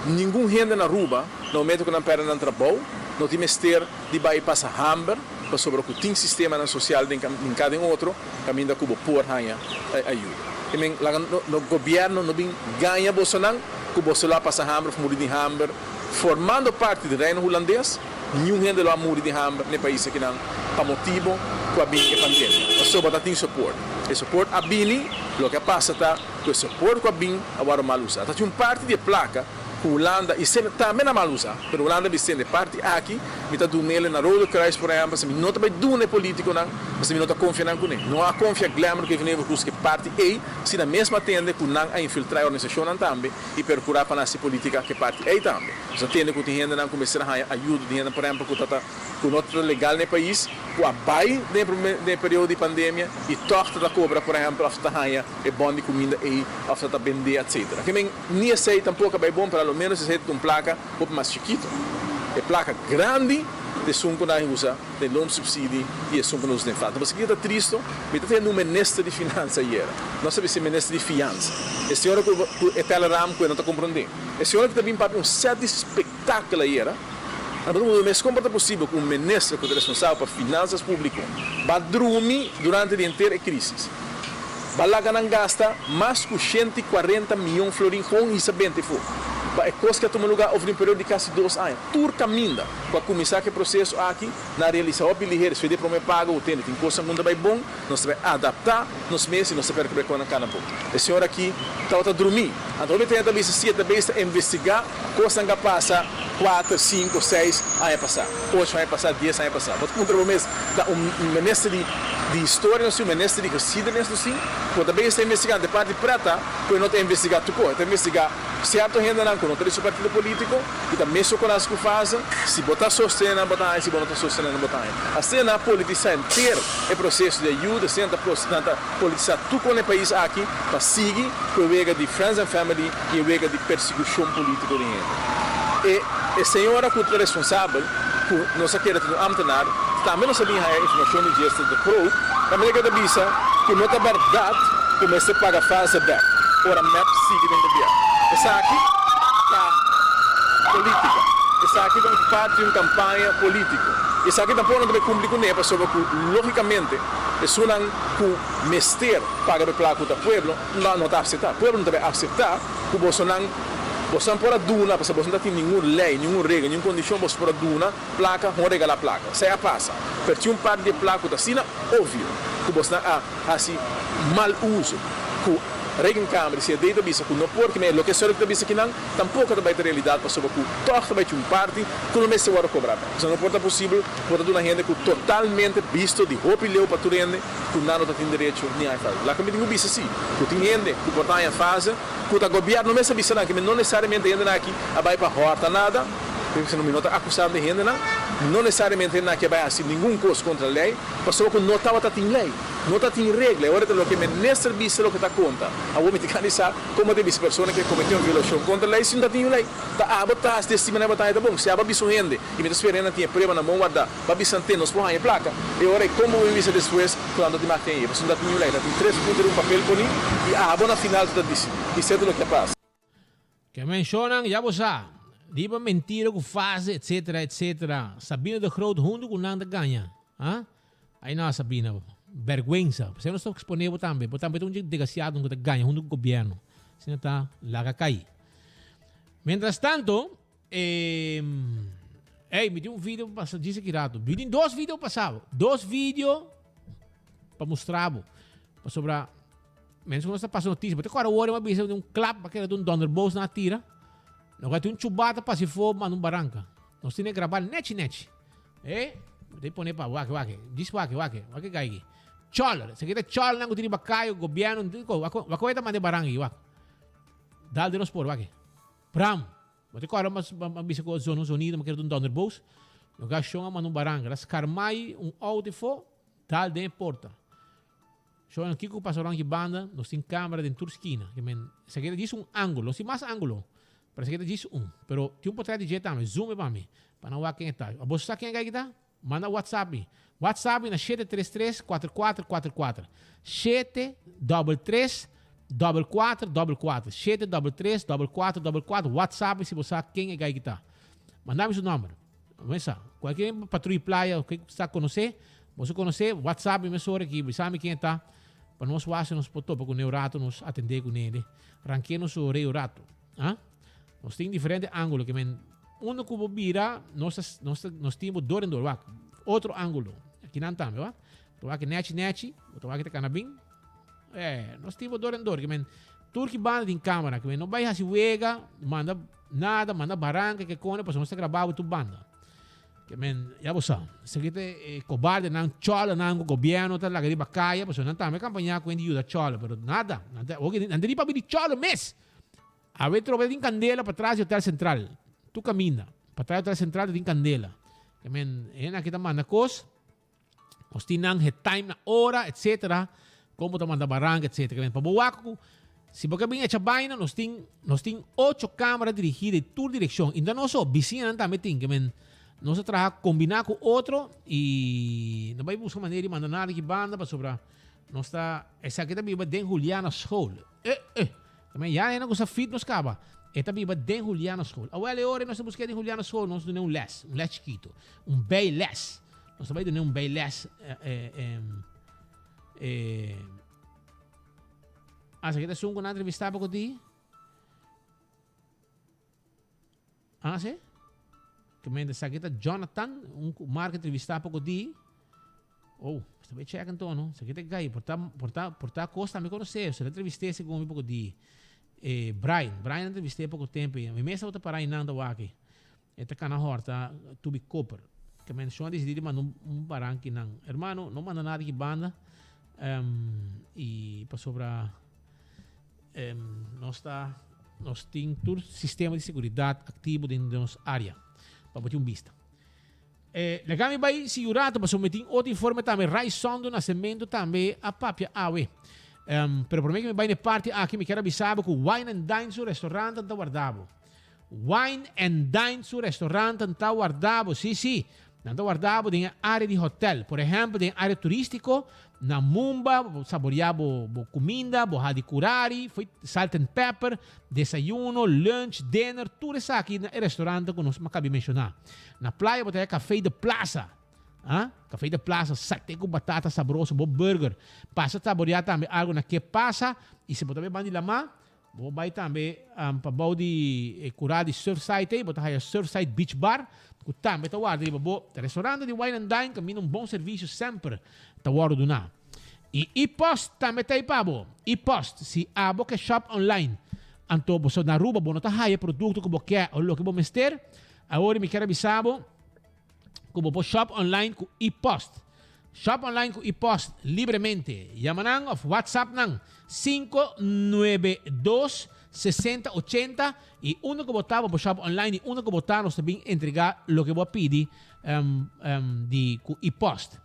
ningun hende na Aruba na momento cu nan perde nan trabou no tin mester di bay pasa hamber pasobra cu tin sistemanan social den hinca den otro caminda cu bo por haña ayuda. I men, laga no gobierno no bin gaña bosonan cu boso lo a pasa hamber of muri di hamber. Formando parti di Reino Hulandes, niun hende lo a muri di hamber n'e pais akinan pa motibo cu a bin e pandemia. Pasobra ta tin soport. E soport a bini, loke a pasa ta cu e soport cu a bin a wòrdu mal usa. Ta tin un parti di e placa cu Hulanda y sende tambe na mal usa, pero Hulanda a bisende parti aki mi ta dunele na Rode Kruis por ehempel, pasobra mi no ta bay duna e politiconan, pasobra mi no ta confia nan cune. No a confia Glenbrook y Evenevo Cruz cu e parti ey, si nan mes a tende cu nan a infiltra e organisacionnan tambe y percura pa nan haci politica cu e parti ey tambe. Nos a tende cu tin hendenan cu mester a haya ayudo di hendenan por ehempel cu ta ta cu no ta legal na e pais, cu a bay den e prome den e periodo di pandemia y toch ta ta cobra por ehempel of ta ta haya e bon di cuminda ey of ta ta bende etcetera. Ke men ni esey tampoco a bay bon pero a lo menos esey ta un placa hopi mas chikito. E placa grandi ta esun cu nan usa den loonsubsidie y esun cu nan usa den falta. Pasobra kico ta tristo, mi ta tende un minister di finansa ayera, no sabi si minister di fiansa, e señora cu cu e teleram cu e no ta comprende. E señora cu ta bin papia un set di spectakel ayera, nan ta puntra mes con por ta posibel cu un minister cu ta responsabel pa finanzas publico ba drumi durante di henter e crisis. Ba laga nan gasta mas ku 140 miyon florin gewoon hisa bente afó pa e kos ke a tuma lugá over di un periodo di kasi dos aña. Tur kaminda ku a kuminsá ku e proseso aki nan a realisá hopi liher. Despues di e promé pago ku tende tin kosnan ku no ta bai bon, nos ta bai adaptá nos mes i nos ta pèrdè ku bai kòrda kana bon. E señor aki tabata drumí. Anto hopi tende ta bisa si e ta bes ta investigá kosnan ku a pasa kuater, sinku, seis aña pasá, ocho aña pasá, dies aña pasá. Bo ta puntra bo mes, ta un minister di di historia nos tin, un minister di geschiedenis nos tin, ku ta bezig ta investigá. Anto e parti prèt ta ku e no ta investigá tur kos, e ta investigá sierto hendenan ku no ta di su partido polítiko i ta mesun ku nan ku fase, si bo ta sostené nan bo ta haña, si bo no ta sostené nan bo ta haña. Asina nan a politisá henter e proseso di ayuda, asina nan ta nan ta politisá tur kon e pais aki pa sigui ku e wega di friends and family i e wega di persekushon polítiko di hende. E e señora ku ta responsabel ku nos a kere ta un ambtenaar tambe nos a bin haya informashon di Jester de Groot kaminda ke ta bisa ku no ta bèrdat ku mester paga fase bèk ora mep sigui den gobièrnu. Esaki ta polítika. Esaki ta un parti di un kampaña polítiko. Esaki tampoko no ta bai kumpli kuné pasobra ku lógikamente esunnan ku mester paga be plaka ku ta pueblo no ta aseptá. Pueblo no ta bai aseptá ku bosonan bosonan por a duna pasobra boso no ta tin ningun lei, ningun regla, ningun kondishon boso por a duna plaka hon regalá plaka. Esei a pasa. Pero tin un parti di e plaka ku ta asina ovio ku bosonan a hasi mal uso ku Rekenkamer di CAD ta bisa ku no por keme loke Sörek ta bisa kinan tampoko ta bai ta realidat pasobra ku tòg ta bai tin un parti ku no mester wòrdu kobrá bèk. Pasobra no por ta posibel ku bo ta duna hende ku totalmente bisto di hopi leu pa tur hende ku nan no ta tin derecho ni haña fase. Laga mi tin ku bisa si ku tin hende ku por ta haña fase ku ta gobièrnu mes a bisa nan ke mi no nesesariamente hendenan aki a bai pa hòrta nada, pasobra mi no ta akusando e hendenan, no nesesariamente hendenan aki a bai hasi ningun kos kontra lei pasobra ku no tabata tin lei. No ta tin regla, e ora ta loke minister bisa loke ta konta. Awor mi ta gana di sa komo ta bisa persona ke komete un violashon kontra lei si no ta tin un lei. Ta abo ta hasi di manera bo ta haña ta bon. Si abo a bisa un hende i mi ta spera hende tin e prueba na mon warda pa bisa ante nos por haña e plaka. E ora ei komo bo bin bisa despues ku nan ta tin mag ten e pasobra no ta tin un lei. Ta tin tres punto riba un papel poni i abo na final ta disidi. I seta loke a pasa. Ke menshonan ya bo sa. Riba mentira ku fase etc etc. Sabina de Groot huntu ku nan ta gaña. Ha? Ai no Sabina. Bergwensa. P'esei nos ta expone bo tambe. Bo tambe ta un degasiado ku ta gaña huntu ku gobierno. Asina ta laga kai. Mientras tanto, eh, ey, mi tin un video pa pasa djis aki rato. Mi tin dos video pa pasa bo. Dos video pa mustra bo. Pasobra Mens ku nos ta pasa notisia, bo ta kòrda wòrdu a bisa di un klap a keda un dònderboos nan a tira. Lo ke tin un chubata pasa afó manda un baranka. Nos tene grabá nèchi nèchi. E, bo ta pone pa wak wak, djis wak wak, wak e gai aki. Chòler, esaki ta chòlernan ku tin riba kaya, gobièrnu, wak wak e ta manda e baranka aki, wak. Dal den nos por, wak. Bram! Bo ta kòrda a bisa ku a zona un zonido, mi a keda un dònderboos. Lo ke a shon a manda un baranka. El a skarmai un outo afó, dal den e porta. Shownan kiko ku pasa rònt ki banda, nos tin kamera den tur skina. Ke men, esaki ta djis un ángulo. Nos tin mas ángulo, pero esaki ta djis un. Pero tin un potrèt di dje tambe. Zoom e pa mi, pa nan wak ken e ta. Abo sa ken e ta? Manda WhatsApp mi. WhatsApp mi na shete tres tres, kuater kuater, kuater kuater. Shete dòbel tres, dòbel kuater, dòbel kuater. Shete dòbel tres, dòbel kuater, dòbel kuater. WhatsApp mi si bo sa ken e gai ki ta. Manda mi su nòmber. Mesa, cualkier patruy playa cu sa conoce, boso conoce, WhatsApp mi mesora aki, bisa mi ken e ta, pa nos wak nos por topa cune un rato, nos atende cune, ranke nos su orei un rato. Ah? Nos tin diferente angulo, ke men, uno cu bo bira, nos ta, nos ta, nos tin bo dor en dor, wak, otro angulo, akinan tambe, wak, bo ta wak nechi nechi, bo ta wak ta cana bin, eh, nos tin bo dor en dor, ke men, tur ki banda tin camera, ke men no bay haci wega, manda Nada, manda baranca ke kone pasobra nos ta graba bo tur banda. Ke men, ya bo sa. Esaki ta e kobardenan, chòlernan ku gobièrnu ta laga riba kaya pasobra nan tambe kampañá ku hende yuda chòler, pero nada. Nan ta, oke, nan ta riba pabia di chòler mes. Awe trobe ta tin kandela patras di Hotel Central. Tur kaminda. Patras di Hotel Central ta tin kandela. Ke men, e hende aki ta manda kos. Nos tin nan het time na ora, etc. Kon bo ta manda baranka, etc. Pa bo wak ku si bo ke bin echa baina, nos tin nos tin ocho kamera dirigí den tur direkshon. I no ta nos so, bisiñanan tambe tin. Ke men nos a traha kombiná ku otro i no bai buska manera di manda nada ki banda pasobra nos ta esaki ta biba den Juliana School. Eh eh! Ke men ya hende ku sa fit nos kaba. E ta biba den Juliana School. Awel e ora nos ta busk'é den Juliana School nos dun'é un lès, un lès chikitu, un bijles. Nos ta bai duna un bijles. Eh, eh, ah, esaki ta esun ku nan a entrevistá poko di? Ah, sí? Ke men esaki ta Jonathan, un ku Mark entrevistá poko di. Oh, esta bai check anto, no? Esaki ta gai, por ta, por ta, por ta kos tambe konosé. Se la entrevisté segun mi poko di. Eh, Brian, Brian entrevisté poko tempo. Mi mes tabata pará einan ta wak. E ta kana horta tubi koper. Ke men shon a disidí di manda un baranki nan. Hermano, no manda nada ki banda. Um, i pasobra um, nos ta nos tin tur sistema di seguridad aktivo den nos área. Pa bo tin un bista. Eh, laga mi bai sigui un rato pasobra mi tin otro informe tambe. Ray Sondo Nascimento tambe a papia awe. Um, pero prome ke mi bai na e parti aki mi kier a bisa bo ku Wine and Dine su restaurant ta warda bo. Wine and Dine su restaurantnan ta warda bo, sí, sí, nan ta warda bo den e área di hotel. Por ehèmpel, den e área turístiko, na Mumba, bo por saboreá bo bo kuminda, bo ha di kurari, fo'i salt and pepper, desayuno, lunch, dinner, tur esaki na e restaurantnan ku nos a kabi menshoná. Na playa bo ta haña Café de Plaza. Ah, Café de Plaza, saté ku batata sabroso, bo burger. Pasa saboreá tambe algu na Ke Pasa, i si bo ta bai banda di lamá, Bo bai tambe pa bou di e kurá di Surfside ei, bo ta haya Surfside Beach Bar, ku tambe ta warda riba bo. Restaurante di Wine and Dine kaminda un bon servisio semper ta wòrdu duná. I E-Post tambe ta ei pa bo. E-Post, si abo ke shop online, anto bo so na Aruba bo no ta haya e produkto ku bo ke o loke bo mester, awor mi kier a bisa bo ku bo por shop online ku E-Post. Shop online ku E-Post libremente. Yama nan of WhatsApp nan 592 60 80 i unda ku bo ta bo por shop online i unda ku bo ta nos ta bin entrega loke bo a pidi di ku E-Post.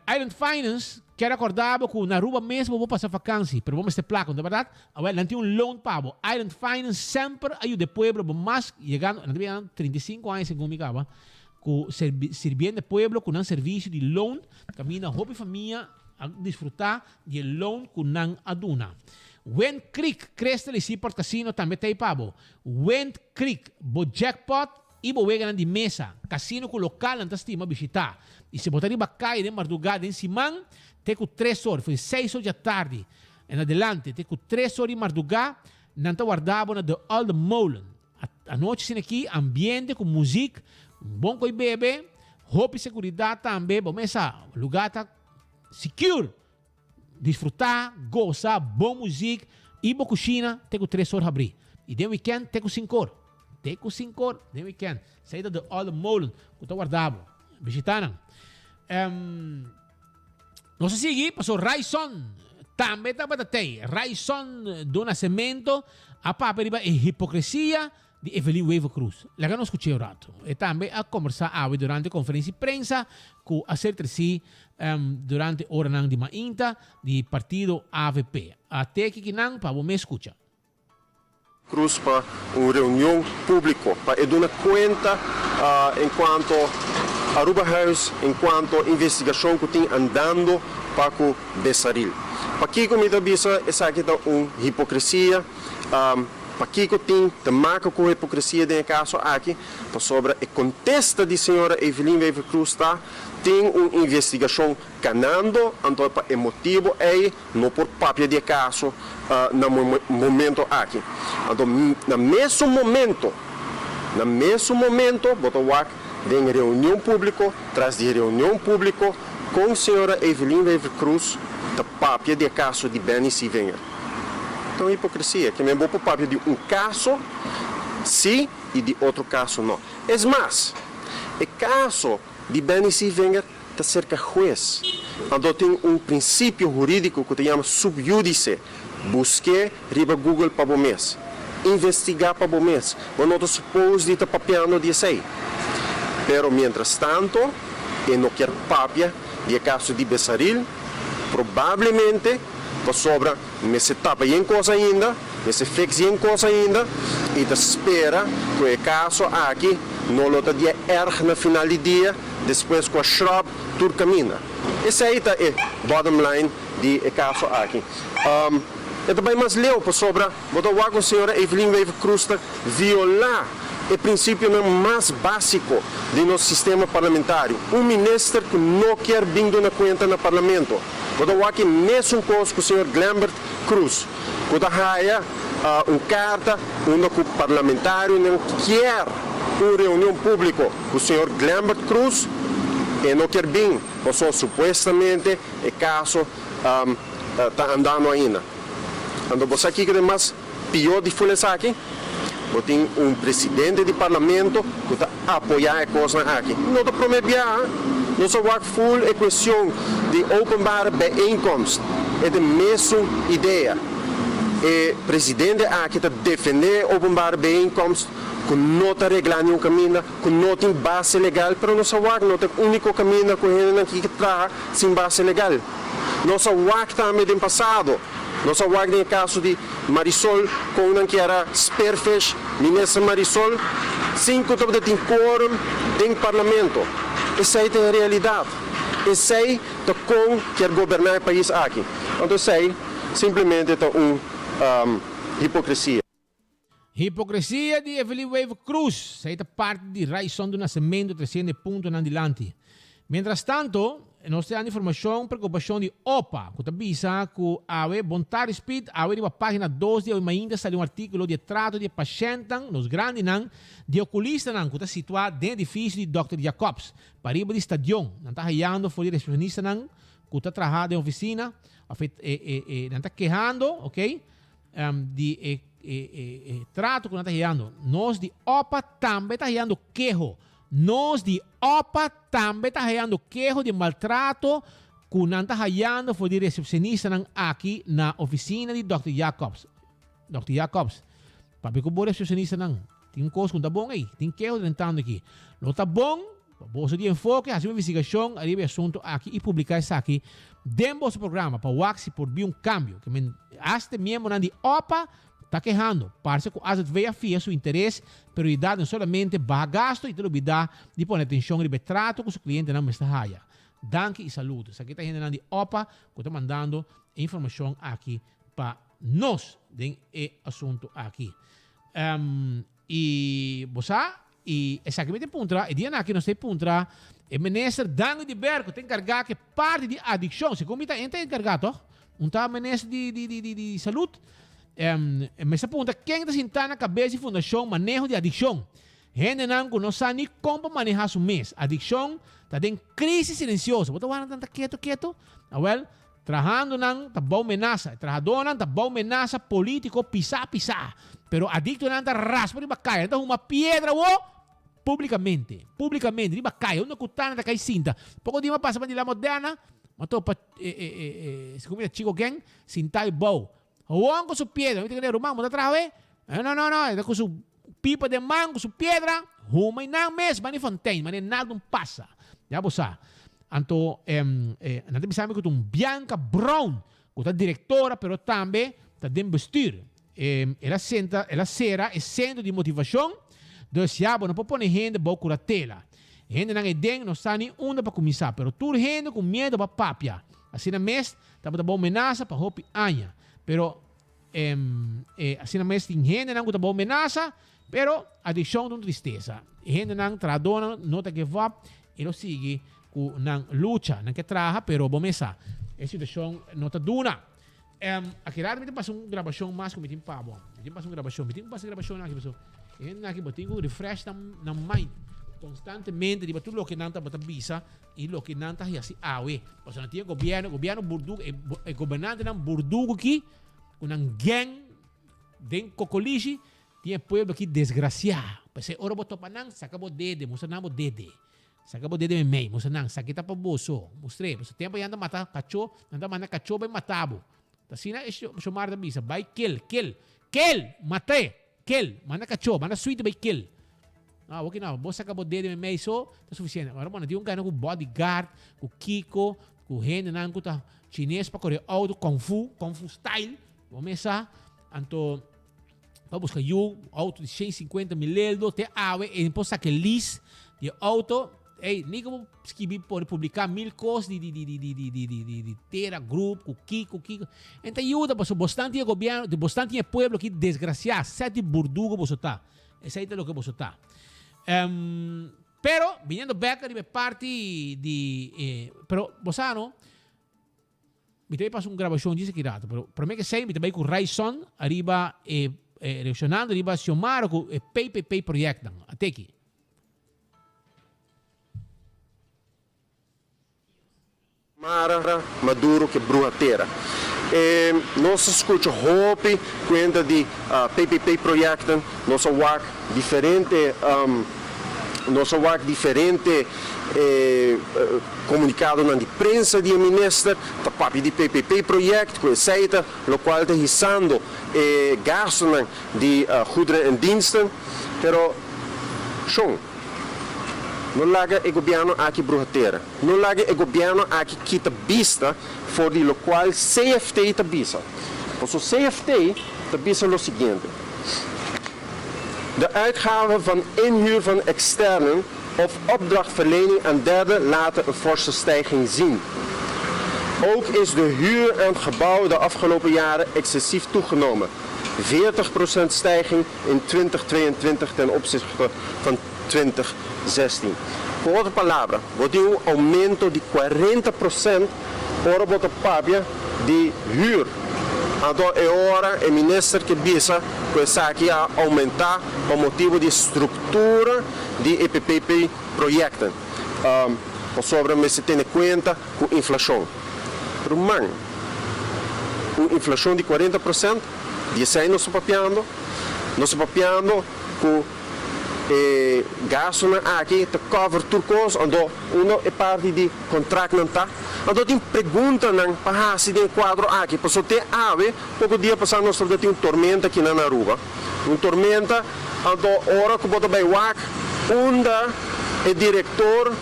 Island Finance kier acorda bo cu na Aruba mes bo por pasa vakantie, pero bo mester placa, no ta berdad? Awel, nan tin un loan pa bo. Island Finance semper a yuda e pueblo, bo mas yegando, nan ta bira 35 aña segun mi caba, cu sirbiendo e pueblo cu nan servicio di loan, caminda hopi famia a disfruta di e loan cu nan a duna. Wind Creek, Crystal y Seaport Casino tambe ta ey pa bo. Wind Creek, bo jackpot I bo weganan di mesa, kasino ku lokalnan ta stima bishitá. I si bo ta riba kaya den mardugá den siman, te ku tres or, for di seis or djatardi en adelante te ku tres or di mardugá, nan ta warda bo na De Olde Molen. Anochi asina aki, ambiente ku muzik, un bon koi bebe, hopi seguridat tambe, bo mesa, lugá ta secure. Disfrutá, gosa, bon muzik i bo kushina te ku tres or habrí. I den wikènt te ku sinkor. Te ku sinkor den wikènt. Esei ta De Olde Molen ku ta warda bo. Bishitá nan. Nos a sigui paso Ryson tambe tabata tei. Ryson do Nascimento a papia riba e hipokresia di Evelyn Wever-Croes. Laga nos scuch'é un rato. E tambe a combersa awe durante conferencia di prensa cu a ser treci durante oranan di mainta di partido avp. A teki kinan pa bo mes scucha. Cruz pa un reunion publico pa e duna cuenta en cuanto Arubahuis, en cuanto investigacion cu tin andando pa cu Besaril. Pakico mi ta bisa esaki ta un hipocresia? Pakiko tin te maka ku hipokresia den e kaso aki? Pasobra e kontesta di señora Evelyn Wever-Croes ta, Tin un investigashon kanando, anto pa e motibu ei no por papia di e kaso na momento aki. Anto na mesun momento, na mesun momento bo ta wak den reunion públiko tras di reunion públiko kon señora Evelyn Wever-Croes ta papia di e kaso di Benny Sievinger. Ta un hipocresia ke men bo por papia di un caso si y di otro caso no. Es mas, e caso di Benny Sievinger ta cerca hues. Anto tin un principio huridico cu ta yama sub judice. Busque riba Google pa bo mes. Investiga pa bo mes. Bo no ta suppose di ta papiando di esey. Pero mientras tanto e no kier papia di e caso di Besaril, probablemente pasobra mester tapa yen kos ainda, mester fix yen kos ainda y ta spera cu e caso aki no lo ta dia erg na final di dia despues cu a shrub tur caminda. Esey ta e bottom line di e caso aki. E ta bay mas leu pasobra bo ta wak cu señora Evelyn Wever-Croes ta viola e principionan mas basico di nos sistema parlamentario. Un minister cu no kier bin duna cuenta na parlamento. Bo ta wak e mesun cos cu señor Glenbert Croes cu ta haya un carta unda cu parlamentarionan kier un reunion publico cu señor Glenbert Croes, e no kier bin pasobra supuestamente e caso ta andando ainda. Anto bo sa kico ta e mas pió di ful esaki? Bo tin un presidente di parlamento cu ta apoya e cosnan aki. No ta prome biaha. Nos a wak ful e cuestion di openbare bijeenkomst. E ta e mesun idea. E presidente aki ta defende e openbare bijeenkomst cu no ta regla niun caminda, cu no tin base legal, pero nos a wak no ta e unico caminda cu hendenan ki traha sin base legal. Nos a wak tambe den pasado. Nos a wak den e kaso di Marisol kon nan kier a spearfish Minister Marisol sin ku tabata tin quorum den Parlamento. Esei ta e realidat. Esei ta kon kier goberná e pais aki. Anto esei simplemente ta un hipokresia. Hipokresia di Evelyn Wever Croes, esei ta parti di raison di nasementu tresiendo e puntonan dilanti. Mientras tanto, nos ta haya informashon preokupashon di opa ku ta bisa ku awe bon tardi Speed, awe riba pagina dos di awe mainta sali un artikulo di e trato di e pashèntnan, nos grandinan, di e okulistanan ku ta situá den edifisio di Dòkter Jacobs, pariba di stadion. Nan ta hayando for di resepshonistanan ku ta traha den ofisina, òf e nan ta kehando, ok. Di e e trato ku nan ta heyando. Nos di opa tambe ta heyando keho. Nos di opa tambe ta heyando keho di maltrato ku nan ta hayando for di resepsionistanan aki na ofisina di Dòkter Jacobs. Dòkter Jacobs, papia ku bo resepsionistanan. Tin un kos ku no ta bon ei. Tin keho drentando aki. Lo ta bon Pa boso di enfoke hasi un investigashon ariba e asuntu aki i publiká esaki den boso programa pa wak si por bin un kambio. Ke men asta e miembronan di opa ta kehando. Parse ku AZV a fia su interes prioridat no solamente baha gasto i ta lubidá di pone atenshon riba e trato ku su klientenan mester haya. Danki i saludo. Esaki ta hendenan di opa ku ta mandando e informashon aki pa nos den e asuntu aki. I bo sa, i esaki mi ta puntra, e dianan aki nos ta puntra e minister Dangui di Ber ku ta enkargá ku e parti di adikshon, segun mi ta e ta enkargá tòg? Un ta minister di di di di salud. Mester puntra ken ta sintá na kabes di fundashon maneho di adikshon. Hendenan ku no sa ni kon pa manehá su mes. Adikshon ta den krisis silensioso. Bo ta wak nan ta ketu ketu? Awèl, Trahando nan ta bou menasa. E trahadónan ta bou menasa polítiko pisá pisá. Pero adiktonan ta raspa riba kaya. Nan ta huma piedra awo públikamente. Públikamente riba kaya. Unda ku ta nan ta kai sinta. Poko dia mi a pasa pa di La Moderna, mi a topa e e e e segun mi ta Chico Gang sintá ei bou. Howon ku su piedra. Mi ta kende, Ruman, bo ta traha awe? No, no, no. E ta ku su pipa den man, ku su piedra, huma i nan mes mane fontein, mane nada un pasa. Ya bo sa. Anto, nan ta bisa mi ku ta un Bianca Brown, ku ta direktora pero tambe ta den bestuur. El a senta, el a sera e sentro di motivashon, dus ya bo no por pone hende bou kuratela. Hendenan eden no sa ni unda pa kuminsá, pero tur hende ku miedu pa papia. Asina mes tabata bou menasa pa hopi aña. Pero E asina mes tin hendenan ku ta bou menasa, pero adikshon ta un tristesa. E hendenan, trahadónan no ta give up i lo sigui ku nan lucha. Nan ke traha, pero bo mes sa, e situashon no ta duna. Aki rato mi ta pasa un grabashon mas ku mi tin pa bo. Mi tin pasa un grabashon. Mi tin ku pasa grabashonnan aki pasobra e hendenan aki bo tin ku refresh nan mind konstantemente riba tur loke nan tabata bisa. I loke nan ta hasi awe. Pasobra nan tin e gobièrnu, gobièrnu burdugu, e, e gobernantenan burdugu ki, ku nan gang den kokolishi, tin e pueblo aki desgrasiá. P'esei ora bo topa nan, saka bo dede, mustra nan bo dede. Saka bo dede meimei, mustra nan, esaki ta pa boso. Mustr'é, pasobra tempu nan ta mata kachó, nan ta manda kachó bai mata bo. Ta asina e Shomar ta bisa, bai kill, kill, kill, mat'é! Kel, manda kachó, manda suite bai kel. No, awor ki no, bo saka bo dedo meimei so, ta sufisiente. Ora bo no tin un gana ku bodyguard, ku kiko, ku hendenan ku ta chines pa kore auto, kung fu, kung fu style, bo mes sa. Anto, pa buska yu, auto di 150 mil eldo, te awe e por saka e lease di e auto. Ey, ni ku bo skibi pone publiká mil kos di di di di di di di di di di Tera Group ku kiko kiko. En ta yuda pasobra bosnan tin e gobièrnu, bosnan tin e pueblo ki desgrasiá, sèt di burdugo boso ta. Esei ta loke boso ta. Pero, biniendo bèk riba e parti di e, pero bo sa no, mi ta bai pasa un grabashon djis aki rato, pero promé ke esei mi ta bai ku Ryson ariba e reakshonando riba Xiomara ku e PPP proyektnan. Ateki. Mara Maduro ke bruha tera. E nos a skucha hopi kuenta di PPP projecten, nos a wak diferente nos a wak diferente komunikadonan di prensa di e minister ta papia di PPP project ku esei ta lokual ta hisando e gastunan di goederen en diensten, pero shon. No laga e gobièrnu aki bruha tera. No laga e gobièrnu aki kita bista for di lokual CFT ta bisa. Paso CFT ta bisa lo siguiente, De uitgaven van inhuur van externen of opdrachtverlening aan derden laten een forse stijging zien. Ook is de huur aan gebouwen de afgelopen jaren excessief toegenomen, 40% stijging in 2022 ten opzichte van 2016. Ku otro palabra, bo tin un oumento di 40% ora bo ta papia di hür. Anto e ora e minister ke bisa ku esaki a oumentá pa motibu di struktura di e PPP projecten, pasobra mester tene kuenta ku inflashon. Ruman, un inflashon di 40%, di esei nos ta papiando? Nos ta papiando ku e gastunan aki ta cover tur cos, anto unda e parti di contractnan ta? Anto tin preguntanan pa haci den e cuadro aki, pasobra te awe, poco dia pasa nos tabata tin un tormenta akinan na Aruba, un tormenta, anto ora cu bo ta bay wak unda e director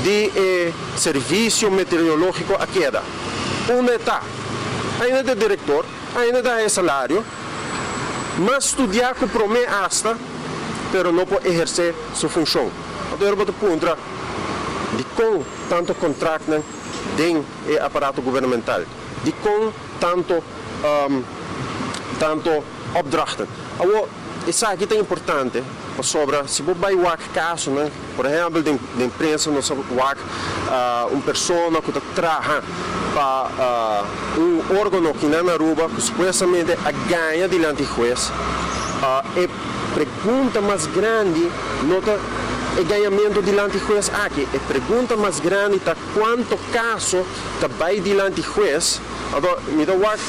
di e servicio meteorologico a keda, unda e ta? Ainda ta e director, ainda ta haya salario. Mas studiá ku promé asta, pero no por ehersé su funshon. Anto ora bo ta puntra dikon tantu kontraktnan den e aparato gubernamental, dikon tantu tantu opdrachten. Awor esaki ta importante pasobra si bo bai wak kasonan, por ehèmpel den den prensa nos a wak un persona ku ta traha pa un órgano kinan na Aruba ku supuestamente a gaña dilanti hues. E pregunta mas grandi no ta e gañamentu dilanti hues aki, e pregunta mas grandi ta kuantu kaso ta bai dilanti hues. Anto mi ta wak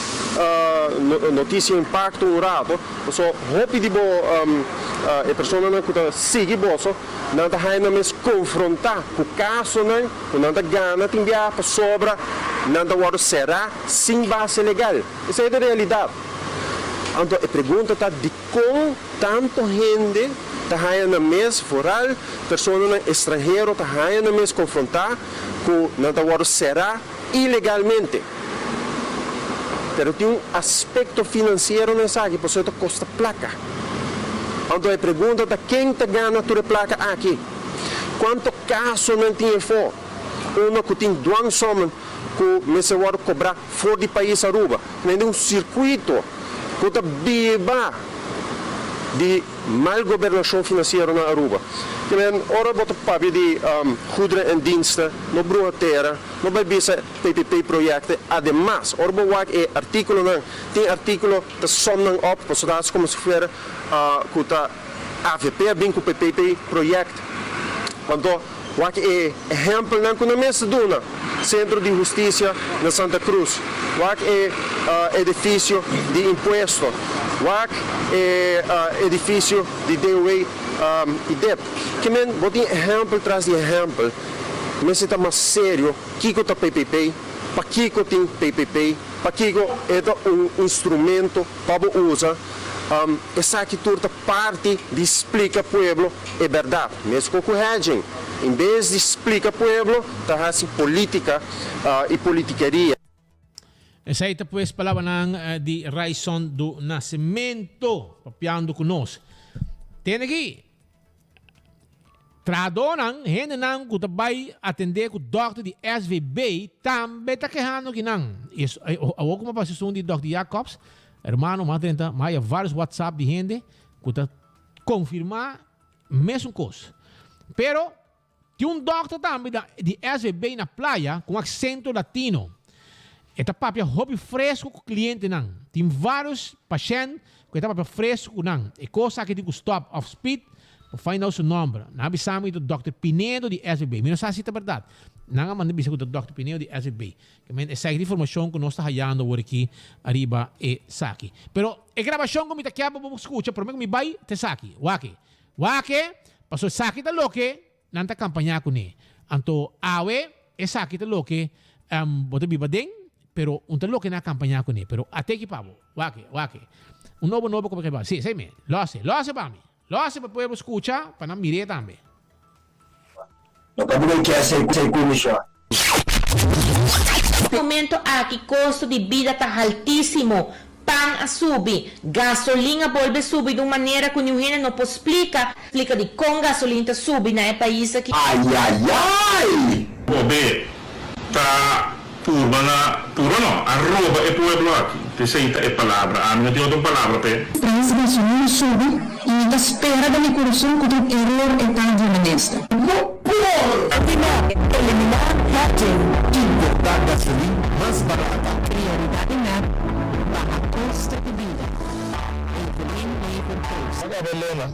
Noticia Impacto un rato, pasobra hopi di bo e personanan ku ta sigui boso, Nan ta haña nan mes konfrontá ku kasonan ku nan ta gana tin biaha pasobra nan ta wòrdu será sin base legal. Esei ta e realidat. Anto e pregunta ta dikon tantu hende ta haña nan mes, foral personanan estranhero ta haña nan mes konfrontá ku nan ta wòrdu será ilegalmente. Pero tin un aspekto finansiero na esaki pasobra e ta kosta plaka. Anto e pregunta ta ken ta gana tur e plaka aki? Kuanto kasonan tin efo unda ku tin dwangsommen ku mester wòrdu kobrá for di pais Aruba? Mende un sirkuito ku ta biba di mal gobernashon finansiero na Aruba. Kimen ora bo ta papia di goederen en diensten no bruha tera, no bai bisa PPP projecten. Ademas ora bo wak e artíkulonan tin artíkulo ta som nan op pasobra ta hasi komo si fuera ku ta avp a bin ku PPP project. Anto wak e ehèmpelnan ku nan mes ta duna, Sentro di Hustisia na Santa Cruz, wak e edifisio di impuesto, wak e edifisio di DOW i dep. Ke men bo tin ehèmpel tras di ehèmpel. Mester ta mas serio kiko ta PPP, pakiko tin PPP, pakiko e ta un instrumento pa bo usa. Esaki tur ta parti di splika pueblo e bèrdat. Meskos ku hedging, en bes di splika pueblo ta hasi politika i politikeria. Esei ta pues palabranan di Ryson do Nascimento papiando ku nos. Tende aki, Trahadónan, hendenan ku ta bai atendé ku dòkter di SVB tambe ta kehando ki nan. Awor ku mi a pasa esun di dòkter Jacobs, hermano, mi a drenta, mi a haya vários whatsapp di hende ku ta konfirmá mesun kos. Pero tin un dòkter tambe di SVB na Playa ku un aksento latino. E ta papia hopi fresku ku klientenan. Tin vários pashènt ku e ta papia fresku ku nan. E kos aki tin ku stòp òf speed Bo find out su nomber. Nan a bisa mi ta Dòkter Pinedo di SVB. Mi no sa si ta berdad. Nan a manda bisa ku ta Dòkter Pinedo di SVB. Ke men esaki ta informashon ku nos ta hayando awor aki ariba esaki. Pero e grabashon ku mi ta kier pa bo skucha prome ku mi bai ta esaki. Wak e. Wak e, pasobra esaki ta loke nan ta kampañá kuné. Anto awe esaki ta loke bo ta biba den, pero un ta loke nan a kampañá kuné. Pero a teki pa bo. Wak e, wak e. Un nobo nobo ku bo ke ba. Si, esei mi. Lòs e. Lòs e pa mi. Lo hasi pa pueblo skucha, pa nan mir'é tambe. No pa duna kesa e komishon. Momento aki kosto di bida ta haltísimo. Pan a subi, gasolin a bolbe subi di un manera ku niun hende no por splika, splika di kon gasolin ta subi na e pais aki. Ayayay! Bobe ta purba na, purba no, a roba e pueblo aki. Esei ta e palabra. Ami no tin otro palabra p'e. Prijs gasolina subi y mi ta spera den mi curason cu ta un eror e ta di minister. No por! Elimina hedging. Importa gasolin mas barata. Prioridad di mep, baha costo di bida. Evelyn Wever Croes. Abelena,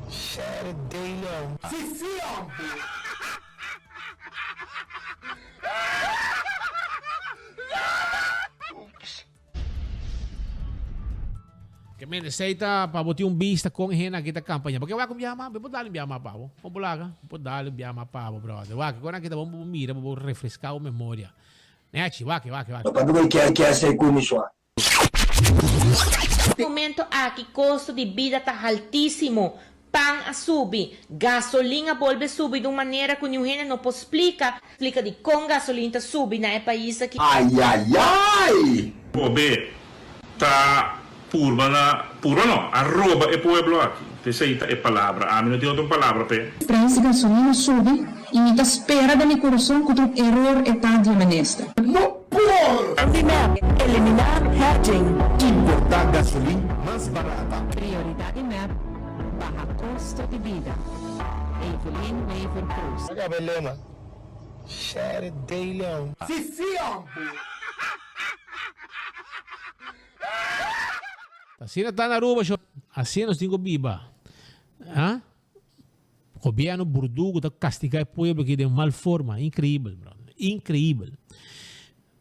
Sherry Daleon. Si si ampu! Ke men esei ta pa bo tin un bista kon e hende aki ta kampaña. Paske wak un biaha mas, bo por dal un biaha mas pa bo. Kon bo laga? Bo por dal un biaha mas pa bo, brother. Wak, kon aki ta bon pa bo mira, pa bo refreská bo memoria. Nechi, wak, wak, wak. No pa mi kier kier ser cu mi sua. Momento aki kosto di bida ta haltísimo, pan a subi, gasolin a bolbe subi di un manera ku niun hende no por splika, splika di kon gasolin ta subi na e pais aki. Ayayay! Bobe ta purba na, purba no, a roba e pueblo aki. Esei ta e palabra. Ami no tin otro palabra p'e. Prijs di gasolina subi y mi ta spera den mi curason cu ta un eror e ta di e minister. No por! Di mep, Elimina hedging. Importa gasolin mas barata. Prioridad di mep, Baha costo di bida. Evelyn Wever Croes. Abelena, Sherry Daleon. Si si ampu! Asina ta na Aruba sho. Asina nos tin ku biba. Ha? Gobierno burdugo ta castiga e pueblo aki den mal forma. Increibel, brother. Increibel.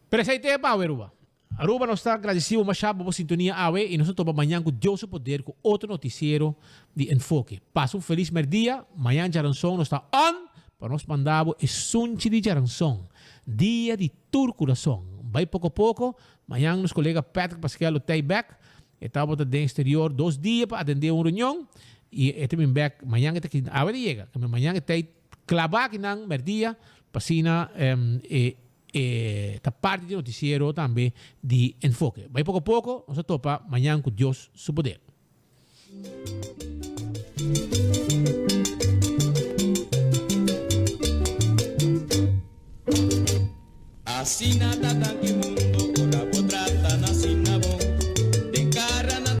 Pero esei te pa awe, Aruba. Aruba nos ta agradecido masha pa bo sintonia awe y nos ta topa mañan cu Dios su poder cu otro noticiero di Enfoke. Pasa un feliz merdia. Mañan djaranson nos ta on pa nos manda bo e sunchi di djaranson. Dia di tur curason. Bay poco poco. Mañan nos colega Patrick Pasquel lo tey bek. E tabata den exterior dos dia pa atende un reunion y e ta bin bek mañan e ta ki awe ta yega. Mañan e tey claba akinan merdia pa asina e e ta parti di noticiero tambe di Enfoke. Bay poco poco nos ta topa mañan cu Dios su poder. Asina ta danki mundu.